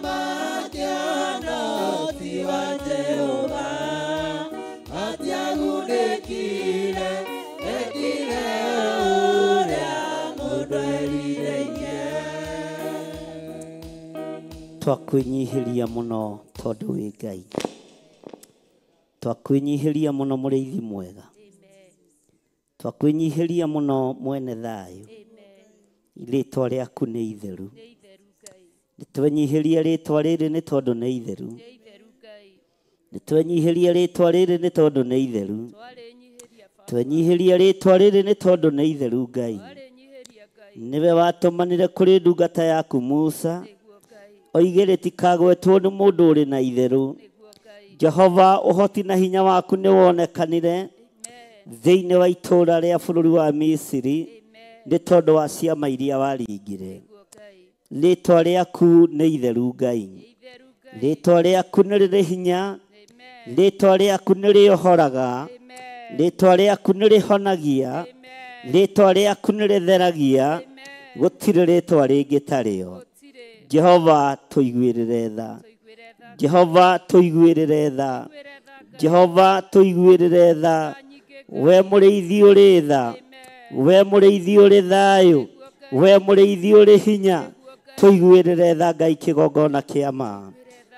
makĩona ũhoti wa Jehova. Matiagunĩkire, mekire ũrĩa mũndũ erirĩirie. Twakwĩnyihĩria mũno tondũ wĩ Ngai. Twakwĩnyihĩria mũno mũrĩithi mwega. Twakwĩnyihĩria mũno mwene thayũ. Rĩtwa rĩaku nĩ itheru. Nĩtwenyihĩria rĩtwa rĩrĩ nĩ tondũ nĩ itheru. Nĩtwenyihĩria rĩtwa rĩrĩ nĩ tondũ nĩ itheru. Twenyihĩria rĩtwa rĩrĩ nĩ tondũ nĩ itheru Ngai. Nĩwe watũmanire kũrĩ ndungata yaku Musa. Oige rĩtikagwetwo nĩ mũndũ ũrĩ na itherũ. Jehova ũhoti na hinya waku nĩ wonekanire thĩinĩ wa itũũra rĩa bũrũri wa Misiri nĩ tondũ wa ciama iria waringire. Rĩtwa rĩaku nĩ itheru Ngai. Rĩtwa rĩaku nĩ rĩrĩ hinya. Rĩtwa rĩaku nĩ rĩohoraga. Rĩtwa rĩaku nĩ rĩhonagia. Rĩtwa rĩaku nĩ rĩtheragia. Gũtirĩ rĩtwa rĩngĩ tarĩo. Jehova tũiguĩrĩre tha. Jehova tũiguĩrĩre tha. Jehova tũiguĩrĩre tha. We mũrĩithi ũrĩ tha. We mũrĩithi ũrĩ thayũ. We mũrĩithi ũrĩ hinya. Tũiguĩrĩre tha Ngai kĩgongona kĩa ma.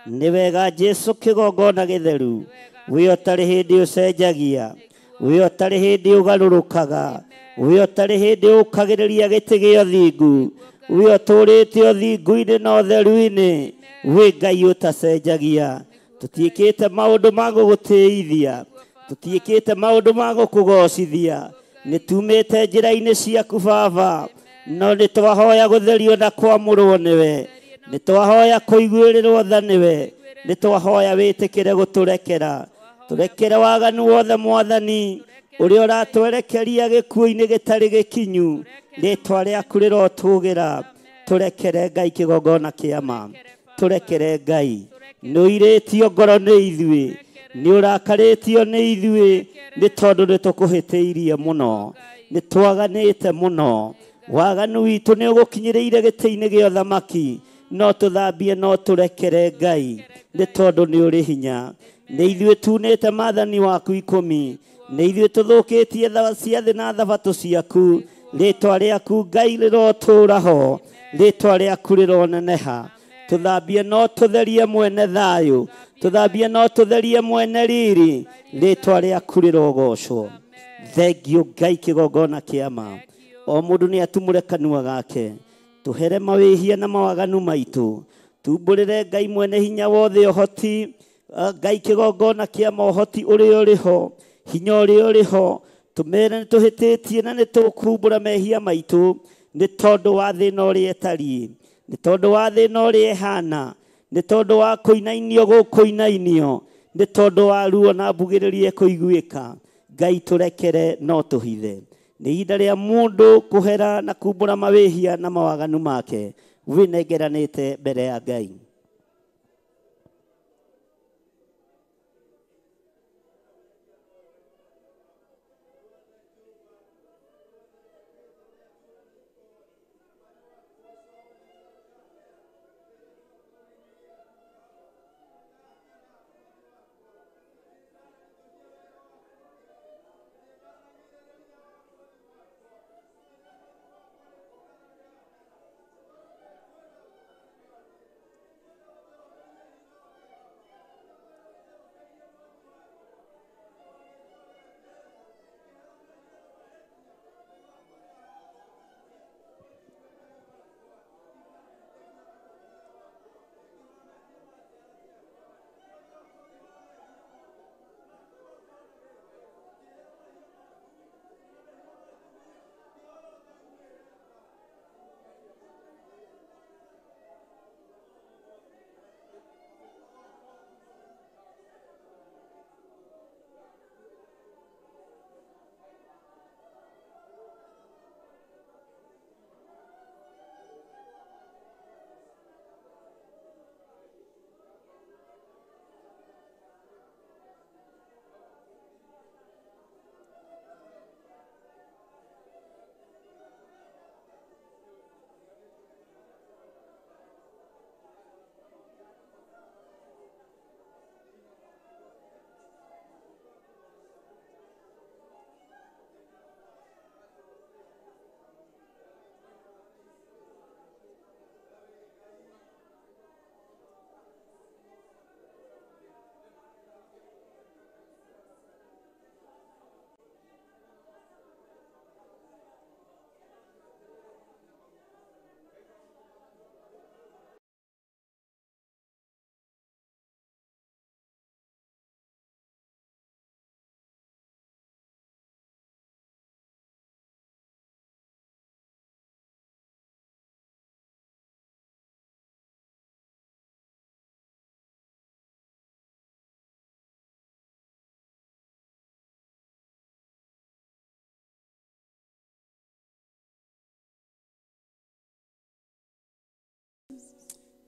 Nĩ wega Jesu kĩgongona gĩtheru. We ũtarĩ hĩndĩ ũcenjagia. We ũtarĩ hĩndĩ ũgarũrũkaga. We ũtarĩ hĩndĩ ũkagĩrĩria gĩtĩ gĩa ũthingu. We ũtũũrĩte ũthingu-inĩ na ũtheru-inĩ. Wĩ Ngai ũtacenjagia. Tũtiĩkĩte maũndũ ma gũgũtĩithia. Tũtiĩkĩte maũndũ ma gũkũgocithia. Nĩ tumĩte njĩra-inĩ ciaku Baba. No nĩ twahoya gũtherio na kwamũrwo nĩwe. Nĩ twahoya kũiguĩrĩrwo tha nĩwe. Nĩ twahoya wĩtĩkĩre gũtũrekera. Tũrekere waganu wothe Mwathani ũrĩa ũratwerekeria gĩkuũ-inĩ gĩtarĩ gĩkinyu. Rĩtwa rĩaku rĩrotũgĩra. Tũrekere Ngai kĩgongona kĩa ma. Tũrekere Ngai. Nĩ ũirĩtio ngoro nĩ ithuĩ. Nĩ ũrakarĩtio nĩ ithuĩ nĩ tondũ nĩ tũkũhĩtĩirie mũno. Nĩ twaganĩte mũno. Waganu witũ nĩ ũgũkinyĩrĩire gĩtĩ-inĩ gĩa ũthamaki. No tũthambie no tũrekere Ngai nĩ tondũ nĩ ũrĩ hinya. Nĩ ithuĩ tunĩte maathani waku 10. Nĩ ithuĩ tũthũkĩtie ciathĩ na thabatũ ciaku. Rĩtwa rĩaku Ngai rĩrotũũra ho. Rĩtwa rĩaku rĩroneneha. Tũthambie no tũtherie mwene thayũ. Tũthambie no tũtherie mwene riri. Rĩtwa rĩaku rĩrogocwo. Thengiũ Ngai kĩgongona kĩa ma. O mũndũ nĩ atumũre kanua gake. Tũhere mawĩhia na mawaganu maitũ. Tumbũrĩre Ngai mwene hinya wothe ũhoti. Ngai kĩgongona kĩa ma ũhoti ũrĩa ũrĩ ho. Hinya ũrĩa ũrĩ ho. Tũmere nĩ tũhĩtĩtie na nĩ tũkumbũra mehia maitũ. Nĩ tondũ wa thĩna ũrĩa ĩtariĩ. Nĩ tondũ wa thĩna ũrĩa ĩhana. Nĩ tondũ wa kũinainio gũkũinainio. Nĩ tondũ wa ruo na mbugĩrĩrio ĩkũiguĩka. Ngai tũrekere no tũhithe. Nĩ ihinda rĩa mũndũ kũhera na kumbũra mawĩhia na mawaganu make. Wĩnengeranĩte mbere ya Ngai.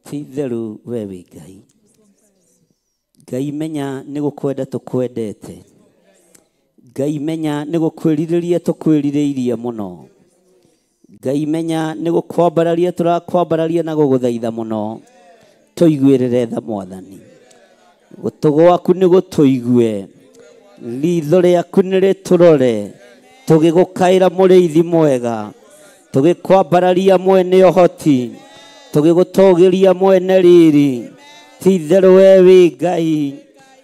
Ti itherũ we wĩ Ngai. Ngai menya nĩ gũkwenda tũkwendete. Ngai menya nĩ gũkwĩrirĩria tũkwĩrirĩirie mũno. Ngai menya nĩ gũkwambararia tũrakwambararia na gũgũthaitha mũno. Tũiguĩrĩre tha Mwathani. Gũtũ gwaku nĩ gũtũigue. Ritho rĩaku nĩ rĩtũrore. Tũgĩgũkaĩra mũrĩithi mwega. Tũgĩkwambararia mwene ũhoti. Tũgĩgũtũgĩria mwene riri. Ti itherũ we wĩ Ngai.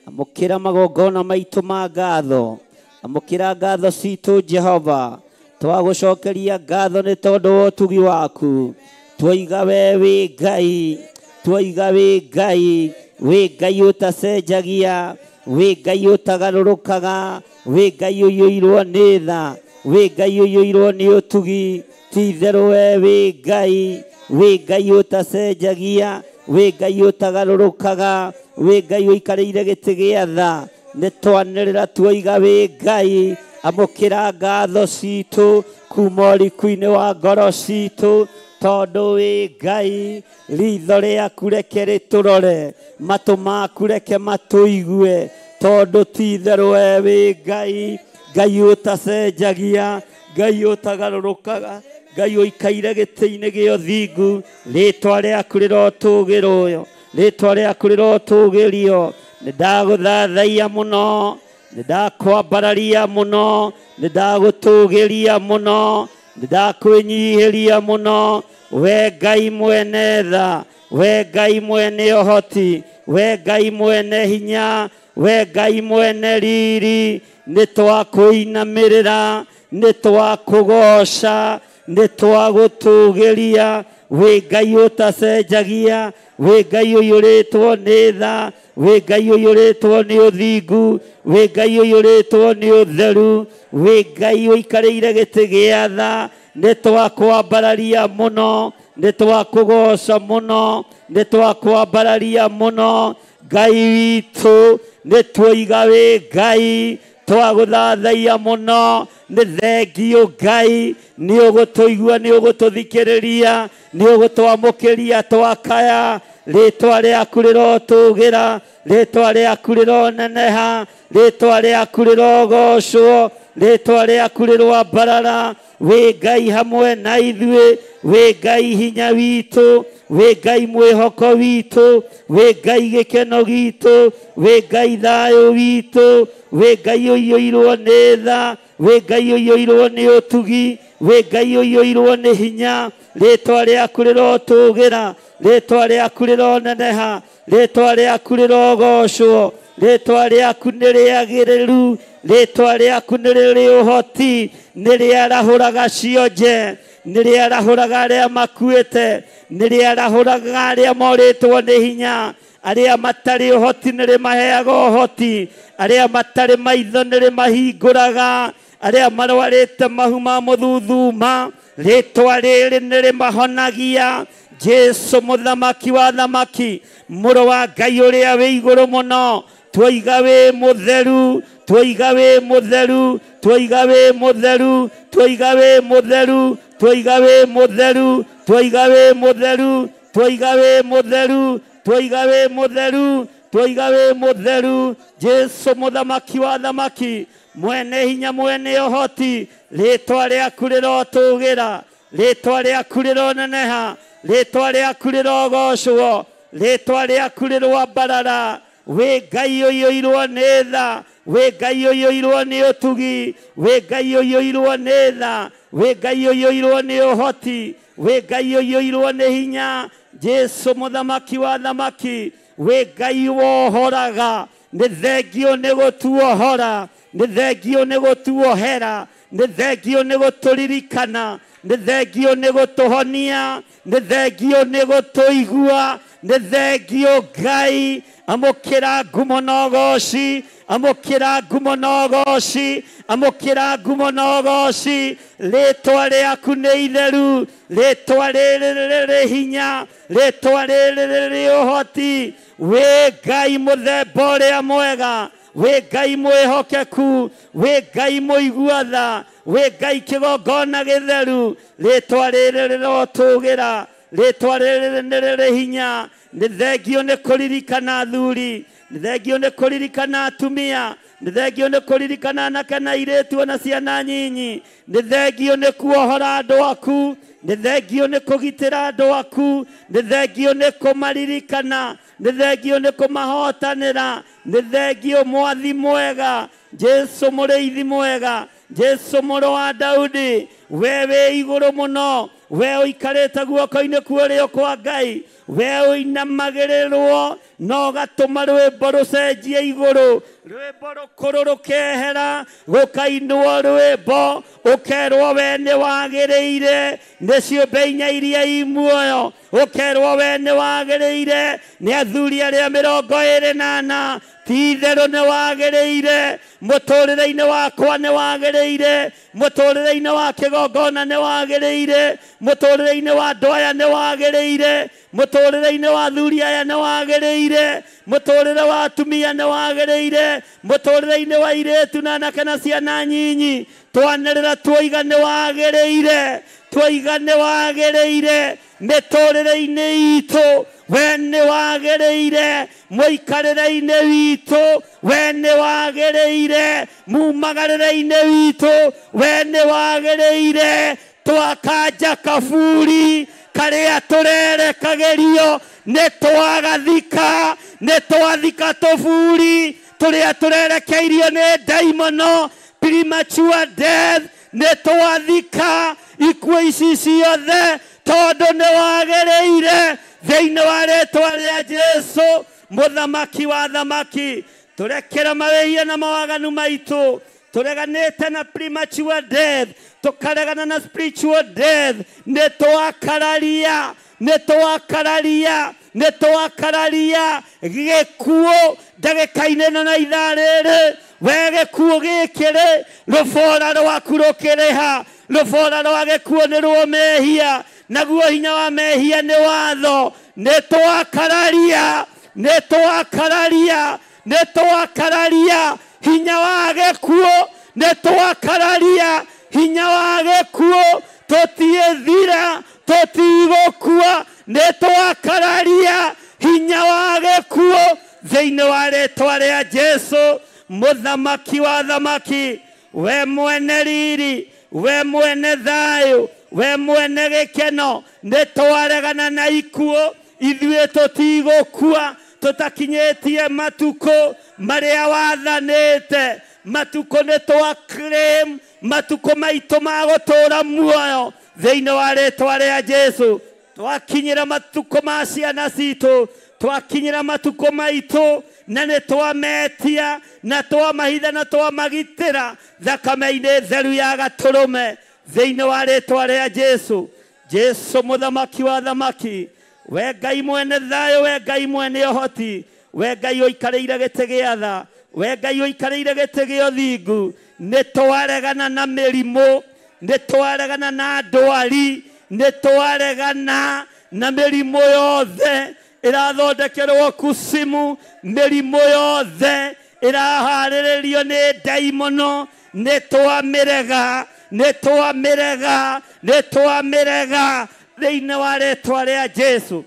Amũkĩra magongona maitũ ma ngatho. Amũkĩra ngatho citũ Jehova. Twagũcokeria ngatho nĩ tondũ wa ũtugi waku. Twaiga we wĩ Ngai. Twaiga wĩ Ngai. Wĩ Ngai ũtacenjagia. Wĩ Ngai ũtagarũrũkaga. Wĩ Ngai ũiyũirwo nĩ tha. Wĩ Ngai ũiyũirwo nĩ ũtugi. Ti itherũ we wĩ Ngai. Wĩ Ngai ũtacenjagia. Wĩ Ngai ũtagarũrũkaga. Wĩ Ngai ũikarĩire gĩtĩ gĩa tha. Nĩ twanĩrĩra tuoiga wĩ Ngai. Amũkĩra ngatho citũ kuma ũriku-inĩ wa ngoro citũ tondũ wĩ Ngai. Ritho rĩaku reke rĩtũrore, matũ maku reke matũigue, tondũ ti itherũ we wĩ Ngai. Ngai ũtacenjagia, Ngai ũtagarũrũkaga, Ngai ũikaire gĩtĩ-inĩ gĩa ũthingu. Rĩtwa rĩaku rĩrotũgĩrwo, rĩtwa rĩaku rĩrotũgĩrio. Nĩ ndagũthathaiya mũno, nĩ ndakwambararia mũno, nĩ ndagũtũgĩria mũno, nĩ ndakwĩnyihĩria mũno. We Ngai mwene tha, we Ngai mwene ũhoti, we Ngai mwene hinya, we Ngai mwene riri, nĩ twakũinamĩrĩra, nĩ twakũgoca, nĩ twagũtũgĩria. Wĩ Ngai ũtacenjagia, wĩ Ngai ũiyũrĩtwo nĩ tha, wĩ Ngai ũiyũrĩtwo nĩ ũthingu, wĩ Ngai ũiyũrĩtwo nĩ ũtheru, wĩ Ngai ũikarĩire gĩtĩ gĩa tha. Nĩ twakwambararia mũno, nĩ twakũgoca mũno, nĩ twakwambararia mũno. Ngai witũ, nĩ tuoiga wĩ Ngai, twagũthathaiya mũno. Nĩ thengio Ngai, nĩ ũgũtũigua, nĩ ũgũtũthikĩrĩria, nĩ ũgũtwamũkĩria twakaya. Rĩtwa rĩaku rĩrotũgĩra, rĩtwa rĩaku rĩroneneha, rĩtwa rĩaku rĩrogocwo, rĩtwa rĩaku rĩroambarara. Wĩ Ngai hamwe na ithuĩ, wĩ Ngai hinya witũ, wĩ Ngai mwĩhoko witũ, wĩ Ngai gĩkeno gitũ, wĩ Ngai thayũ witũ, wĩ Ngai ũiyũirwo nĩ tha, wĩ Ngai ũiyũirwo nĩ ũtugi, wĩ Ngai ũiyũirwo nĩ hinya. Rĩtwa rĩaku rĩrotũgĩra, rĩtwa rĩaku rĩroneneha, rĩtwa rĩaku rĩrogocwo, rĩtwa rĩaku nĩ rĩagĩrĩru, rĩtwa rĩaku nĩ rĩrĩ ũhoti, nĩ rĩarahũraga cionje, nĩ rĩarahũraga arĩa makuĩte, nĩ rĩarahũraga arĩa morĩtwo nĩ hinya, arĩa matarĩ ũhoti nĩ rĩmaheaga ũhoti, arĩa matarĩ maitho nĩ rĩmahingũraga, arĩa marwarĩte mahu ma mũthuthuma, rĩtwa rĩrĩ nĩ rĩmahonagia. Jesu mũthamaki wa thamaki, mũrũ wa Ngai ũrĩa wĩ igũrũ mũno, tuoiga wĩ mũtheru, tuoiga wĩ mũtheru, tuoiga wĩ mũtheru, tuoiga wĩ mũtheru, tuoiga wĩ mũtheru, tuoiga wĩ mũtheru, tuoiga wĩ mũtheru, tuoiga wĩ mũtheru, tuoiga wĩ mũtheru. Jesu mũthamaki wa thamaki, mwene hinya, mwene ũhoti, rĩtwa rĩaku rĩrotũgĩra, rĩtwa rĩaku rĩroneneha, rĩtwa rĩaku rĩrogocwo, rĩtwa rĩaku rĩroambarara. Wĩ Ngai ũiyũirwo nĩ tha, wĩ Ngai ũiyũirwo nĩ ũtugi, wĩ Ngai ũiyũirwo nĩ tha, wĩ Ngai ũiyũirwo nĩ ũhoti, wĩ Ngai ũiyũirwo nĩ hinya. Jesu mũthamaki wa thamaki, wĩ Ngai wohoraga. Nĩ thengio nĩ gũtuohora, nĩ thengio nĩ gũtuohera, nĩ thengio nĩ gũtũririkana, nĩ thengio nĩ gũtũhonia, nĩ thengio nĩ gũtũigua, nĩ thengio Ngai. Amũkĩra ngumo na ũgoci, amũkĩra ngumo na ũgoci, amũkĩra ngumo na ũgoci. Rĩtwa rĩaku nĩ itheru, rĩtwa rĩrĩ rĩrĩ hinya, rĩtwa rĩrĩ rĩrĩ ũhoti. Wĩ Ngai mũthemba ũrĩa mwega, wĩ Ngai mwĩhokeku, wĩ Ngai mũigua tha, wĩ Ngai kĩgongona gĩtheru. Rĩtwa rĩrĩ rĩrotũgĩra, Rĩtwa rĩrĩ nĩ rĩrĩ hinya. Nĩ thengio nĩ kũririkana athuri, nĩ thengio nĩ kũririkana atumia, nĩ thengio nĩ kũririkana anake na airĩtu ona ciana nyinyi. Nĩ thengio nĩ kuohora andũ aku, nĩ thengio nĩ kũgitĩra andũ aku, nĩ thengio nĩ kũmaririkana, nĩ thengio nĩ kũmahotanĩra, nĩ thengio mwathi mwega, Jesu mũrĩithi mwega, Jesu mũrũ wa Daudi, we wĩ igũrũ mũno, we ũikarĩte guoko-inĩ kwa ũrĩo kwa Ngai, we ũinamagĩrĩrwo na ũgatũma rwĩmbo rũcenjie igũrũ, rwĩmbo rũkũrũ rũkehera, gũkainwo rwĩmbo ũkerwo we nĩ wagĩrĩire nĩ ciũmbe inya iria i muoyo, ũkerwo we nĩ wagĩrĩire nĩ athuri arĩa 24, ti itherũ nĩ wagĩrĩire mũtũrĩre-inĩ wakwa nĩ wagĩrĩire, mũtũrĩre-inĩ wa kĩgongona nĩ wagĩrĩire, mũtũrĩre-inĩ wa andũ aya nĩ wagĩrĩire, mũtũrĩre-inĩ wa athuri aya nĩ wagĩrĩire, mũtũrĩre wa atumia nĩ wagĩrĩire, mũtũrĩre-inĩ wa airĩtu na anake na ciana nyinyi, twanĩrĩra tuoiga nĩ wagĩrĩire, tuoiga nĩ wagĩrĩire mĩtũrĩre-inĩ itũ, we nĩ wagĩrĩire mũikarĩre-inĩ witũ, we nĩ wagĩrĩire mumagarĩre-inĩ witũ, we nĩ wagĩrĩire. Twakanja kaburi karĩa tũrerekagĩrio, nĩ twagathika, nĩ twathika tũburi tũrĩa tũrerekeirio nĩ ndaimono, premature death, nĩ twathika ikuũ ici ciothe tondũ nĩ wagĩrĩire thĩinĩ wa rĩtwa rĩa Jesu mũthamaki wa thamaki. Tũrekere mawĩhia na mawaganu maitũ, tũreganĩte na premature death, tũkaregana na spiritual death, nĩ twakararia, nĩ twakararia, nĩ twakararia gĩkuũ ndagĩka-inĩ ĩno na ithaa rĩrĩ. We gĩkuũ gĩkĩ rĩ, rũbora rwaku rũkĩrĩha, rũbora rwa gĩkuũ nĩ rwo mehia, naguo hinya wa mehia nĩ watho. Nĩ twakararia, nĩ twakararia, nĩ twakararia hinya wa gĩkuũ, nĩ twakararia hinya wa gĩkuũ, tũtiĩthira, tũtigũkua, nĩ twakararia hinya wa gĩkuũ thĩinĩ wa rĩtwa rĩa Jesu mũthamaki wa thamaki. We mwene riri, we mwene thayũ, we mwene gĩkeno, nĩ twaregana na ikuũ, ithuĩ tũtigũkua tũtakinyĩtie matukũ marĩa wathanĩte. Matukũ nĩ twa claim matukũ maitũ ma gũtũũra muoyo thĩinĩ wa rĩtwa rĩa Jesu. Twakinyĩra matukũ ma ciana citũ, twakinyĩra matukũ maitũ, na nĩ twametia na twamahitha na twamagitĩra thakame-inĩ theru ya gatũrũme thĩinĩ wa rĩtwa rĩa Jesu. Jesu mũthamaki wa thamaki, we Ngai mwene thayũ, we Ngai mwene ũhoti, we Ngai ũikarĩire gĩtĩ gĩa tha, we Ngai ũikarĩire gĩtĩ gĩa ũthingu, nĩ twaregana na mĩrimũ, nĩ twaregana na ndwari, nĩ twaregana na mĩrimũ yothe ĩrathondekerwo kusimu, mĩrimũ yothe ĩraharĩrĩrio nĩ ndaimono, nĩ twamĩrega, nĩ twamĩrega, nĩ twamĩrega thĩinĩ wa rĩtwa rĩa Jesu.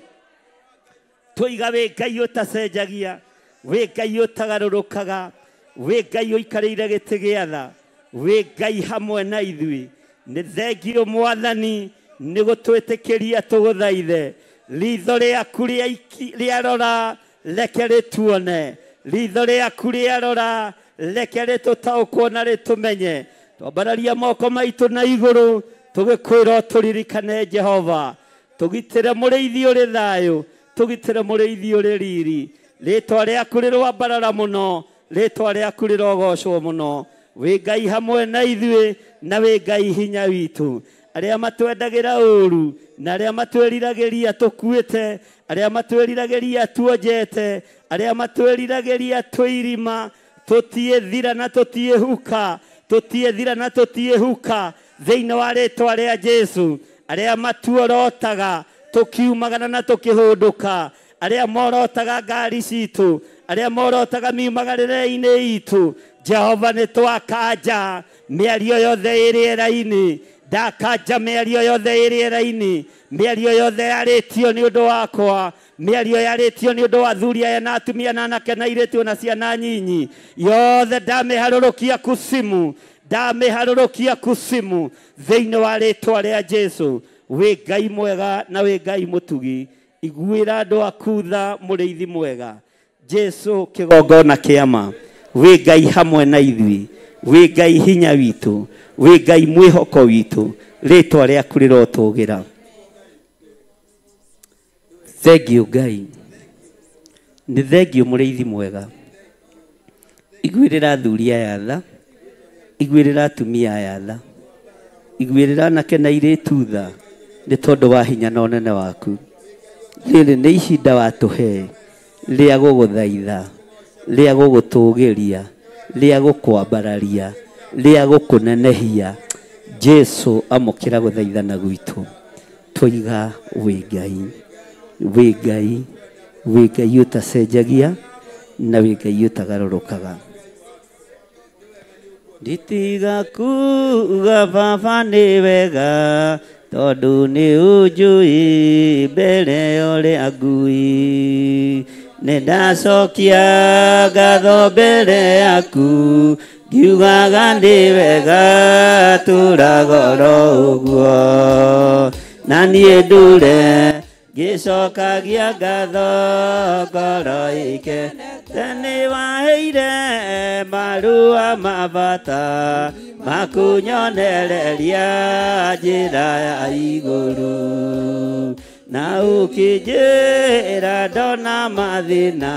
Tũiga wĩ Ngai ũtacenjagia, wĩ Ngai ũtagarũrũkaga, wĩ Ngai ũikarĩire gĩtĩ gĩa tha, wĩ Ngai hamwe na ithuĩ. Nĩ thengio Mwathani nĩ gũtwĩtĩkĩria tũgũthaithe. Ritho rĩaku rĩarora reke rĩtuone, ritho rĩaku rĩarora reke rĩtũtaũkwo na rĩtũmenye. Twambararia moko maitũ na igũrũ tũgĩkwĩra tũririkane Jehova, tũgitĩre mũrĩithi ũrĩ thayũ, tũgitĩre mũrĩithi ũrĩ riri. Rĩtwa rĩaku rĩrwambarara mũno, rĩtwa rĩaku rĩrogocwo mũno. Wĩ Ngai hamwe na ithuĩ na wĩ Ngai hinya witũ. Arĩa matwendagĩra ũru na arĩa matwĩriragĩria tũkuĩte, arĩa matwĩriragĩria tuonjete, arĩa matwĩriragĩria twĩ irima, tũtiĩthira na tũtiĩhuka, tũtiĩthira na tũtiĩhuka thĩinĩ wa rĩtwa rĩa Jesu. Arĩa matuorotaga tũkiumagana na tũkĩhũndũka, arĩa morotaga ngari citũ, arĩa morotaga miumagarĩre-inĩ itũ, Jehova nĩ twakanja mĩario yothe ĩ rĩera-inĩ. Ndakanja mĩario yothe ĩ rĩera-inĩ, mĩario yothe yarĩtio nĩ ũndũ wakwa, mĩario yarĩtio nĩ ũndũ wa athuri aya na atumia na anake na airĩtu na ciana nyinyi, yothe ndamĩharũrũkia kusimu, ndamĩharũrũkia kusimu thĩinĩ wa rĩtwa rĩa Jesu. Wĩ Ngai mwega na wĩ Ngai mũtugi, iguĩra andũ aku tha, mũrĩithi mwega. Jesu kĩgongona kĩama, wĩ Ngai hamwe na ithuĩ, wĩ Ngai hinya witũ, wĩ Ngai mwĩhoko witũ, rĩtwa rĩaku rĩrotũgĩra. Thengiũ Ngai, nĩ thengiũ mũrĩithi mwega. Iguĩrĩra athuri aya tha, iguĩrĩra atumia aya tha, iguĩrĩra anake na airĩtu tha, nĩ tondũ wa hinya na ũnene waku. Rĩrĩ nĩ ihinda watũhe rĩa gũgũthaitha, rĩa gũgũtũgĩria, rĩa gũkwambararia, rĩa gũkũnenehia. Jesu amũkĩra gũthaithana gwitũ. Twoiga wĩ Ngai, wĩ Ngai, wĩ Ngai ũtacenjagia na wĩ Ngai ũtagarũrũkaga. Nditiga kuga baba nĩ wega, tondũ nĩ ũnjũĩ mbere ya ũrĩa ngui. Nĩ ndacokia ngatho mbere yaku, ngiugaga nĩ wega tũraga oro ũguo. Na niĩ ndure ngĩcokagia ngatho ngoro ĩkenete, nĩ waheire marũa ma bata makunyonereria njĩra ya igũrũ. Na ũkĩnjĩra ndona mathĩna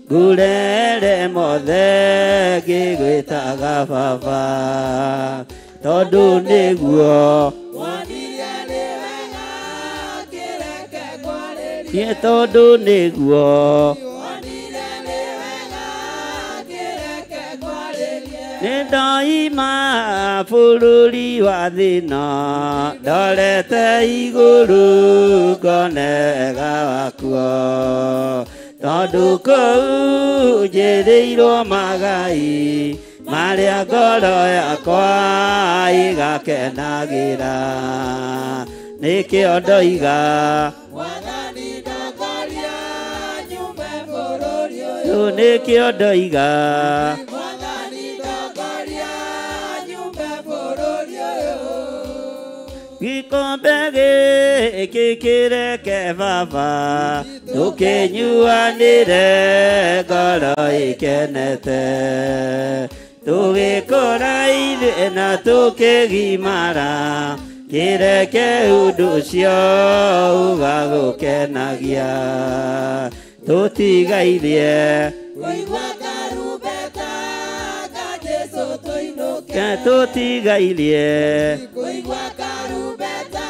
ngũrere mothe ngĩgwĩtaga baba, tondũ nĩguo Wonire nĩ wega kĩreke ngwarĩrie, niĩ, tondũ nĩguo wonire nĩ wega kĩreke ngwarĩrie. Nĩ ndoima bũrũri wa thĩna, ndorete igũrũ ngone wega wakuo, tondũ kũu njĩrĩirwo magai marĩa ngoro yakwa ĩgakenagĩra. Nĩkĩo ndoiga Mwathani ndongoria nyume bũrũri ũyũ, nĩkĩo ndoiga Mwathani ndongoria nyume bũrũri ũyũ. Gĩkombe gĩkĩ kĩreke baba tũkĩnyuanĩre ngoro ĩkenete, tũgĩkũra ithuĩ na tũkĩgimara, kĩreke ũndũ ũcio ũgagũkenagia. Tũtigairie Kũigua karumbeta ka Jesũ tũinũke, tũtigairie kũigua karumbeta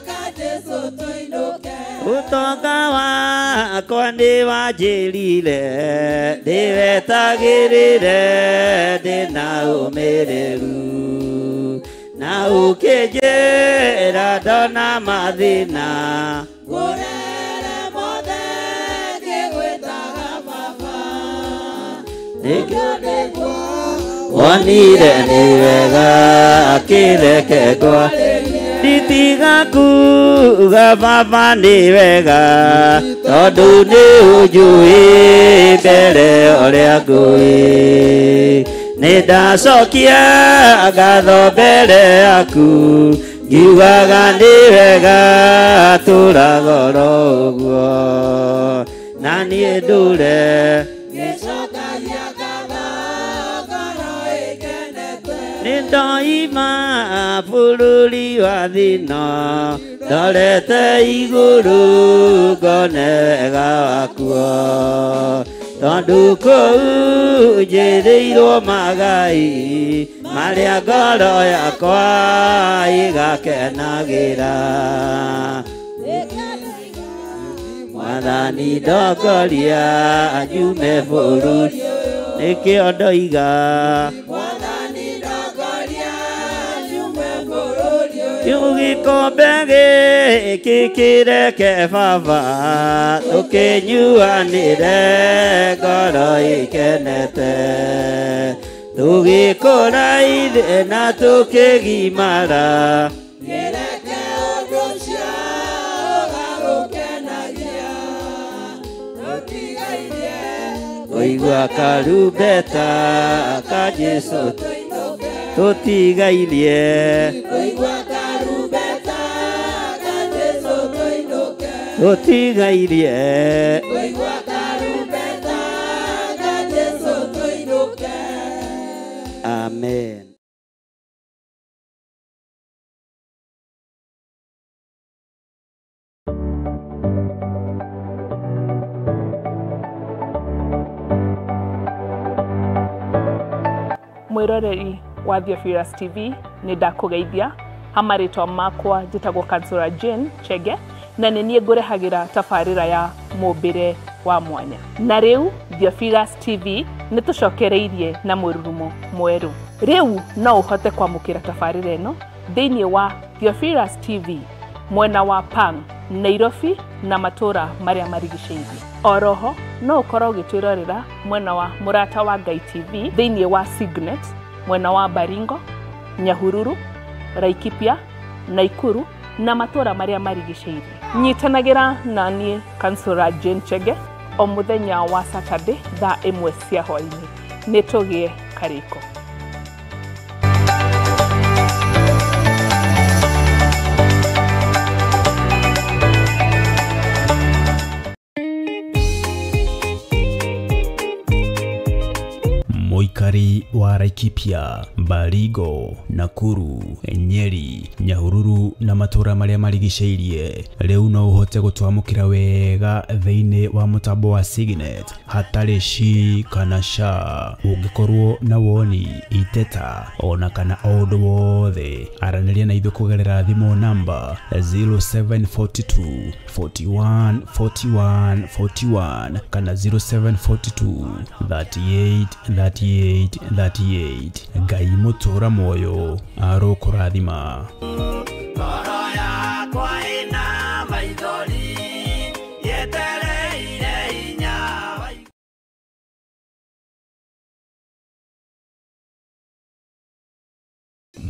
ka Jesũ tũinũke. Ũtonga wakwa nĩ wanjĩrire ndĩwetagĩrĩre ndĩna ũmĩrĩru, na ũkĩnjĩra ndona mathĩna Ngũrere mothe ngĩgwĩtaga baba, Nĩkĩo nĩguo wonire nĩ wega kĩreke ngwa nditiga kuga baba nĩ wega, tondũ nĩ ũnjũĩ mbere ũrĩa ngũĩ. Nĩ ndacokia ngatho mbere yaku, ngiugaga nĩ wega tũraga oro ũguo. Na niĩ ndũre ngĩcokagia ngatho ngoro ĩkenete, nĩ ndoima bũrũri wa thĩna, ndorete igũrũ ngone wega wakuo, tondũ kũu njĩrĩirwo magai marĩa ngoro yakwa ĩgakenagĩra. Mwathani ndongoria nyume bũrũri, nĩkĩo ndoiga Mwathani ndongoria nyume bũrũri ũyũ, Kĩu gĩkombe gĩkĩ kĩreke baba tũkĩnyuanĩre ngoro ĩkenete, Tũgĩkũra ithe na tũkĩgimara. Kĩreke ũndũ ũcio ũgagũkenagia. Tũtigairie Kũigua karumbeta ka Jesũ tũinũke. Tũtigairie Kũigua karumbeta ka Jesũ tũinũke. Tũtigairie Kũigua karumbeta ka Jesũ tũinũke. Amen. Mwiroreri wa Theophilus TV nĩ ndakũgeithia ha marĩtwa makwa njĩtagwo Kansũra Jane Chege na nĩ niĩ ngũrehagĩra tabarĩra ya mũmbĩre wa mwanya. Na rĩu Theophilus TV nĩ tũcokereirie na mũrurumo mwerũ. Rĩu no ũhote kwamũkĩra tabarĩra ĩno thĩinĩ wa Theophilus TV mwena wa Pang, Nairobi na matũra marĩa marigicĩirie. Oroho no ũkorwo ũgĩtwĩrorera mwena wa Mũrata wa Ngai TV thĩinĩ wa Signet mwena wa Baringo, Nyahururu, Laikipia, Naikuru na matũra marĩa marigicĩirie. Nyitanagĩra na niĩ Kansũra Jane Chege o mũthenya wa Saturday thaa 1 cia hwaĩ-inĩ. Nĩ tũgĩe karĩko. Mũikari wa Laikipia, Baringo, Nakuru, Nyeri, Nyahururu na matũra marĩa marigicĩirie rĩu no ũhote gũtwamũkĩra wega thĩinĩ wa mũtambo wa Signet hatarĩ shi kana sha. Ũngĩkorwo na woni, iteta ona kana o ũndũ wothe, aranĩria na ithuĩ kũgerera thimũ namba 0742 41 41 41 kana 0742 38 38 38. Ngai mũtũra muoyo arokũrathima. Ngoro yakwa ĩna maithori yetereire hinya wa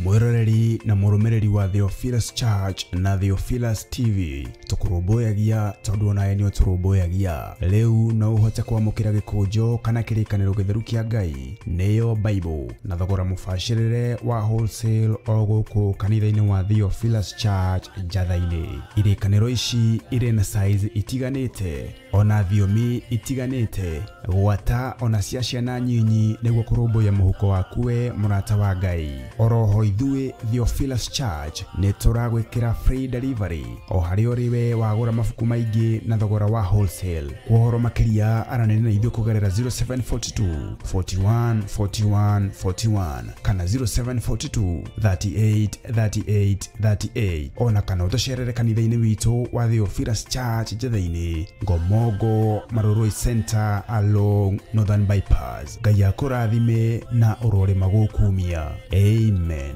Mwiroreri na mũrũmĩrĩri wa Theophilus Church na Theophilus TV tũkũrũmbũyagia tondũ onawe nĩ ũtũrũmbũyagia. Rĩu no ũhote kwamũkĩra gĩkũnjo kana kĩrĩkanĩro gĩtheru kĩa Ngai nĩyo Bible na thogora mũbacĩrĩre wa wholesale o gũkũ kanitha-inĩ wa Theophilus Church Njatha-inĩ. Irĩkanĩro ici irĩ na size itiganĩte ona thiomi itiganĩte gwata ona cia ciana nyinyi nĩguo kũrũmbũiya mũhuko waku we mũrata wa Ngai. Oroho ithuĩ Theophilus Church nĩ tũragwĩkĩra free delivery o harĩa ũrĩ we wagũra mabuku maingĩ na thogora wa wholesale. Kwa ũhoro makĩria aranĩria na ithuĩ kũgerera 0742 41 41 41 kana 0742 38 38 38 ona kana ũtũcerere kanitha-inĩ witũ wa Theophilus Church Njatha-inĩ, Ngomongo Marurui Center along Northern Bypass. Ngai akũrathime na ũrorĩma gũkumia. Amen.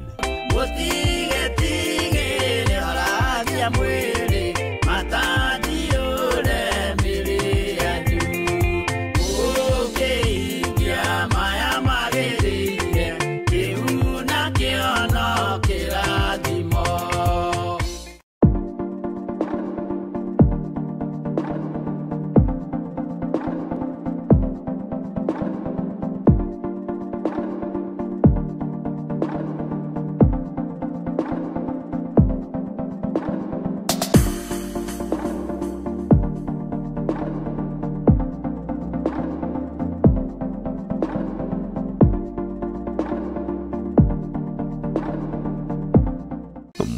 Mũtigetigĩre ũrathia mwĩrĩ matandiũre mĩrĩ yanyu. Mũkĩhingia maya magĩrĩire kĩu nakĩo no kĩrathimo.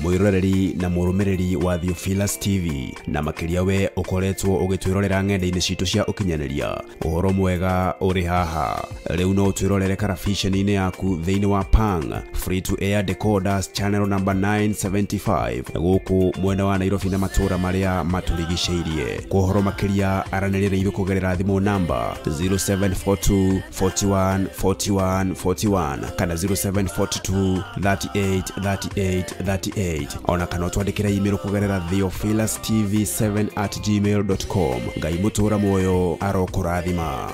Mwiroreri na mũrũmĩrĩri wa Theophilus TV na makĩria we ũkoretwo ũgĩtwĩrorera ng'enda-inĩ citũ cia ũkinyanĩria, ũhoro mwega ũrĩ haha. Rĩu no ũtwĩrorere karabiceni-inĩ yaku thĩinĩ wa Pang Free to Air Decoders channel number 975 gũkũ mwena wa Nairobi na matũra marĩa matũrigicĩirie. Kwa ũhoro makĩria aranĩria na ithuĩ kũgerera thimũ namba 0742 41 41 41 kana 0742 38 38 38 ona kana ũtwandĩkĩre email kũgerera theophilustv7@gmail.com. Ngai mũtũra muoyo arokũrathima.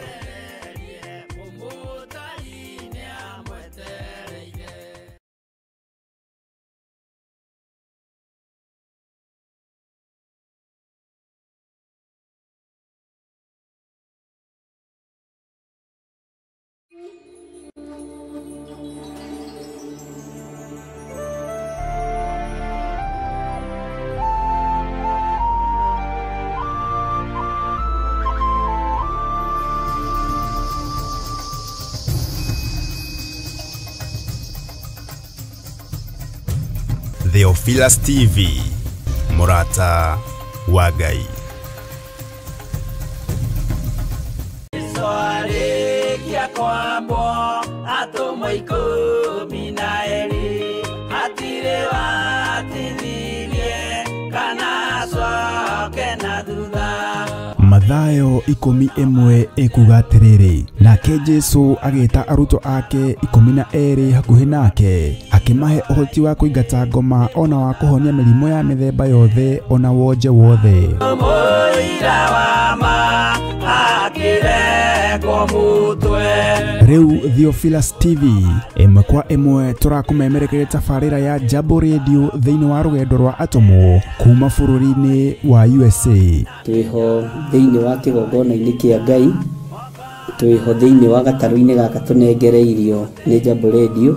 Mũmũtari nĩ amwe. Theophilus TV, mũrata wa Ngai. Arĩkia kwambwo atũmwo 12 hatirĩ watithirie kana acoke na thutha. Mathayo 11 ĩkuga atĩrĩrĩ, nake Jesũ agĩta arutwo ake 12 hakuhĩ nake, akĩmahe ũhoti wa kũingata ngoma ona wa kũhonia mĩrimũ ya mĩthemba yothe ona wonje wothe. Mũira wa ma akĩrengwo mũtwe. Rĩu Theophilus TV ĩmwe kwa ĩmwe tũrakũmemerekeria tabarĩra ya Jambo Radio thĩinĩ wa rũgendo rwa atũmwo kuma bũrũri-inĩ wa USA. Twĩho thĩinĩ wa kĩgongona-inĩ kĩa Ngai, twĩho thĩinĩ wa gatarũ-inĩ gaka tũnengereirio nĩ Jambo Radio.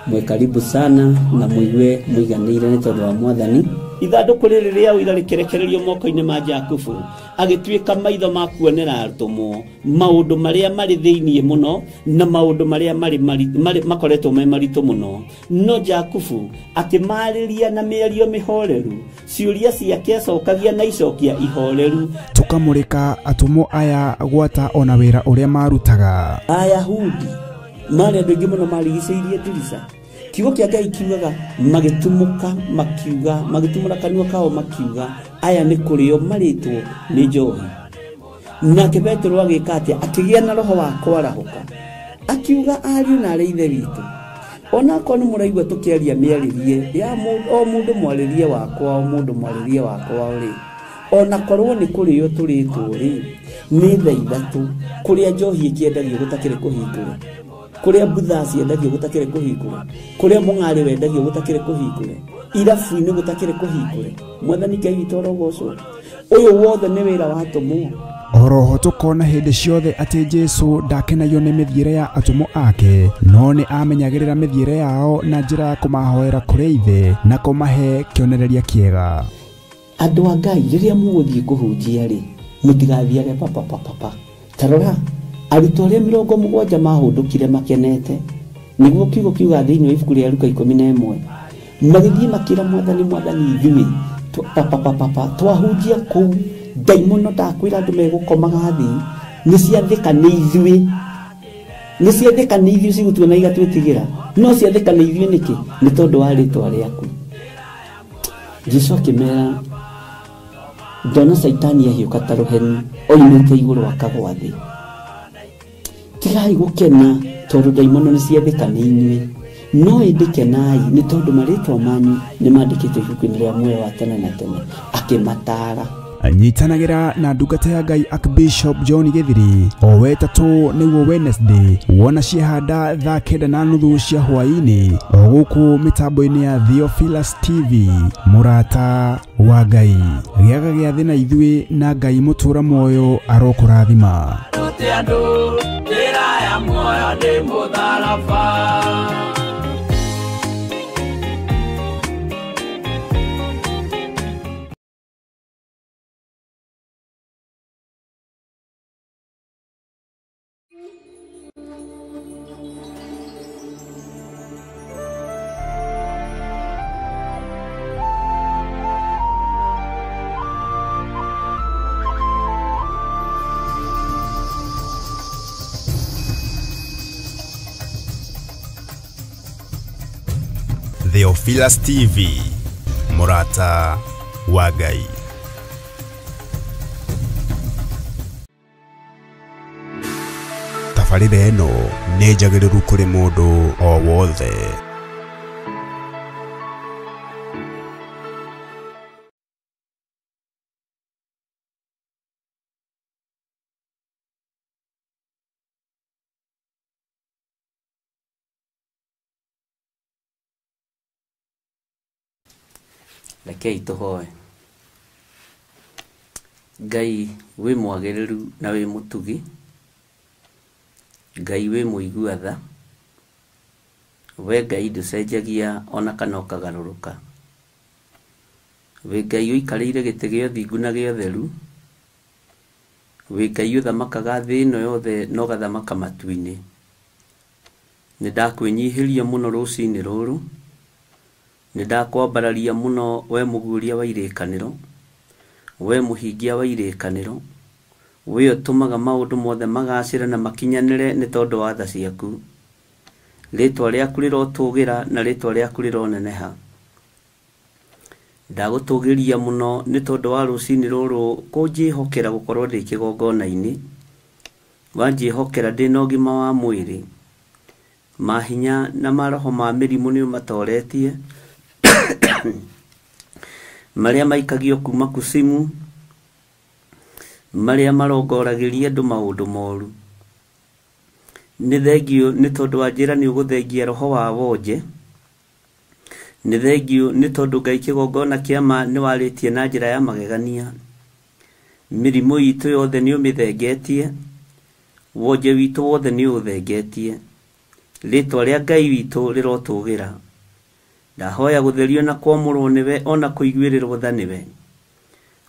Mwĩ karibu sana na mũigue mũiganĩire nĩ tondũ wa Mwathani. Ithandũkũ rĩrĩ rĩa ũira rĩkĩrekererio moko-inĩ ma Jakubu, agĩtuĩka maitho ma kuonera atũmwo maũndũ marĩa marĩ thĩinĩ mũno na maũndũ marĩa marĩ makoretwo me maritũ mũno. No Jakubu akĩmarĩria na mĩario mĩhoreru, ciũria ciake acokagia na icokia ihoreru. Tũkamũrĩka atũmwo aya gwata ona wĩra ũrĩa marutaga. Ayahudi marĩ andũ aingĩ mũno marigicĩirie ndirica. Kiugo kĩa Ngai kiugaga magĩtumũka makiuga, magĩtumũra kanua kao makiuga, aya nĩ kũrĩo marĩtwo nĩ njohi. Nake Petero agĩka atĩa? Akĩgĩa na roho wa kwarahũka, akiuga ariũ na arĩ ithe witũ, onakorwo nĩ mũraigua tũkĩaria mĩarĩrie ya o mũndũ mwarĩrie wakwa, o mũndũ mwarĩrie wakwa rĩ, onakorwo nĩ kũrĩo tũrĩtwo rĩ, nĩ thaa 3 kũrĩa njohi ĩkĩendagio gũtakĩrĩ kũhingũre, kũrĩa mbutha ciendagio gũtakĩrĩ kũhingũre, kũrĩa mũng'arĩ wendagio gũtakĩrĩ kũhingũre, irabu-inĩ gũtakĩrĩ kũhingũre. Mwathani Ngai witũ arogocwo. Ũyũ wothe nĩ wĩra wa atũmwo. Oroho tũkona hĩndĩ ciothe atĩ Jesũ ndakenagio nĩ mĩthiĩre ya atũmwo ake, no nĩ amenyagĩrĩra mĩthiĩre yao na njĩra ya kũmahoera kũrĩ Ithe na kũmahe kĩonereria kĩega. Andũ a Ngai, rĩrĩa mũgũthiĩ kũhunjia rĩ, mũtigathiage papapapapa. Ta rora, arutwo arĩa 70 mahũndũkire makenete, nĩguo kiugo kiuga thĩinĩ wa ibuku rĩa Luka 11, magĩthiĩ makĩra Mwathani, Mwathani ithuĩ papapapapa twahunjia kũu, ndaimono ndakwĩra andũ megũkomaga thĩ, nĩ ciathĩka nĩ ithuĩ, nĩ ciathĩka nĩ ithuĩ cigũtuona igatwĩtigĩra, no ciathĩka nĩ ithuĩ nĩkĩ? Nĩ tondũ wa rĩtwa rĩaku. Jesũ akĩmera, ndona Caitani ahiũka ta rũheni oimĩte igũrũ akagwa thĩ. Tigai gũkena tondũ ndaimono nĩ ciathĩka nĩ inyuĩ, no ĩndĩ kenai nĩ tondũ marĩtwa manyu nĩ mandĩkĩtwo ibuku-inĩ rĩa muoyo wa tene na tene. Akĩmataara. Nyitanagĩra na ndungata ya Ngai Archbishop John Gĩthiri o wetatũ nĩguo Wednesday, wona ciahanda thaa 9:30 cia hwaĩ-inĩ, o gũkũ mĩtambo-inĩ ya Theophilus TV, mũrata wa Ngai. Gĩaga gĩathĩ na ithuĩ na Ngai mũtũra muoyo arokũrathima. Rute andũ njĩra ya muoyo nĩ mũtharaba. Theophilus TV, mũrata wa Ngai. Tabarĩra ĩno nĩ njagĩrĩru kũrĩ mũndũ o wothe. Rekei tũhoe. Ngai wĩ mwagĩrĩru na wĩ mũtugi, Ngai wĩ mũigua tha, we Ngai ndũcenjagia ona kana ũkagarũrũka. Wĩ Ngai ũikarĩire gĩtĩ gĩa ũthingu na gĩa ũtheru, wĩ Ngai ũthamakaga thĩ ĩno yothe na ũgathamaka matu-inĩ. Nĩ ndakwĩnyihĩria mũno rũcinĩ rũrũ, Nĩ ndakwambararia mũno we mũguũria wa irĩkanĩro, we mũhingia wa irĩkanĩro, we ũtũmaga maũndũ mothe magacĩre na makinyanĩre nĩ tondũ wa tha ciaku. Rĩtwa rĩaku rĩrotũgĩra na rĩtwa rĩaku rĩroneneha. Ndagũtũgĩria mũno nĩ tondũ wa rũcinĩ rũrũ kũnjĩhokera gũkorwo ndĩ kĩgongona-inĩ, wanjĩhokera ndĩna ũgima wa mwĩrĩ, mahinya na maroho ma mĩrimũ nĩ ũmatoretie, marĩa maikagio kuma kusimu, marĩa marongoragĩria andũ maũndũ moru. Nĩ thengio nĩ tondũ wa njĩra nĩ ũgũthengia roho wa wonje. Nĩ thengio nĩ tondũ Ngai kĩgongona kĩa ma nĩ warĩtie na njĩra ya magegania. Mĩrimũ itũ yothe nĩ ũmĩthengetie, wonje witũ wothe nĩ ũũthengetie. Rĩtwa rĩa Ngai witũ rĩrotũgĩra. Ndahoya gũtherio na kwamũrwo nĩwe ona kũiguĩrĩrwo tha nĩwe,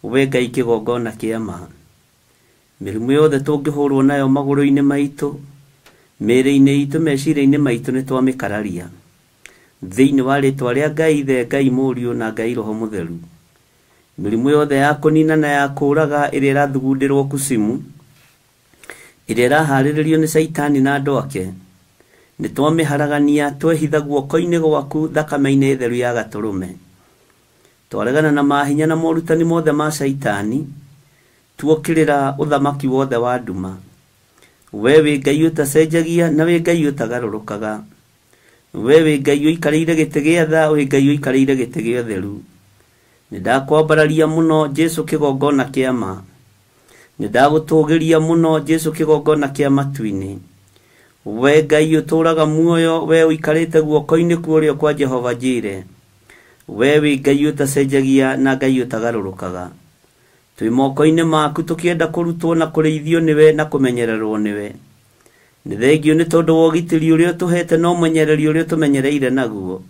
we Ngai kĩgongona kĩa ma. Mĩrimũ yothe tũngĩhũrwo nayo magũrũ-inĩ maitũ, mĩĩrĩ-inĩ itũ, meciria-inĩ maitũ nĩ twamĩkararia. Thĩinĩ wa rĩtwa rĩa Ngai Ithe, Ngai Mũriũ na Ngai Roho Mũtheru. Mĩrimũ yothe ya kũnina na ya kũũraga ĩrĩa ĩrathugundĩrwo kusimu, ĩrĩa ĩraharĩrĩrio nĩ Caitani na andũ ake, nĩ twamĩharagania twehitha guoko-inĩ gwaku thakame-inĩ theru ya gatũrũme. Twaregana na mahinya na morutani mothe ma Caitani, tuokĩrĩra ũthamaki wothe wa nduma. We wĩ Ngai ũtacenjagia na wĩ Ngai ũtagarũrũkaga. We wĩ Ngai ũikarĩire gĩtĩ gĩa tha, wĩ Ngai ũikarĩire gĩtĩ gĩa ũtheru. Nĩ ndakwambararia mũno Jesũ kĩgongona kĩa ma. Nĩ ndagũtũgĩria mũno Jesũ kĩgongona kĩa matu-inĩ. We Ngai ũtũũraga muoyo, we ũikarĩte guoko-inĩ kwa ũrĩo kwa Jehova Jire. We wĩ Ngai ũtacenjagia na Ngai ũtagarũrũkaga. Twĩ moko-inĩ maku tũkĩenda kũrutwo na kũrĩithio nĩwe na kũmenyererwo nĩwe. Nĩ thengio nĩ tondũ wa ũgitĩri ũrĩa ũtũhete na ũmenyereri ũrĩa ũtũmenyereire naguo.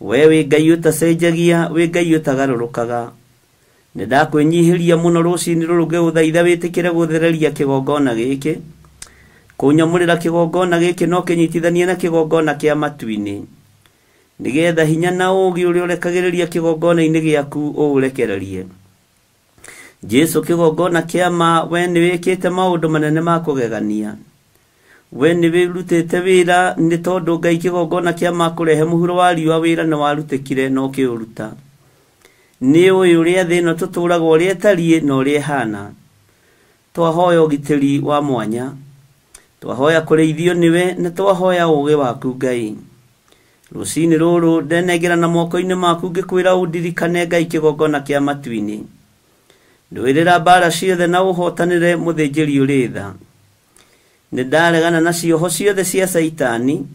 We wĩ Ngai ũtacenjagia, wĩ Ngai ũtagarũrũkaga. Nĩ ndakwĩnyihĩria mũno rũcinĩ rũrũ ngĩgũthaitha wĩtĩkĩre gũthereria kĩgongona gĩkĩ, kũnyamũrĩra kĩgongona gĩkĩ no kĩnyitithanie na kĩgongona kĩa matu-inĩ, nĩgetha hinya na ũũgĩ ũrĩa ũrekagĩrĩria kĩgongona-inĩ gĩaku ũũrekererie. Jesũ kĩgongona kĩa ma, we nĩ wĩkĩte maũndũ manene ma kũgegania. We nĩ wĩrutĩte wĩra nĩ tondũ Ngai kĩgongona kĩa ma kũrehe mũhuro wa riũa wĩra nĩ warutĩkire na ũkĩũruta. Nĩ ũĩ ũrĩa thĩ ĩno tũtũũraga ũrĩa ĩtariĩ na ũrĩa ĩhana. Twahoya ũgitĩri wa mwanya, twahoya kũrĩithio nĩwe na twahoya ũũgĩ waku Ngai. Rũcinĩ rũrũ ndenengera na moko-inĩ maku ngĩkwĩra ũndirikane Ngai kĩgongona kĩa matu-inĩ. Ndũĩrĩra mbara ciothe na ũhotanĩre mũthĩnjĩri ũrĩ tha. Nĩ ndaregana na cioho ciothe cia Caitani,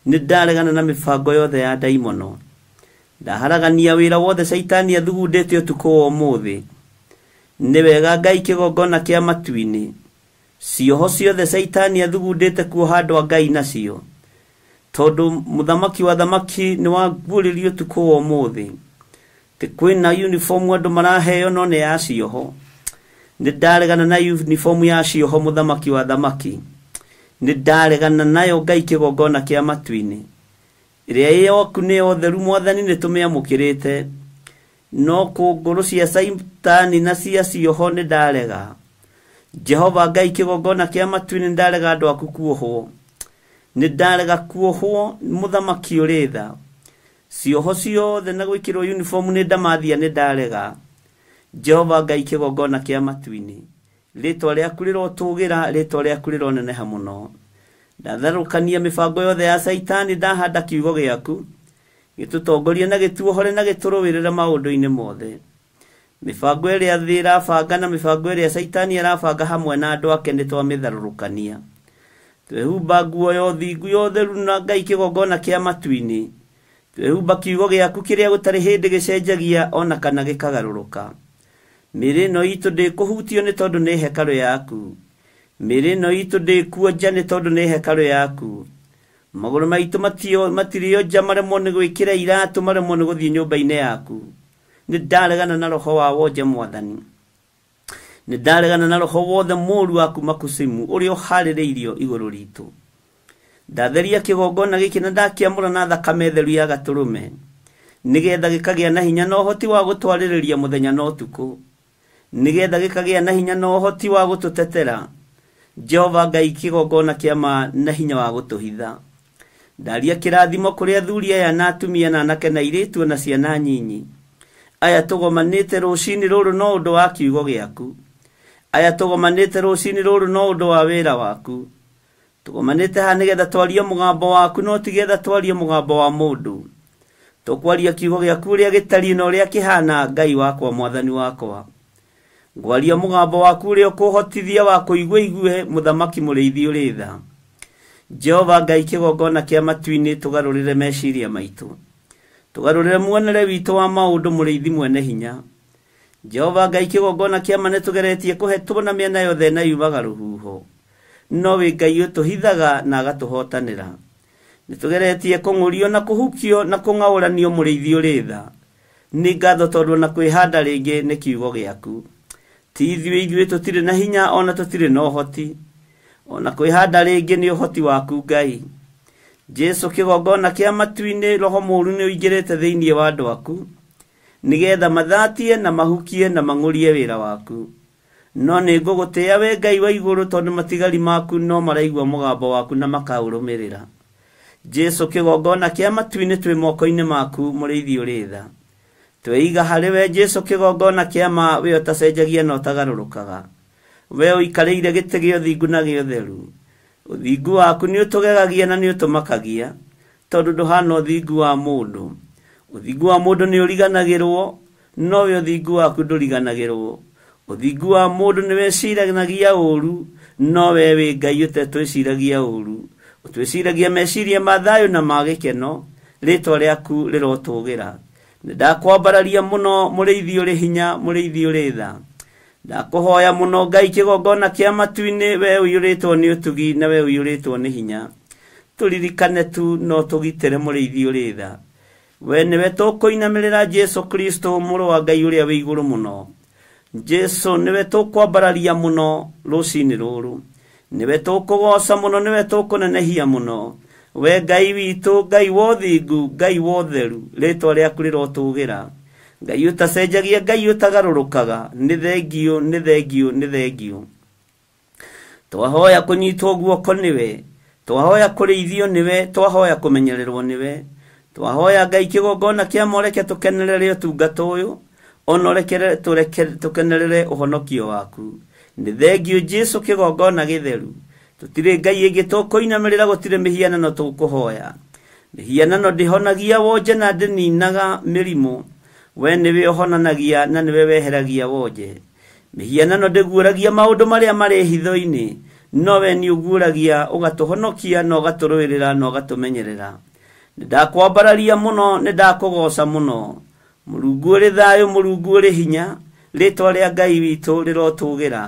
nĩ ndaregana na mĩbango yothe ya ndaimono. Ndaharagania wĩra wothe Caitani athugundĩte ũtukũ wa ũmũthĩ. Nĩ wega Ngai kĩgongona kĩa matu-inĩ. Cioho ciothe Caitani athugundĩte kuoha andũ a Ngai nacio, tondũ mũthamaki wa thamaki nĩ waguũrĩrio ũtukũ wa ũmũthĩ. Ti kwĩna uniform andũ maraheo no nĩ ya cioho. Nĩ ndaregana na uniform ya cioho mũthamaki wa thamaki. Nĩ ndaregana nayo Ngai kĩgongona kĩa matu-inĩ. Ĩrĩa ĩ yaku nĩ ya ũtheru Mwathani nĩ tũmĩamũkĩrĩte, no kũngũrũ cia Caitani na cia cioho nĩ ndarega. Jehova Ngai kĩgongona kĩa matu-inĩ nĩ ndarega andũ aku kuohwo. Nĩ ndarega kuohwo mũthamaki ũrĩ tha. Cioho ciothe na gwĩkĩrwo uniform nĩ ndamathia nĩ ndarega. Jehova Ngai kĩgongona kĩa matu-inĩ, rĩtwa rĩaku rĩrotũgĩra, rĩtwa rĩaku rĩroneneha mũno. Ndatharũkania mĩbango yothe ya Caitani, ndahanda kiugo gĩaku gĩtũtongorie na gĩtuohore na gĩtũrũĩrĩre maũndũ-inĩ mothe. Mĩbango ĩrĩa thĩ ĩrabanga na mĩbango ĩrĩa Caitani arabanga hamwe na andũ ake nĩ twamĩtharũrũkania. Twehumba nguo ya ũthingu ya ũtheru na Ngai kĩgongona kĩa matu-inĩ. Twehumba kiugo gĩaku kĩrĩa gũtarĩ hĩndĩ gĩcenjagia ona kana gĩkagarũrũka. Mĩĩrĩ ĩno itũ ndĩkũhutio nĩ tondũ nĩ hekarũ yaku. Mĩĩrĩ ĩno itũ ndĩkuonja nĩ tondũ nĩ hekarũ yaku. Magũrũ maitũ matirĩonja maremwo nĩ gwĩkĩra iratũ, maremwo nĩ gũthiĩ nyũmba-inĩ yaku. Nĩ ndaregana na roho wa wonje Mwathani. Nĩ ndaregana na roho wothe mũũru wa kuma kusimu ũrĩa ũharĩrĩirio igũrũ ritũ. Ndatheria kĩgongona gĩkĩ na ndakĩamũra na thakame theru ya gatũrũme. Nĩgetha gĩkagĩa na hinya na ũhoti wa gũtwarĩrĩria mũthenya na ũtukũ. Nĩgetha gĩkagĩa na hinya na ũhoti wa gũtũtetera. Jehova Ngai kĩgongona kĩa ma na hinya wa gũtũhitha. Ndaria kĩrathimo kũrĩ athuri aya na atumia na anake na airĩtu na ciana nyinyi. Aya tũgomanĩte rũcinĩ rũrũ no ũndũ wa kiugo gĩaku. Aya tũgomanĩte rũcinĩ rũrũ no ũndũ wa wĩra waku. Tũgomanĩte haha nĩgetha twarie mũgambo waku no ti getha twarie mũgambo wa mũndũ. Tũkwaria kiugo gĩaku ũrĩa gĩtariĩ na ũrĩa kĩhana Ngai wakwa mwathani wakwa. Ngwaria mũgambo waku ũrĩa ũkũhotithia wa kũigua igue mũthamaki mũrĩithi ũrĩ tha. Jehova Ngai kĩgongona kĩa matu-inĩ tũgarũrĩre meciria maitũ. Tũgarũrĩre muonere witũ wa maũndũ mũrĩithi mwene hinya. Jehova Ngai kĩgongona kĩa ma nĩtũgeretie kũhetwo na mĩena yothe na yumaga rũhuho. No wĩ Ngai ũtũhithaga na agatũhotanĩra. Nĩtũgeretie kũng'ũrio na kũhukio na kũng'aũranio mũrĩithi ũrĩ tha. Nĩ ngatho tondũ ona kwĩhanda rĩngĩ nĩ kiugo gĩaku. Ti ithuĩ ithuĩ tũtirĩ na hinya ona tũtirĩ na ũhoti. Ona kwĩhanda rĩngĩ nĩ ũhoti waku Ngai. Jesu kĩgongona kĩa matu-inĩ roho mũũru nĩ ũingĩrĩte thĩinĩ wa andũ aku. Nĩgetha mathatie na mahukie na mang'ũrie wĩra waku. No nĩ ngũgũtĩĩa we Ngai wa igũrũ tondũ matigari maku no maraigua mũgambo waku na makaũrũmĩrĩra. Jesu kĩgongona kĩa matu-inĩ twĩ moko-inĩ maku mũrĩithi ũrĩ tha. Tweiga harĩ we Jesu kĩgongona kĩa ma we ũtacenjagia na ũtagarũrũkaga. We ũikarĩire gĩtĩ gĩa ũthingu na gĩa ũtheru. Ũthingu waku nĩ ũtũgegagia na nĩ ũtũmakagia tondũ ndũhana ũthingu wa mũndũ. Ũthingu wa mũndũ nĩ ũriganagĩrwo no we ũthingu waku ndũriganagĩrwo. Ũthingu wa mũndũ nĩ weciranagia ũru no we wĩ Ngai ũtetwĩciragia ũru. Ũtwĩciragia meciria ma thayũ na ma gĩkeno rĩtwa rĩaku rĩrotũgĩra. Nĩndakwambararia mũno mũrĩithi ũrĩ hinya mũrĩithi ũrĩ tha. Ndakũhoya mũno Ngai kĩgongona kĩa matu-inĩ we ũiyũrĩtwo nĩ ũtugi na we ũiyũrĩtwo nĩ hinya. Tũririkane tu no tũgitĩre mũrĩithi ũrĩ tha. We nĩwe tũkũinamĩrĩra Jesu Kristo mũrũ wa Ngai ũrĩa wĩ igũrũ mũno. Jesu nĩwe tũkwambararia mũno rũcinĩ rũrũ. Nĩwe tũkũgoca mũno nĩwe tũkũnenehia mũno. We Ngai witũ Ngai wa ũthingu Ngai wa ũtheru rĩtwa rĩaku rĩrotũgĩra. Ngai ũtacenjagia Ngai ũtagarũrũkaga nĩ thengiũ nĩ thengiũ nĩ thengiũ. Twahoya kũnyitwo guoko nĩwe, twahoya kũrĩithio nĩwe, twahoya kũmenyererwo nĩwe. Twahoya Ngai kĩgongona kĩa ma ũreke tũkenerere ũtungata ũyũ ona ũreke tũkenerere ũhonokio waku. Nĩ thengiũ Jesu kĩgongona gĩtheru. Tũtirĩ Ngai ĩngĩ tũkũinamĩrĩra gũtirĩ mĩhianano tũkũhoya. Mĩhianano ndĩhonagia wonje na ndĩninaga mĩrimũ. We nĩwe ũhonanagia na nĩwe weheragia wonje. Mĩhianano ndĩguũragia maũndũ marĩa marĩ hitho-inĩ no we nĩ ũguũragia ũgatũhonokia na ũgatũrũĩrĩra na ũgatũmenyerera. Nĩndakwambararia mũno nĩndakũgoca mũno. Mũrungu ũrĩ thayũ Mũrungu ũrĩ hinya rĩtwa rĩa Ngai witũ rĩrotũgĩra.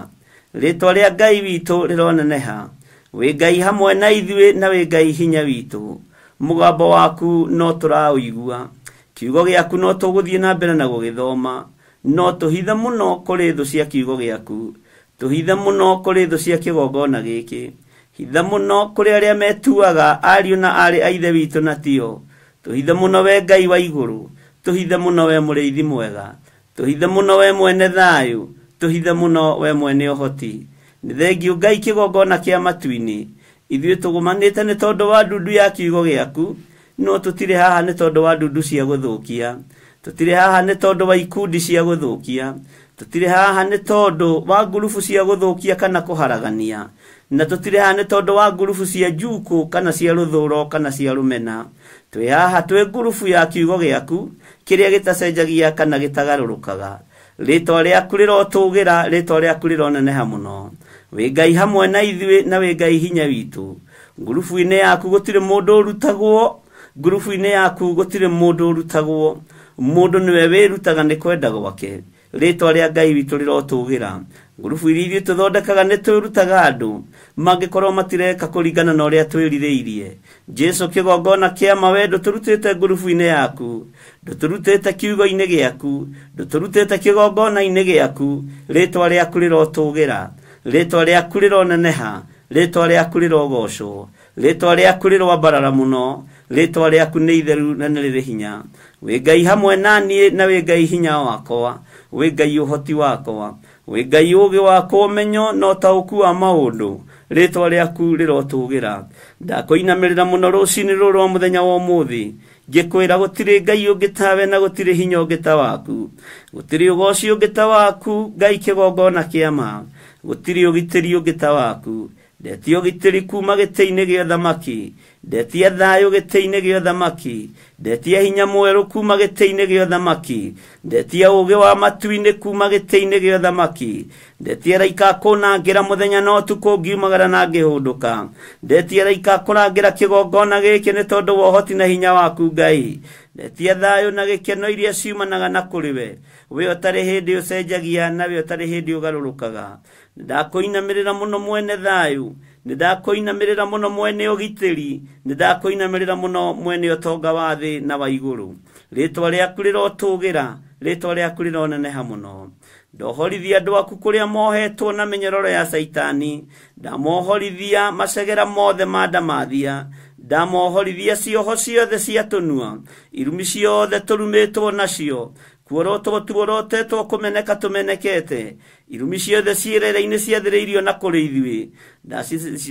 Rĩtwa rĩa Ngai witũ rĩroneneha. Wĩ Ngai hamwe na ithuĩ na wĩ Ngai hinya witũ. Mũgambo waku no tũraũigua. Kiugo gĩaku no tũgũthiĩ na mbere na gũgĩthoma. No tũhithe mũno kũrĩ thũ cia kiugo gĩaku. Tũhithe mũno kũrĩ thũ cia kĩgongona gĩkĩ. Hitha mũno kũrĩ arĩa metuaga ariũ na aarĩ a ithe witũ na tio. Tũhithe mũno we Ngai wa igũrũ. Tũhithe mũno we mũrĩithi mwega. Tũhithe mũno we mwene thayũ. Tũhithe mũno we mwene ũhoti. Nĩ thengiũ Ngai kĩgongona kĩa matu-inĩ. Ithuĩ tũgũmanĩte nĩ tondũ wa ndundu ya kiugo gĩaku no tũtirĩ haha nĩ tondũ wa ndundu cia gũthũkia. Tũtirĩ haha nĩ tondũ wa ikundi cia gũthũkia. Tũtirĩ haha nĩ tondũ wa ngurubu cia gũthũkia kana kũharagania. Na tũtirĩ haha nĩ tondũ wa ngurubu cia njukũ kana cia rũthũro kana cia rũmena. Twĩ haha twĩ ngurubu ya kiugo gĩaku kĩrĩa gĩtacenjagia kana gĩtagarũrũkaga. Rĩtwa rĩaku rĩrotũgĩra rĩtwa rĩaku rĩroneneha mũno. Wĩ Ngai hamwe na ithuĩ na wĩ Ngai hinya witũ. Ngurubu-inĩ yaku gũtirĩ mũndũ ũrutagwo. Ngurubu-inĩ yaku gũtirĩ mũndũ ũrutagwo. Mũndũ nĩwe wĩrutaga nĩ kwenda gwake. Rĩtwa rĩa Ngai witũ rĩrotũgĩra. Ngurubu iria ithuĩ tũthondekaga nĩ twĩrutaga andũ mangĩkorwo matireka kũringana na ũrĩa twĩrirĩirie. Jesu kĩgongona kĩa ma we ndũtũrutĩte ngurubu-inĩ yaku, ndũtũrutĩte kiugo-inĩ gĩaku, ndũtũrutĩte kĩgongona-inĩ gĩaku. Rĩtwa rĩaku rĩrotũgĩra. Rĩtwa rĩaku rĩroneneha. Rĩtwa rĩaku rĩrogocwo. Rĩtwa rĩaku rĩroambarara mũno. Rĩtwa rĩaku nĩ itheru na nĩ rĩrĩ hinya. Wĩ Ngai hamwe na niĩ na wĩ Ngai hinya wakwa, wĩ Ngai ũhoti wakwa, wĩ Ngai ũũgĩ wakwa, ũmenyo na ũtaũku wa maũndũ. Rĩtwa rĩaku rĩrotũgĩra. Ndakũinamĩrĩra mũno rũcinĩ rũrũ rwa mũthenya wa ũmũthĩ, ngĩkwĩra gũtirĩ Ngai ũngĩ tawe na gũtirĩ hinya ũngĩ ta waku, gũtirĩ ũgoci ũngĩ ta waku, Ngai kĩgongona kĩa ma, gũtirĩ ũgitĩri ũngĩ ta waku. Ndetia ũgitĩri kuma gĩtĩ-inĩ gĩa ũthamaki, ndetia thayũ gĩtĩ-inĩ gĩa ũthamaki, ndetia hinya mwerũ kuma gĩtĩ-inĩ gĩa ũthamaki, ndetia ũũgĩ wa matu-inĩ kuma gĩtĩ-inĩ gĩa ũthamaki, ndetia raika kũnangĩra mũthenya na ũtukũ ngiumagara na ngĩhũndũka, ndetia raika kũrangĩra kĩgongona gĩkĩ nĩ tondũ wa ũhoti na hinya waku Ngai. Ndetia thayũ na gĩkeno iria ciumanaga na kũrĩ we, we ũtarĩ hĩndĩ ũcenjagia na we ũtarĩ hĩndĩ ũgarũrũkaga. Nĩndakũinamĩrĩra mũno mwene thayũ, nĩndakũinamĩrĩra mũno mwene ũgitĩri, nĩndakũinamĩrĩra mũno mwene ũtonga wa thĩ na wa igũrũ. Rĩtwa rĩaku rĩrotũgĩra, rĩtwa rĩaku rĩroneneha mũno. Ndohorithia andũ aku kũrĩa mohetwo na mĩnyororo ya Caitani, ndamohorithia macegera mothe ma ndamathia, ndamohorithia cioho ciothe cia tũnua, irumi ciothe tũrumĩtwo nacio, kuorotwo tuorotetwo kũmeneka tũmenekete, irumi ciothe ciĩrere-inĩ ciathĩrĩirio na kũrĩ ithuĩ,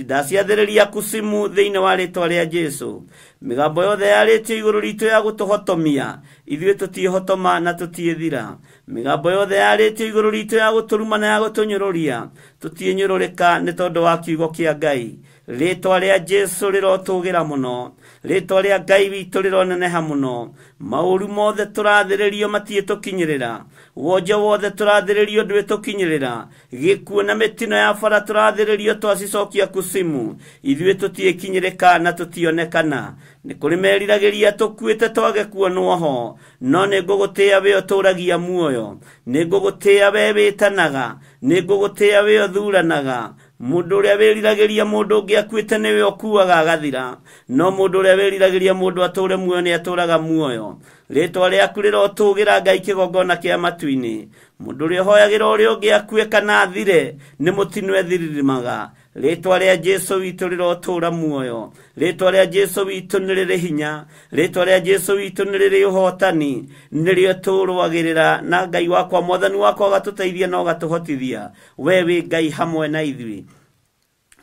ndaciathĩrĩria kusimu thĩinĩ wa rĩtwa rĩa Jesũ. Mĩgambo yothe yarĩtio igũrũ ritũ ya gũtũhotomia, ithuĩ tũtiĩhotoma na tũtiĩthira. Mĩgambo yothe yarĩtio igũrũ ritũ ya gũtũruma na ya gũtũnyũrũria, tũtiĩnyũrũrĩka nĩ tondũ wa kiugo kĩa Ngai. Rĩtwa rĩa Jesũ rĩrotũgĩra mũno, rĩtwa rĩa Ngai witũ rĩroneneha mũno. Maũru mothe tũrathĩrĩrio matiĩtũkinyĩrĩra, wonje wothe tũrathĩrĩrio ndwĩtũkinyĩrĩra, gĩkuũ na mĩtino ya bara tũrathĩrĩrio twacicokia kusimu, ithuĩ tũtiĩkinyĩrĩka na tũtionekana. Nĩ kũrĩ meriragĩria tũkuĩte twage kuonwo ho, no nĩ ngũgũtĩĩa we ũtũũragia muoyo, nĩ ngũgũtĩĩa we wĩtanaga, nĩ ngũgũtĩĩa we ũthuranaga. Mũndũ ũrĩa wĩriragĩria mũndũ ũngĩ akuĩte nĩwe ũkuaga agathira, no mũndũ ũrĩa wĩriragĩria mũndũ atũũre muoyo nĩ atũũraga muoyo. Rĩtwa rĩaku rĩrotũgĩra Ngai kĩgongona kĩa matu-inĩ. Mũndũ ũrĩa ũhoyagĩra ũrĩa ũngĩ akue kana athire nĩ mũtino ethiririmaga. Rĩtwa rĩa Jesũ witũ rĩrotũũra muoyo, rĩtwa rĩa Jesũ witũ nĩ rĩrĩ hinya, rĩtwa rĩa Jesũ witũ nĩ rĩrĩ ũhotani, nĩrĩo tũrũagĩrĩra na Ngai wakwa, Mwathani wakwa ũgatũteithia na ũgatũhotithia. We wĩ Ngai hamwe na ithuĩ.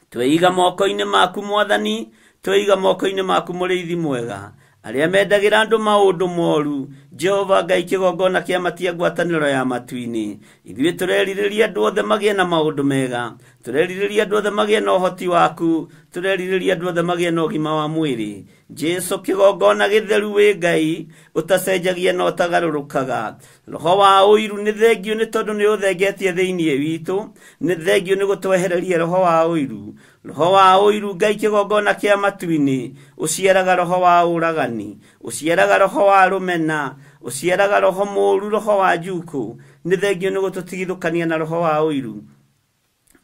Tweiga moko-inĩ maku Mwathani, tweiga moko-inĩ maku mũrĩithi mwega. Arĩa mendagĩra andũ maũndũ moru, Jehova Ngai kĩgongona kĩa matia ngwatanĩro ya matu-inĩ. Ithuĩ tũrerirĩria andũ othe magĩe na maũndũ mega, tũrerirĩria andũ othe magĩe na ũhoti waku, tũrerirĩria andũ othe magĩe na ũgima wa mwĩrĩ. Jesũ kĩgongona gĩtheru wĩ Ngai ũtacenjagia na ũtagarũrũkaga. Roho wa ũiru nĩ thengio nĩ tondũ nĩ ũthengetie thĩinĩ witũ, nĩ thengio nĩ gũtwehereria roho wa ũiru. Roho wa ũiru Ngai kĩgongona kĩa matu-inĩ ũciaraga roho wa ũragani, ũciaraga roho wa rũmena, ũciaraga roho mũũru, roho wa njukũ. Nĩ thengio nĩ gũtũtigithũkania na roho wa ũiru.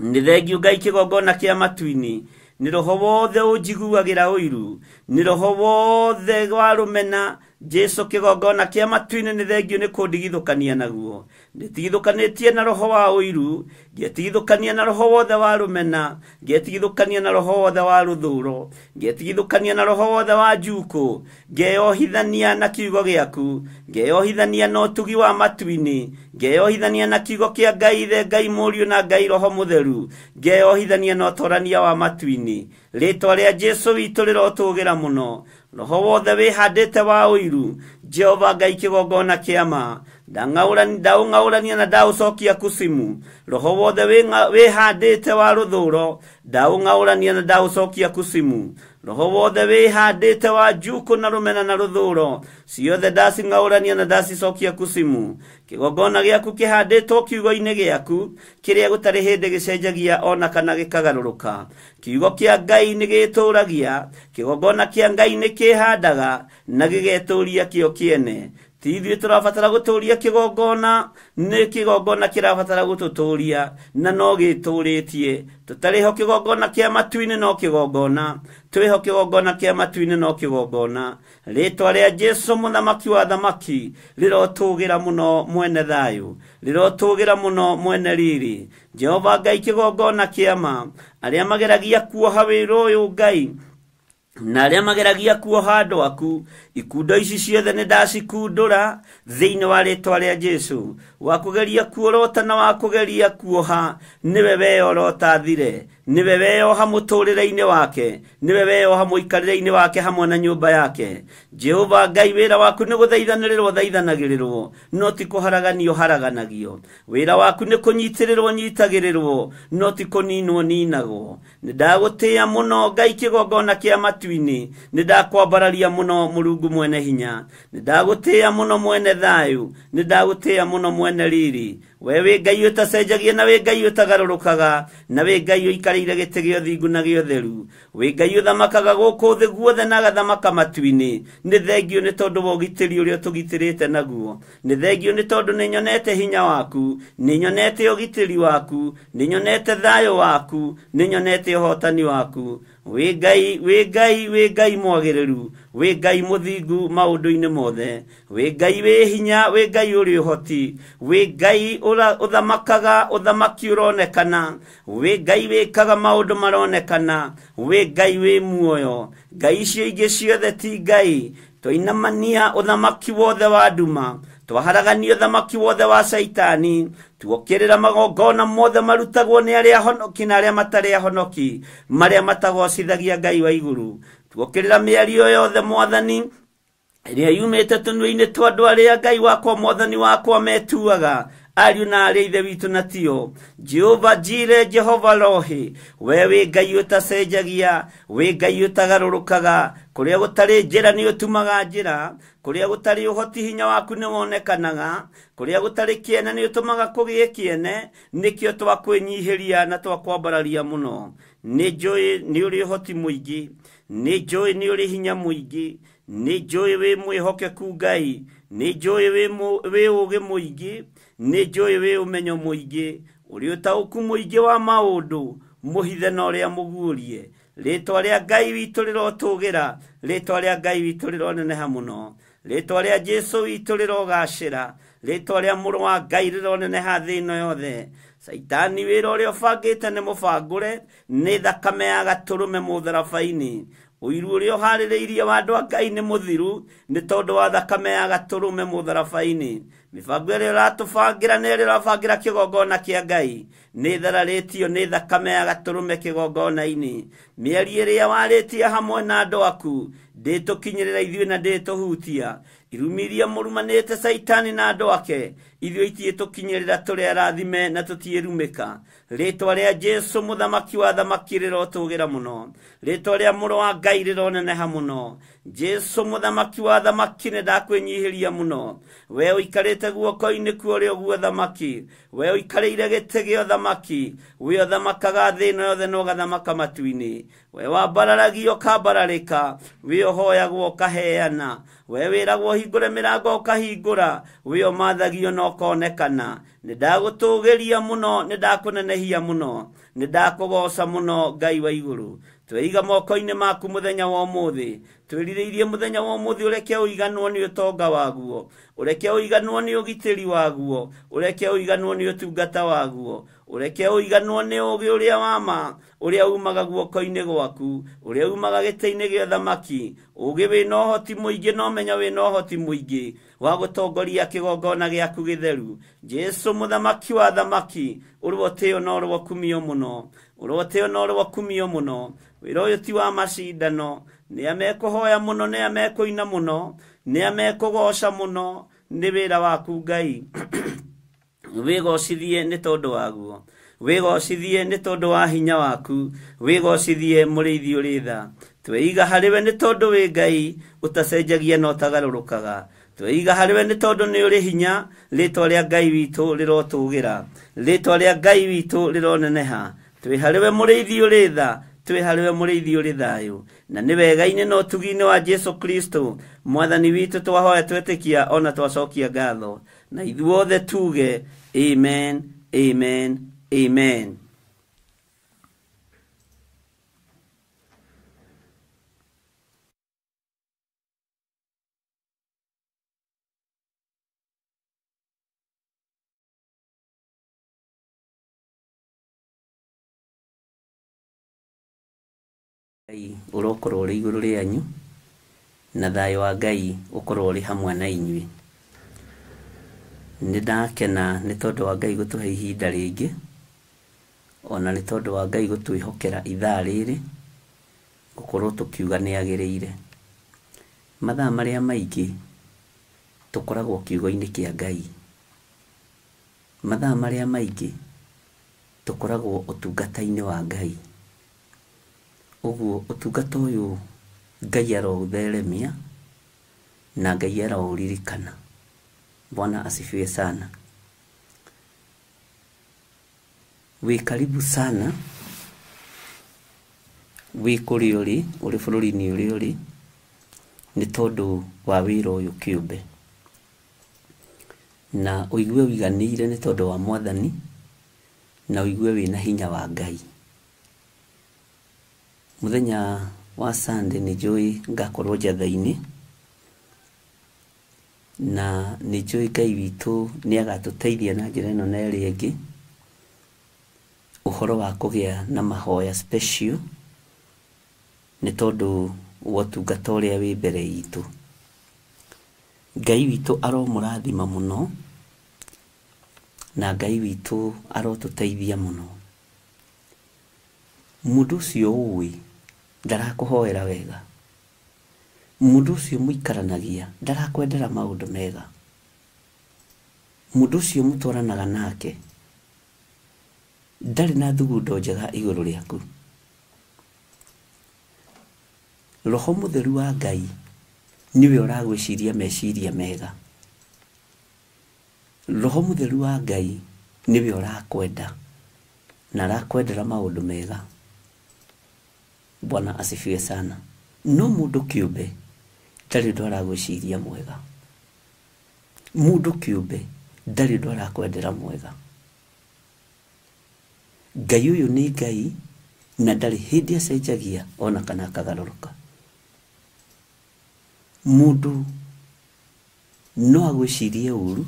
Nĩ thengio Ngai kĩgongona kĩa matu-inĩ nĩ roho wothe ũnjiguagĩra ũiru, nĩ roho wothe wa rũmena. Jesũ kĩgongona kĩa matu-inĩ nĩ thengio nĩ kũndigithũkania naguo. Ndĩtigithũkanĩtie na roho wa ũiru, ngetigithũkania na roho wothe wa rũmena, ngetigithũkania na roho wothe wa rũthũro, ngetigithũkania na roho wothe wa njukũ, ngeyohithania na kiugo gĩaku, ngeyohithania na ũtugi wa matu-inĩ, ngeyohithania na kiugo kĩa Ngai Ithe, Ngai Mũriũ na Ngai Roho Mũtheru, ngeyohithania na ũtorania wa matu-inĩ. Rĩtwa rĩa Jesũ witũ rĩrotũgĩra mũno. Roho wothe wĩhandĩte wa ũiru, Jehova Ngai kĩgongona kĩa ma, ndaũng'aũrania na ndaũcokia kusimu. Roho wothe wĩhandĩte wa rũthũro, ndaũng'aũrania na ndaũcokia kusimu. Roho wothe wĩhandĩte wa njukũ na rũmena na rũthũro, ciothe ndacing'aũrania na ndacicokia kusimu. Kĩgongona gĩaku kĩhandĩtwo kiugo-inĩ gĩaku, kĩrĩa gũtarĩ hĩndĩ gĩcenjagia ona kana gĩkagarũrũka. Kiugo kĩa Ngai nĩ gĩtũũragia, kĩgongona kĩa Ngai nĩ kĩhandaga na gĩgetũũria kĩo kĩene. Ti ithuĩ tũrabatara gũtũũria kĩgongona, nĩ kĩgongona kĩrabatara gũtũtũũria na no gĩtũũrĩtie. Tũtarĩho kĩgongona kĩa matu-inĩ no kĩgongona, twĩho kĩgongona kĩa matu-inĩ no kĩgongona. Rĩtwa rĩa Jesũ mũthamaki wa thamaki rĩrotũgĩra mũno mwene thayũ, rĩrotũgĩra mũno mwene riri. Jehova Ngai kĩgongona kĩa ma, arĩa mageragia kuoha wĩra ũyũ Ngai Na arĩa mageragia kuoha andũ aku, ikundo ici ciothe nĩ ndacikundũra thĩinĩ wa rĩtwa rĩa Jesũ. Wa kũgeria kuorota na wa kũgeria kuoha, nĩwe weyorota thire, nĩwe weyoha mũtũrĩre-inĩ wake, nĩwe weyoha mũikarĩre-inĩ wake hamwe na nyũmba yake. Jehova Ngai, wĩra waku nĩ gũthaithanĩrĩrwo thaithanagĩrĩrwo, no ti kũharaganio haraganagio. Wĩra waku nĩ kũnyitĩrĩrwo nyitagĩrĩrwo, no ti kũninwo ninagwo. Nĩ ndagũtĩĩa mũno Ngai kĩgongona kĩa matu-inĩ, nĩ ndakwambararia mũno Mũrungu mwene hinya, nĩ ndagũtĩĩa mũno mwene thayũ, nĩ ndagũtĩĩa mũno mwene riri. We wĩ Ngai ũtacenjagia na wĩ Ngai ũtagarũrũkaga, na wĩ Ngai ũikarĩire gĩtĩ gĩa ũthingu na gĩa ũtheru, wĩ Ngai ũthamakaga gũkũ thĩ guothe na agathamaka matu-inĩ. Nĩ thengio nĩ tondũ wa ũgitĩri ũrĩa ũtũgitĩrĩte naguo, nĩ thengio nĩ tondũ nĩ nyonete hinya waku, nĩ nyonete ũgitĩri waku, nĩ nyonete thayũ waku, nĩ nyonete ũhotani waku. Wĩ Ngai, wĩ Ngai, wĩ Ngai mwagĩrĩru, wĩ Ngai mũthingu maũndũ-inĩ mothe, wĩ Ngai wĩ hinya, wĩ Ngai ũrĩ ũhoti, wĩ Ngai ũthamakaga ũthamaki ũronekana, wĩ Ngai wĩkaga maũndũ maronekana, wĩ Ngai wĩ muoyo. Ngai icio ingĩ ciothe ti Ngai. Twainamania ũthamaki wothe wa nduma, twaharagania ũthamaki wothe wa Caitani, tuokĩrĩra magongona mothe marutagwo nĩ arĩa ahonoki na arĩa matarĩ ahonoki, marĩa matagocithagia Ngai wa igũrũ. Tuokĩrĩra mĩario yothe Mwathani ĩrĩa yumĩte tũnua-inĩ twa andũ arĩa Ngai wakwa Mwathani wakwa metuaga ariũ na arĩa ithe witũ na tio. Jehova Jire, Jehova Rohi, we wĩ Ngai ũtacenjagia, wĩ Ngai ũtagarũrũkaga. Kũrĩa gũtarĩ njĩra nĩ ũtumaga njĩra, kũrĩa gũtarĩ ũhoti hinya waku nĩ wonekanaga, kũrĩa gũtarĩ kĩene nĩ ũtũmaga kũgĩe kĩene. Nĩkĩo twakwĩnyihĩria na twakwambararia mũno. Nĩ njũĩ nĩ ũrĩ ũhoti mũingĩ, nĩ njũĩ nĩ ũrĩ hinya mũingĩ, nĩ njũĩ wĩ mwĩhokeku Ngai, nĩ njũĩ wĩ ũũgĩ mũingĩ, nĩ njũĩ wĩ ũmenyo mũingĩ, ũrĩ ũtaũku mũingĩ wa maũndũ mũhithe na ũrĩa mũguũrie. Rĩtwa rĩa Ngai witũ rĩrotũgĩra, rĩtwa rĩa Ngai witũ rĩroneneha mũno, rĩtwa rĩa Jesũ witũ rĩrogacĩra, rĩtwa rĩa Mũrũ wa Ngai rĩroneneha thĩ ĩno yothe. Caitani wĩra ũrĩa ũbangĩte nĩ mũbangũre nĩ thakame ya gatũrũme mũtharaba-inĩ. Ũiru ũrĩa ũharĩrĩirie wa andũ a Ngai nĩ mũthiru nĩ tondũ wa thakame ya gatũrũme mũtharaba-inĩ. Mĩbango ĩrĩa ũratũbangĩra na ĩrĩa ũrabangĩra kĩgongona kĩa Ngai nĩ thararĩtio nĩ thakame ya gatũrũme kĩgongona-inĩ. Mĩario ĩrĩa warĩtie hamwe na andũ aku ndĩtũkinyĩrĩra ithuĩ na ndĩtũhutia. Irumi iria mũrumanĩte Caitani na andũ ake ithuĩ itiĩtũkinyĩrĩra, tũrĩ arathime na tũtiĩrumĩka. Rĩtwa rĩa Jesũ mũthamaki wa thamaki rĩrotũgĩra mũno, rĩtwa rĩa Mũrũ wa Ngai rĩroneneha mũno. Jesũ mũthamaki wa thamaki, nĩ ndakwĩnyihĩria mũno. We ũikarĩte guoko-inĩ kwa ũrĩo gwa thamaki, we ũikarĩire gĩtĩ gĩa ũthamaki, we ũthamakaga thĩ ĩno yothe na ũgathamaka matu-inĩ, we wambararagio ũkambararĩka, we ũhoyagwo ũkaheana, we wĩragwo ũhingũre mĩrango ũkahingũra, we ũmathagio na ũkonekana. Nĩ ndagũtũgĩria mũno, nĩ ndakũnenehia mũno, nĩ ndakũgoca mũno Ngai wa igũrũ. Tweiga moko-inĩ maku mũthenya wa ũmũthĩ, twĩrirĩirie mũthenya wa ũmũthĩ ũreke ũiganwo nĩ ũtonga waguo, ũreke ũiganwo nĩ ũgitĩri waguo, ũreke ũiganwo nĩ ũtungata waguo, ũreke ũiganwo nĩ ũũgĩ ũrĩa wa ma, ũrĩa umaga guoko-inĩ gwaku, ũrĩa umaga gĩtĩ-inĩ gĩa ũthamaki. Ũũgĩ wĩna ũhoti mũingĩ na ũmenyo wĩna ũhoti mũingĩ wa gũtongoria kĩgongona gĩaku gĩtheru. Jesũ mũthamaki wa thamaki, ũrotĩo na ũrokumio mũno, ũrotĩo na ũrokumio mũno. Wĩra ũyũ ti wa macindano, nĩ a mekũhoya mũno, nĩ a mekũina mũno, nĩ a mekũgoca mũno, nĩ wĩra waku Ngai. Wĩgocithie nĩ tondũ waguo, wĩgocithie nĩ tondũ wa hinya waku, wĩgocithie mũrĩithi ũrĩ tha. Tweiga harĩwe nĩ tondũ wĩ Ngai ũtacenjagia na ũtagarũrũkaga. Tweiga harĩwe nĩ tondũ nĩ ũrĩ hinya. Rĩtwa rĩa Ngai witũ rĩrotũgĩra, rĩtwa rĩa Ngai witũ rĩroneneha. Twĩ harĩwe mũrĩithi ũrĩ tha, twĩ harĩwe mũrĩithi ũrĩ thayũ. Na nĩ wega-inĩ na ũtugi-inĩ wa Jesũ Kristo Mwathani witũ twahoya twetĩkia ona twacokia ngatho. Na ithuothe tuge amen, amen, amen. Ngai ũrokorwo ũrĩ igũrũ rĩanyu, na thayũ wa Ngai ũkorwo ũrĩ hamwe na inyuĩ. Nĩ ndakena nĩ tondũ wa Ngai gũtũhe ihinda rĩngĩ, ona nĩ tondũ wa Ngai gũtwĩhokera ithaa rĩrĩ, gũkorwo tũkiuga nĩ agĩrĩire. Mathaa marĩa maingĩ tũkoragwo kiugo-inĩ kĩa Ngai. Mathaa marĩa maingĩ tũkoragwo ũtungata-inĩ wa Ngai. Ũguo ũtungata ũyũ Ngai aroũtheremia na Ngai aroũririkana. Bwana asifiwe sana. Wĩ karibu sana wĩ kũrĩa ũrĩ, ũrĩ bũrũri-inĩ ũrĩa ũrĩ, nĩ tondũ wa wĩra ũyũ kĩũmbe. Na ũigue ũiganĩire nĩ tondũ wa Mwathani, na ũigue wĩna hinya wa Ngai. Mũthenya wa Sunday nĩ njũĩ ngakorwo njatha-inĩ, na nĩ njũĩ Ngai witũ nĩ agatũteithia na njĩra ĩno na ĩrĩa ĩngĩ, ũhoro wa kũgĩa na mahoya special, nĩ tondũ wa ũtungata ũrĩa wĩ mbere itũ. Ngai witũ aromũrathima mũno, na Ngai witũ arotũteithia mũno. Mũndũ ũcio ũĩ ndarakũhoera wega, mũndũ ũcio mũikaranagia ndarakwendera maũndũ mega, mũndũ ũcio mũtwaranaga nake ndarĩ na thugundo njega igũrũ rĩaku. Roho Mũtheru wa Ngai nĩwe ũragwĩciria meciria mega. Roho Mũtheru wa Ngai nĩwe ũrakwenda na arakwendera maũndũ mega. Bwana asifiwe sana. No mũndũ kĩũmbe ndarĩ ũndũ aragwĩciria mwega. Mũndũ kĩũmbe ndarĩ ũndũ arakwendera mwega. Ngai ũyũ nĩ Ngai na ndarĩ hĩndĩ acenjagia ona kana akagarũrũka. Mũndũ no agwĩcirie ũru,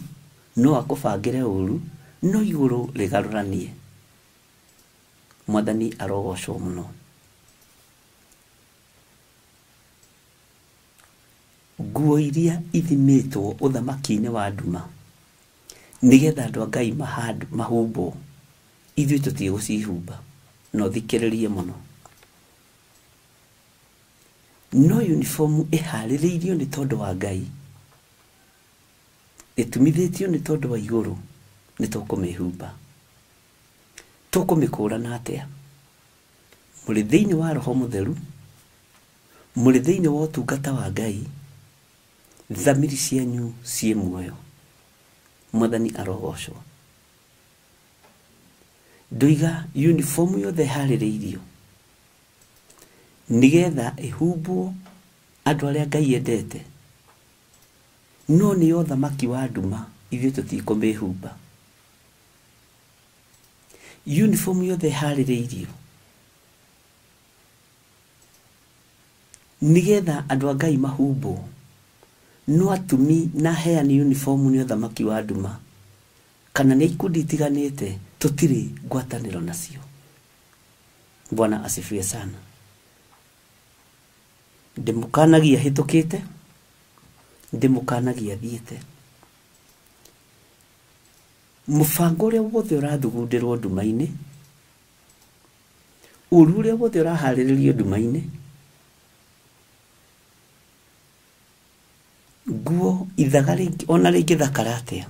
no akũbangĩre ũru, no igũrũ rĩgarũranie. Mwathani arogocwo mũno. Nguo iria ithimĩtwo ũthamaki-inĩ wa nduma nĩgetha andũ a Ngai mahumbwo, ithuĩ tũtigũcihumba, na ũthikĩrĩrie mũno. No uniform ĩharĩrĩirio nĩ tondũ wa Ngai, ĩtumithĩtio nĩ tondũ wa igũrũ, nĩ tũkũmĩhumba. Tũkũmĩkũrana atĩa? Mũrĩ thĩinĩ wa Roho Mũtheru, mũrĩ thĩinĩ wa ũtungata wa Ngai, thamiri cianyu ciĩ muoyo. Mwathani arogocwo. Ndoiga uniform yothe ĩharĩrĩirio nĩgetha ĩhumbwo andũ arĩa Ngai endete, no nĩ ya ũthamaki wa nduma, ithuĩ tũtikũmĩhumba. Uniform yothe ĩharĩrĩirio nĩgetha andũ a Ngai mahumbwo, no atumi na aheani uniform nĩ ũthamaki wa nduma kana nĩ ikundi itiganĩte, tũtirĩ ngwatanĩro nacio. Bwana asifiwe sana. Ndĩmũkanagia hĩtũkĩte, ndĩmũkanagia thiĩte. Mũbango ũrĩa wothe ũrathugundĩrwo nduma-inĩ, ũru ũrĩa wothe ũraharĩrĩrio nduma-inĩ, nguo ithaga ona rĩngĩthakara atĩa,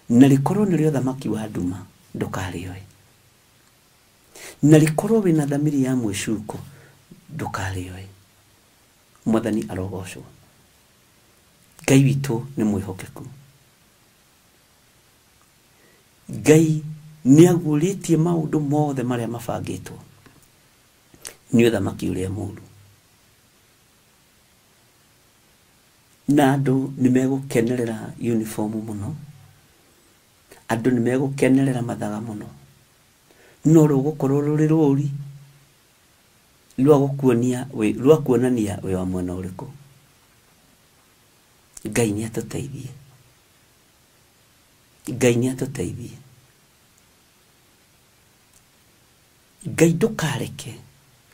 na rĩkorwo nĩ rĩa ũthamaki wa nduma, ndũkarĩoe. Na rĩkorwo wĩna thamiri ya mwĩcuko, ndũkarĩoe. Mwathani arogocwo. Ngai witũ nĩ mwĩhokeku. Ngai nĩ aguũrĩtie maũndũ mothe marĩa mabangĩtwo nĩ ũthamaki ũrĩa mũũru, na andũ nĩ megũkenerera uniform mũno, andũ nĩ megũkenerera mathaga mũno, no rũgũkorwo rũrĩ rũri rwa gũkuonia rwa kuonania wĩ wa mwena ũrĩkũ. Ngai nĩ atũteithie. Ngai nĩ atũteithie. Ngai ndũkareke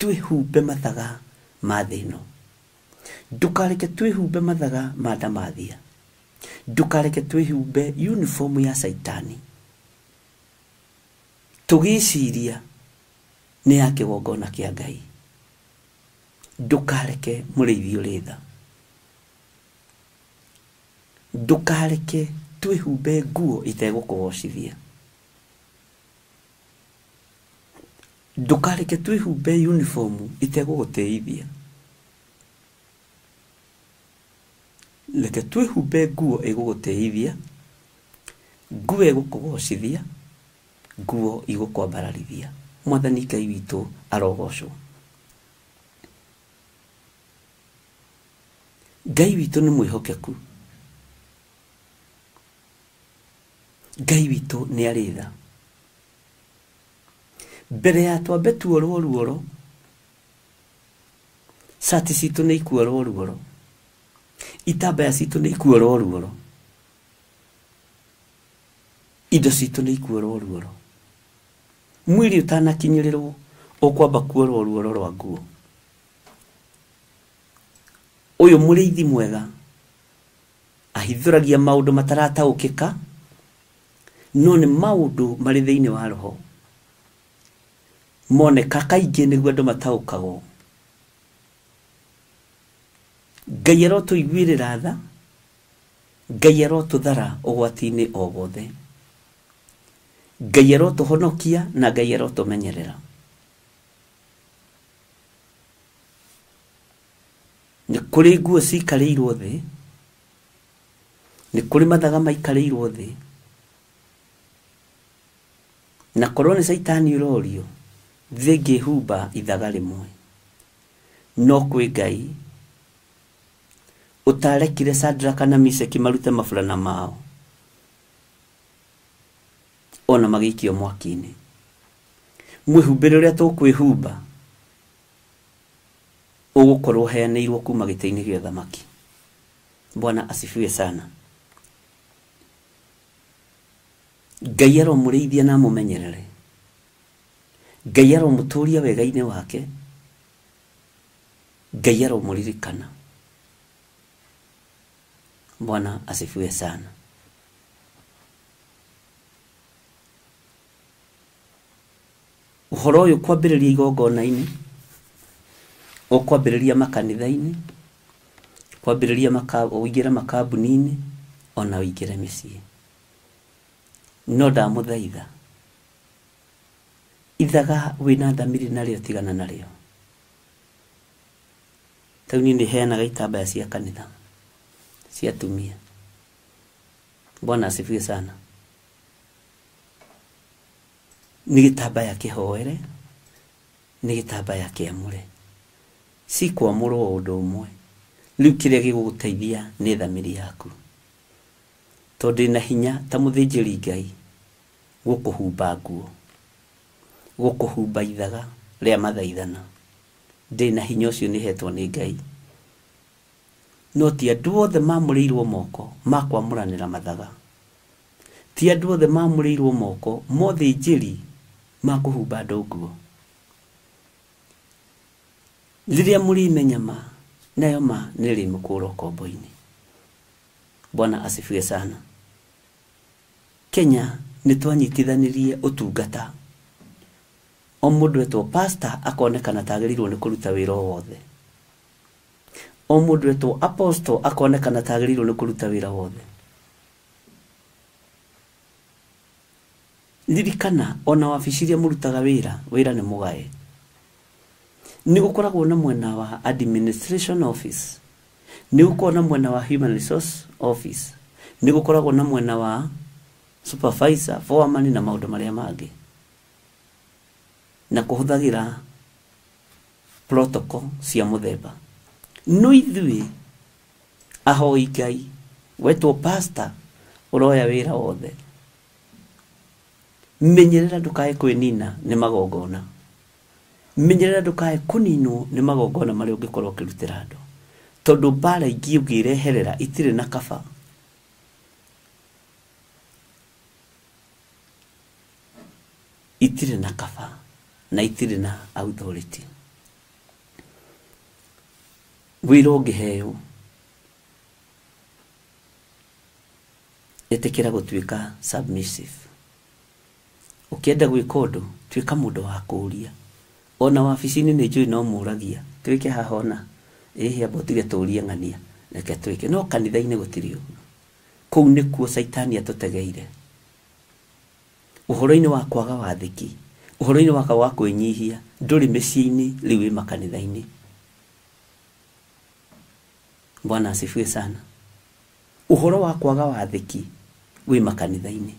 Twĩhumbe mathaga ma thĩ ĩno. Ndũkareke twĩhumbe mathaga ma ndamathia. Ndũkareke twĩhumbe uniform ya Caitani. Tũgĩciria nĩ ya kĩgongona kĩa Ngai. Ndũkareke mũrĩithi ũrĩ tha. Ndũkareke twĩhumbe nguo itegũkũgocithia. Ndũkareke twĩhumbe uniform itegũgũtĩithia. Reke twĩhumbe nguo ĩgũgũtĩithia, nguo ĩgũkũgocithia, nguo igũkwambararithia. Mwathani Ngai witũ arogocwo. Ngai witũ nĩ mwĩhokeku. Ngai witũ nĩ arĩ tha. Mbere ya twambe tuorwo ruoro, cati citũ nĩ ikuorwo ruoro, itambaya citũ nĩ ikuorwo ruoro, indo citũ nĩ ikuorwo ruoro. Mwĩrĩ ũtanakinyĩrĩrwo ũkwamba kuorwo ruoro rwa nguo. Ũyũ mũrĩithi mwega ahithũragia maũndũ matarataũkĩka, no nĩ maũndũ marĩ thĩinĩ wa roho moneka kaingĩ nĩguo andũ mataũkagwo. Ngai arotũiguĩrĩra tha, Ngai arotũthara ũgwati-inĩ o wothe, Ngai arotũhonokia na Ngai arotũmenyerera. Nĩ kũrĩ nguo cikarĩirwo thĩ, nĩ kũrĩ mathaga maikarĩirwo thĩ, na korwo nĩ Caitani ũrorio, thĩ ĩngĩhumba ithaga rĩmwe. No kwĩ Ngai ũtarekire Shadraka na Meshaki marute maburana mao ona magĩikio mwaki-inĩ. Mwĩhumbĩre ũrĩa tũkwĩhumba ũgũkorwo ũheanĩirwo kuma gĩtĩ-inĩ gĩa ũthamaki. Bwana asifiwe sana. Ngai aromũrĩithia na amũmenyerere. Ngai aromũtũria wega-inĩ wake. Ngai aromũririkana. Bwana asifiwe sana. Ũhoro ũyũ kwambĩrĩria igongona-inĩ, ũkwambĩrĩria makanitha-inĩ, kwambĩrĩria ũingĩre makambuni-inĩ, ona ũingĩre mĩciĩ. No ndamũthaitha, ithaga wĩna thamiri narĩo tigana narĩo. Tau niĩ nĩheanaga itambaya cia kanitha cia atumia. Bwana asifiwe sana. Nĩ gĩtambaya kĩhoere, nĩ gĩtambaya kĩamũre. Cikwamũrwo o ũndũ ũmwe. Rĩu kĩrĩa gĩgũgũteithia nĩ thamiri yaku. Tondũ ĩna hinya ta mũthĩnjĩri Ngai gũkũhumba nguo, gũkũhumba ithaga rĩa mathaithana. Ndĩna hinya ũcio nĩhetwo nĩ Ngai. No ti andũ othe mamũrĩirwo moko ma kwamũranĩra mathaga. Ti andũ othe mamũrĩirwo moko mothĩnjĩri ma kũhumba andũ nguo. Rĩrĩa mũrĩmenya ma, nayo ma nĩrĩmũkũra ũkombo-inĩ. Bwana asifiwe sana. Kenya nĩ twanyitithanirie ũtungata. O mũndũ etwo pastor akonekana tagĩrĩirwo nĩ kũruta wĩra o wothe. O mũndũ etwo apostle akonekana tagĩrĩirwo nĩ kũruta wĩra wothe. Ririkana ona wabici iria mũrutaga wĩra, wĩra nĩ mũgae. Nĩ gũkoragwo na mwena wa administration office, nĩ gũkoragwo na mwena wa human resource office, nĩ gũkoragwo na mwena wa supervisor, foreman na maũndũ marĩa mangĩ. Na kũhũthagĩra protocol cia mũthemba. No ithuĩ ahoi Ngai, wetwo pastor ũroya wĩra wothe. Menyerera ndũkae kwĩnina nĩ magongona. Menyerera ndũkae kũninwo nĩ magongona marĩa ũngĩkorwo ũkĩrutĩra andũ. Tondũ mbara ingĩ ũngĩreherera itirĩ na kaba. Itirĩ na kaba na itirĩ na authority. Wĩra ũngĩheo ĩtĩkĩra gũtuĩka submissive. Ũkĩenda gwĩka ũndũ tuĩka mũndũ wa kũũria. Ona wabici-inĩ nĩ njũĩ no mũragia twĩke haha ona ĩhĩ amba ũtige tũũrie ng'ania reke twĩke. No kanitha-inĩ gũtirĩ ũguo. Kũu nĩkuo caitani atũtegeire. Ũhoro-inĩ wa kwaga wathĩki, ũhoro-inĩ wa kwaga kwĩnyihia, ndũrĩ mĩciĩ-inĩ rĩu wĩ makanitha-inĩ. Bwana asifiwe sana. Ũhoro wa kwaga wathĩki wĩ makanitha-inĩ,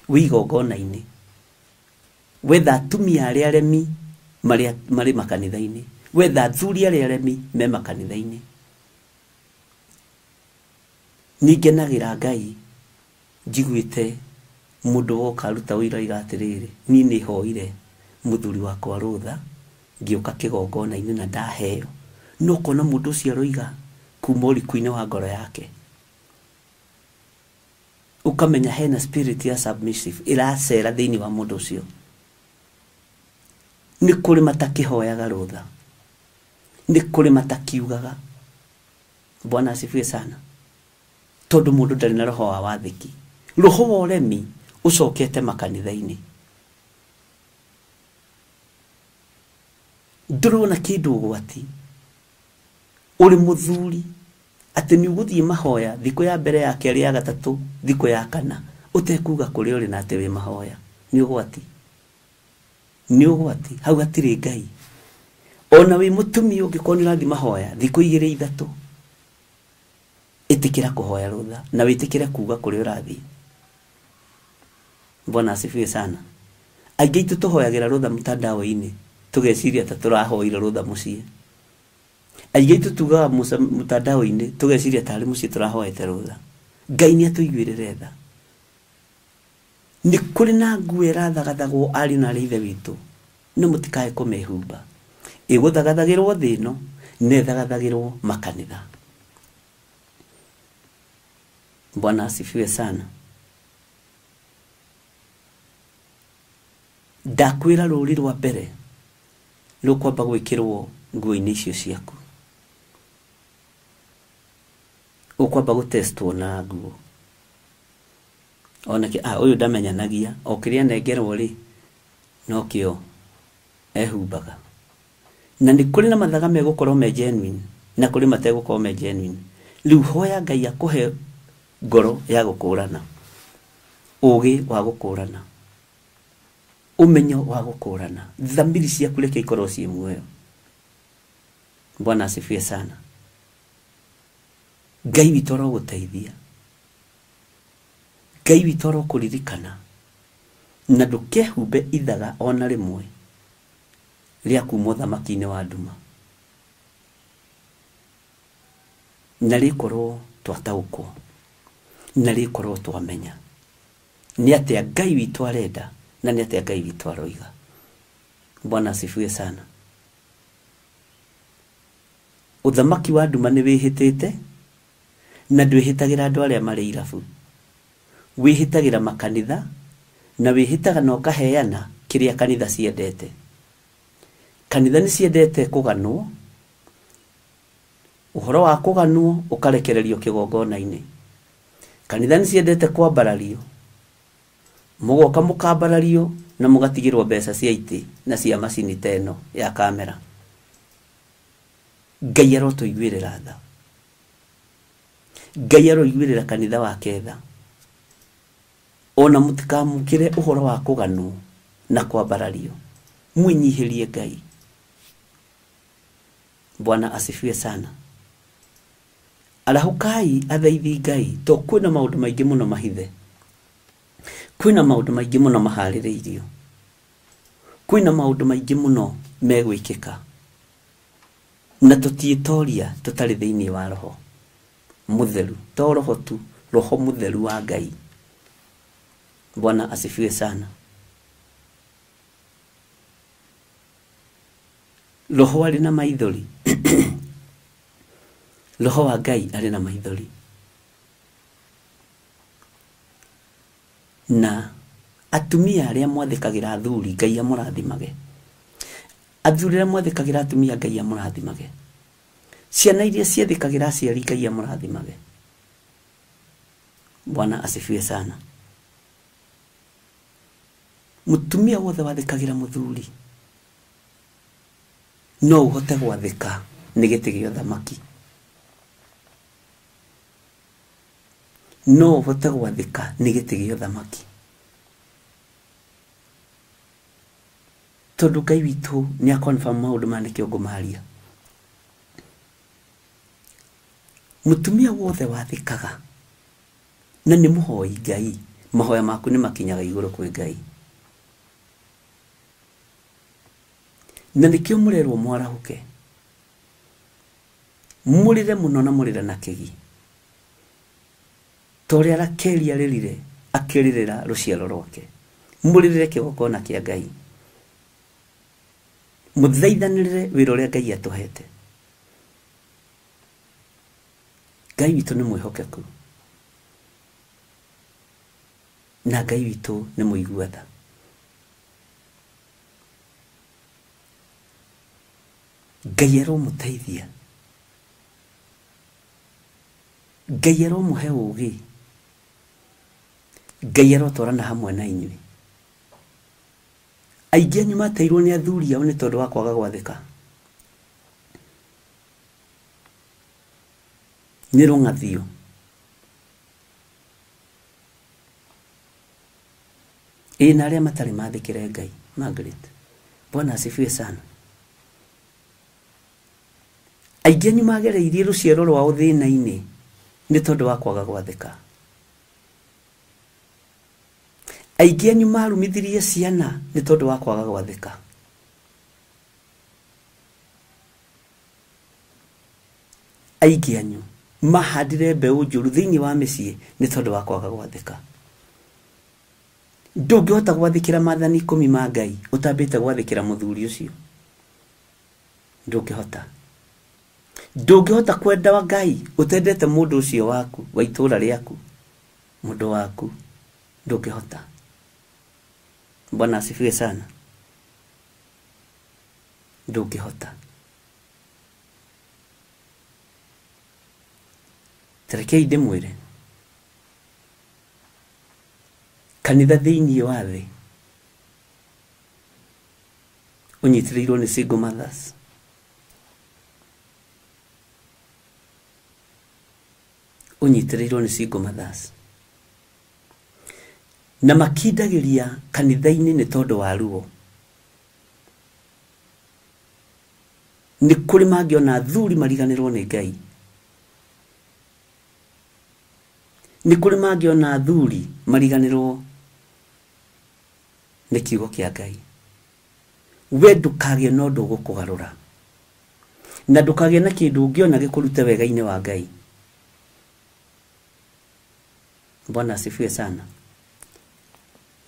wĩ igongona-inĩ. Wetha atumia arĩa aremi marĩ makanitha-inĩ, wetha athuri arĩa aremi me makanitha-inĩ. Nĩ ngenagĩra Ngai njiguĩte mũndũ woka aruta ũira oiga atĩrĩrĩ, niĩ nĩ hoire mũthuri wakwa rũtha ngĩũka kĩgongona-inĩ na ndaheo. No ũkona mũndũ ũcio aroiga kuma ũriku-inĩ wa ngoro yake, ũkamenya hena spirit ya submissive ĩracera thĩinĩ wa mũndũ ũcio. Nĩ kũrĩ matakĩhoyaga rũtha, nĩ kũrĩ matakiugaga. Bwana asifiwe sana. Tondũ mũndũ ndarĩ na roho wa wathĩki. Roho wa ũremi ũcokete makanitha-inĩ. Ndũrona kĩndũ ũgwati ũrĩ mũthuri atĩ nĩ ũgũthiĩ mahoya thikũ ya mbere, ya kerĩ, ya gatatũ, thikũ ya kana ũtekuga kũrĩa ũrĩ na atĩ wĩ mahoya. Nĩ ũgwati, nĩ ũgwati. Hau hatirĩ Ngai. Ona wĩ mũtumia ũngĩkorwo nĩ ũrathiĩ mahoya thikũ igĩrĩ ithatũ, ĩtĩkĩra kũhoya rũtha na wĩtĩkĩre kuga kũrĩa ũrathiĩ. Bwana asifiwe sana. Aingĩ aitũ tũhoyagĩra rũtha mtandao-inĩ tũgeciria ta tũrahoire rũtha mũciĩ. Aingĩ aitũ tugaga mtandao-inĩ tũgeciria tarĩ mũciĩ tũrahoete rũtha. Ngai nĩ atũiguĩrĩre tha. Nĩ kũrĩ na nguo ĩrathagathagwo ariũ na aarĩ a Ithe witũ, no mũtikae kũmĩhumba. Ĩgũthagathagĩrwo thĩ ĩno na ĩthagathagĩrwo makanitha. Bwana asifiwe sana. Ndakwĩra rũri rwa mbere rũkwamba gwĩkĩrwo nguo-inĩ icio ciaku. Ũkwamba gũtestwo na nguo. Onake ũyũ ndamenyanagia, o kĩrĩa anengerwo rĩ nokĩo ehumbaga. Na nĩ kũrĩ na mathaga megũkorwo me genuine na kũrĩ mategũkorwo me genuine. Rĩu hoya Ngai akũhe ngoro ya gũkũrana, ũgĩ wa gũkũrana, ũmenyo wa gũkũrana, thamiri ciaku reke ikorwo ciĩ muoyo. Bwana asifiwe sana. Ngai witũ arogũteithia, Ngai witũ arokũririkana, na ndũkehumbe ithaga ona rĩmwe rĩa kuma ũthamaki-inĩ wa nduma, na rĩkorwo twataũkwo, na rĩkorwo twamenya nĩ atĩa Ngai witũ arenda na nĩ atĩa Ngai witũ aroiga. Bwana asifiwe sana. Ũthamaki wa nduma nĩ wĩhĩtĩte na ndwĩhĩtagĩra andũ arĩa marĩ irabu. Wĩhĩtagĩra makanitha na wĩhĩtaga na ũkaheana kĩrĩa kanitha ciendete. Kanitha nĩ ciendete kũganwo, ũhoro wa kũganwo ũkarekererio kĩgongona-inĩ. Kanitha nĩ ciendete kwambarario, mũgoka mũkambarario na mũgatigĩrwo mbeca cia itĩ na cia macini ta ĩno ya kamera. Ngai arotũiguĩrĩra tha. Ngai aroiguĩrĩra kanitha wake tha. Ona mũtikamũkĩre ũhoro wa kũganwo na kwambarario, mwĩnyihĩrie Ngai. Bwana asifiwe sana. Arahũkai athaithi Ngai, to kwĩna maũndũ maingĩ mũno mahithe, kwĩna maũndũ maingĩ mũno maharĩrĩirio, kwĩna maũndũ maingĩ mũno megwĩkĩka, na tũtiĩtoria tũtarĩ thĩinĩ wa roho mũtheru. To roho tu, roho mũtheru wa Ngai. Bwana asifiwe sana. Roho arĩ na maithori. Roho wa Ngai arĩ na maithori. Na atumia arĩa mwathĩkagĩra athuri Ngai amũrathimage. Athuri arĩa mwathĩkagĩra atumia Ngai amũrathimage. Ciana iria ciathĩkagĩra aciari Ngai amũrathimage. Bwana asifiwe sana. Mutumia wothe wathĩkagĩra mũthuri no ũhote gwathĩka nĩ gĩtĩ gĩa ũthamaki. No ũhote gwathĩka nĩ gĩtĩ gĩa ũthamaki. Tondũ Ngai witũ nĩ a-confirm maũndũ maya nĩkĩo ngũmaria. Mutumia wothe wathĩkaga na nĩ mũhoi Ngai, mahoya maku nĩ makinyaga igũrũ kwĩ Ngai. Na nĩkĩo mũrerwo mwarahũke, mũrĩre mũno na mũrĩre na kĩgi, ta ũrĩa Rakeli arĩrire akĩrĩrĩra rũciaro rwake. Mũrĩrĩre kĩgongona kĩa Ngai, mũthaithanĩrĩre wĩra ũrĩa Ngai atũhete. Ngai witũ nĩ mwĩhokeku na Ngai witũ nĩ mũigua tha. Ngai aromũteithia, Ngai aromũhe ũũgĩ, Ngai arotwarana hamwe na inyuĩ. Aingĩ anyu mateirwo nĩ athuri ao nĩ tondũ wa kwaga gwathĩka. Nĩ rũng'athio. Ĩ na arĩa matarĩ mathĩkĩre Ngai. Margaret, Bwana asifiwe sana. Aingĩ anyu magereirie rũciaro rwao thĩna-inĩ nĩ tondũ wa kwaga gwathĩka. Aingĩ anyu marumithirie ciana nĩ tondũ wa kwaga gwathĩka. Aingĩ anyu mahandire mbeũ njũru thĩinĩ wa mĩciĩ nĩ tondũ wa kwaga gwathĩka. Ndũngĩhota gwathĩkĩra maathani 10 ma Ngai ũtambĩte gwathĩkĩra mũthuri ũcio. Ndũngĩhota. Ndũngĩhota kwenda wa Ngai ũtendete mũndũ ũcio waku wa itũũra rĩaku, mũndũ waku. Ndũngĩhota. Bwana asifiwe sana. Ndũngĩhota. Tarekei ndĩmwĩre, kanitha thĩinĩ wa thĩ ũnyitĩrĩirwo nĩ single mothers. Ũnyitĩrĩirwo nĩ single mothers. Na makindagĩria kanitha-inĩ nĩ tondũ wa ruo. Nĩ kũrĩ mangĩona athuri mariganĩrwo nĩ Ngai. Nĩ kũrĩ mangĩona athuri mariganĩrwo nĩ kiugo kĩa Ngai. We ndũkagĩe na ũndũ ũgũkũgarũra, na ndũkagĩe na kĩndũ ũngĩona gĩkũrute wega-inĩ wa Ngai. Bwana asifiwe sana.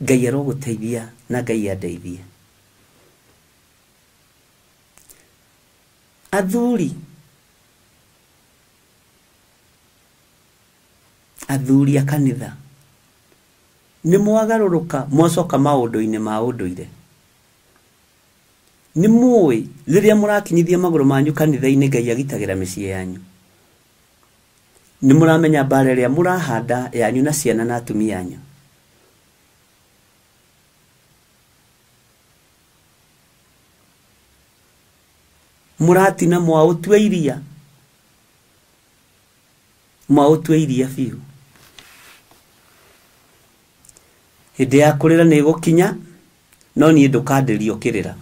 Ngai arogũteithia na Ngai andeithie. Athuri, athuri a kanitha nĩ mwagarũrũka mwacoka maũndũ-inĩ ma ũndũire. Nĩ mũĩ rĩrĩa mũrakinyithia magũrũ manyu kanitha-inĩ Ngai agitagĩra mĩciĩ yanyu. Nĩ mũramenya mbara ĩrĩa mũrahanda yanyu na ciana na atumia anyu. Mũratina mwaũtua iria, mwaũtua iria biũ. Hĩndĩ ya kũrĩra nĩ ĩgũkinya, no niĩ ndũkandĩrio kĩrĩra.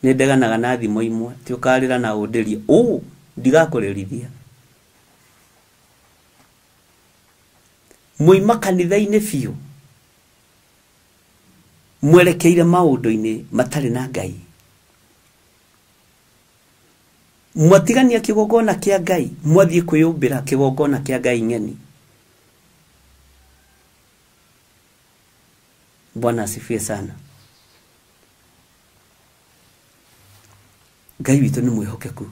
Nĩ ndeganaga na thimo imwe, ti ũkarĩra na ũndĩrie, ũ ndigakũrĩrithia. Mwoima kanitha-inĩ biũ, mwerekeire maũndũ-inĩ matarĩ na Ngai. Mwatigania kĩgongona kĩa Ngai, mwathiĩ kwĩyũmbĩra kĩgongona kĩa Ngai ng'eni. Bwana asifiwe sana. Ngai witũ nĩ mwĩhokeku.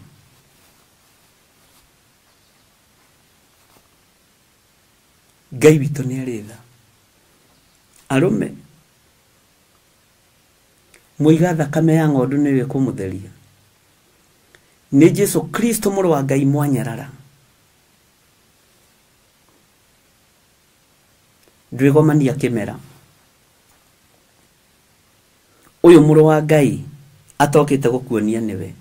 Ngai witũ nĩ arĩ tha. Arũme, mũiga thakame ya ng'ondu nĩyo ĩkũmũtheria. Nĩ Jesu Kristo mũrũ wa Ngai mwanyarara. Ndwĩgomania kĩmera. Ũyũ mũrũ wa Ngai atokĩte gũkuonia nĩwe.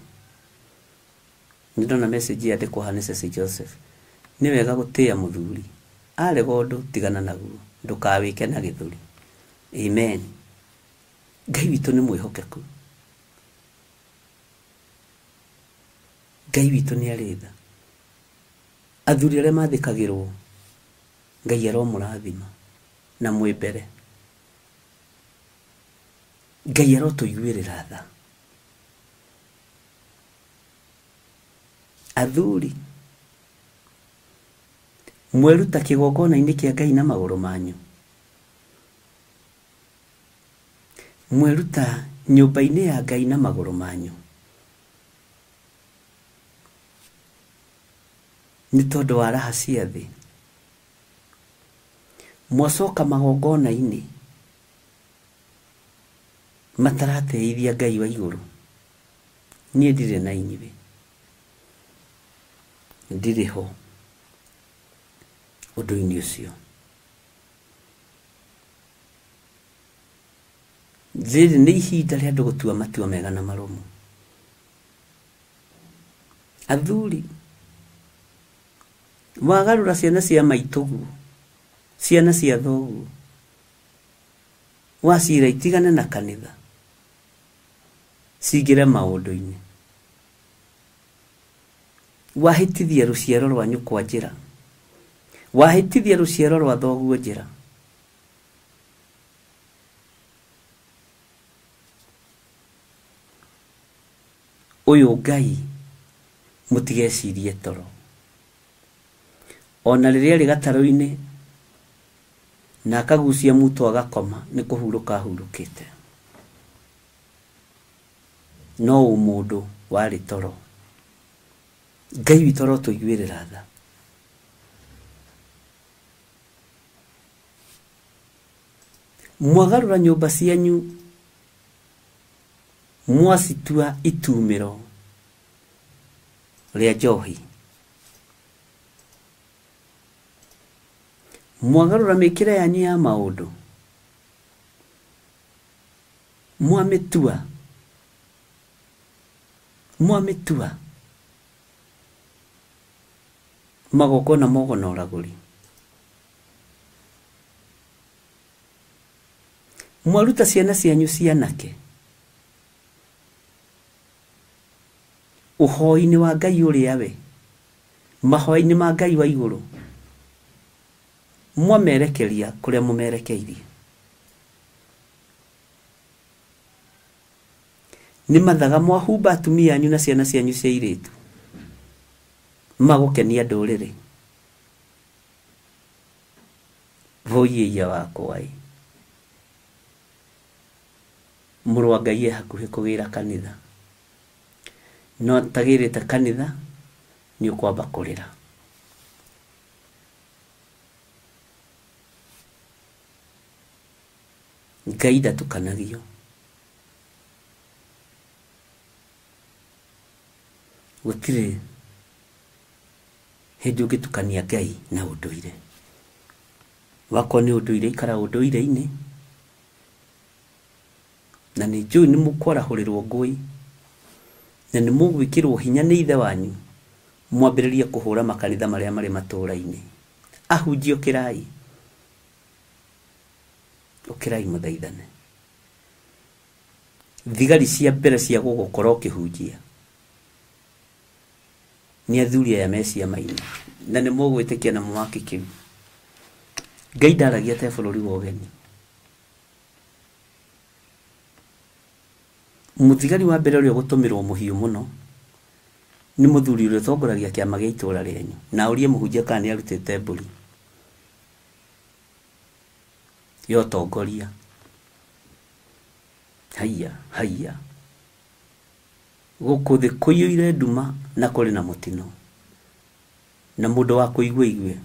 Nĩndona message yandĩkwo haha nĩ Ceci Joseph. Nĩ wega gũtĩĩa mũthuri. Arega ũndũ tigana naguo, ndũkawĩke na gĩthũri. Amen. Ngai witũ nĩ mwĩhokeku. Ngai witũ nĩ arĩ tha. Athuri arĩa mathĩkagĩrwo Ngai aromũrathima na mwĩ mbere. Ngai arotũiguĩrĩra tha. Athuri mweruta kĩgongona-inĩ kĩa Ngai na magũrũ manyu. Mweruta nyũmba-inĩ ya Ngai na magũrũ manyu. Nĩ tondũ wa raha cia thĩ. Mwacoka magongona-inĩ matarateithia Ngai wa igũrũ. Niĩ ndirĩ na inyuĩ. Ndirĩ ho ũndũ-inĩ ũcio. Rĩrĩ nĩ ihinda rĩa andũ gũtua matua mega na marũmu. Athuri wagarũra ciana cia maitũguo, ciana cia thoguo, wacira itigane na kanitha, cingĩre maũndũ-inĩ. Wahĩtithia rũciaro rwa nyũkwa njĩra, wahĩtithia rũciaro rwa thoguo njĩra. Ũyũ Ngai mũtigecirie toro. Ona rĩrĩa arĩ gatarũ-inĩ na akagucia muto agakoma nĩ kũhurũka ahurũkĩte. No ũmũndũ warĩ toro. Ngai witũ arotũiguĩrĩra tha. Mwagarũra nyũmba cianyu mwacitua itumĩro rĩa njohi. Mwagarũra mĩkĩre yanyu ya maũndũ mwamĩtua magongona mogona ũragũri. Mwaruta ciana cianyu cianake ũhoi-inĩ wa Ngai ũrĩa we, mahoya-inĩ ma Ngai wa igũrũ, mwamerekeria kũrĩa mũmerekeirie. Nĩ mathaga mwahumba atumia anyu na ciana cianyu cia airĩtu magũkenia ndũrĩrĩ. Voiya wakwa ĩ, mũrũ wa Ngai e hakuhĩ kũgĩra kanitha. No tagĩrĩte kanitha nĩ ũkwamba kũrĩra. Ngai ndatukanagio. Gũtirĩ hĩndĩ ũngĩtukania Ngai na ũndũire. Wakorwo nĩ ũndũire ikara ũndũire-inĩ. Na nĩ njũĩ nĩ mũkwarahũrĩrwo ngũĩ na nĩ mũgwĩkĩrwo hinya nĩ ithe wanyu mwambĩrĩrie kũhũra makanitha marĩa marĩ matũũra-inĩ. Ahunjia ũkĩrai, ũkĩrai mũthaithane. Thigari cia mbere cia gũgũkorwo ũkĩhunjia nĩ athuri aya me ciama-inĩ na nĩ mũgwĩtĩkia na mũmake kĩu. Ngai ndaragia te bũrũri wa ũgeni. Mũthigari wa mbere ũrĩa ũgũtũmĩrwo mũhiũ mũno nĩ mũthuri ũrĩa ũtongoragia kĩama gĩa itũũra rĩanyu na ũrie mũhunjia kana nĩ arutĩte mbũri ya ũtongoria. Haiya haiya, gũkũ thĩ kũiyũire nduma na kũrĩ na mũtino, na mũndũ wa kũigua igue,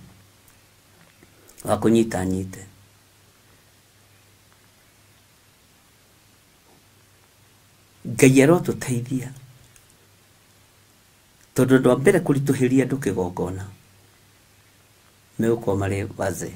wa kũnyita anyite. Ngai arotũteithia Tondũ andũ a mbere kũritũhĩria andũ kĩgongona megũkorwo marĩ wazee.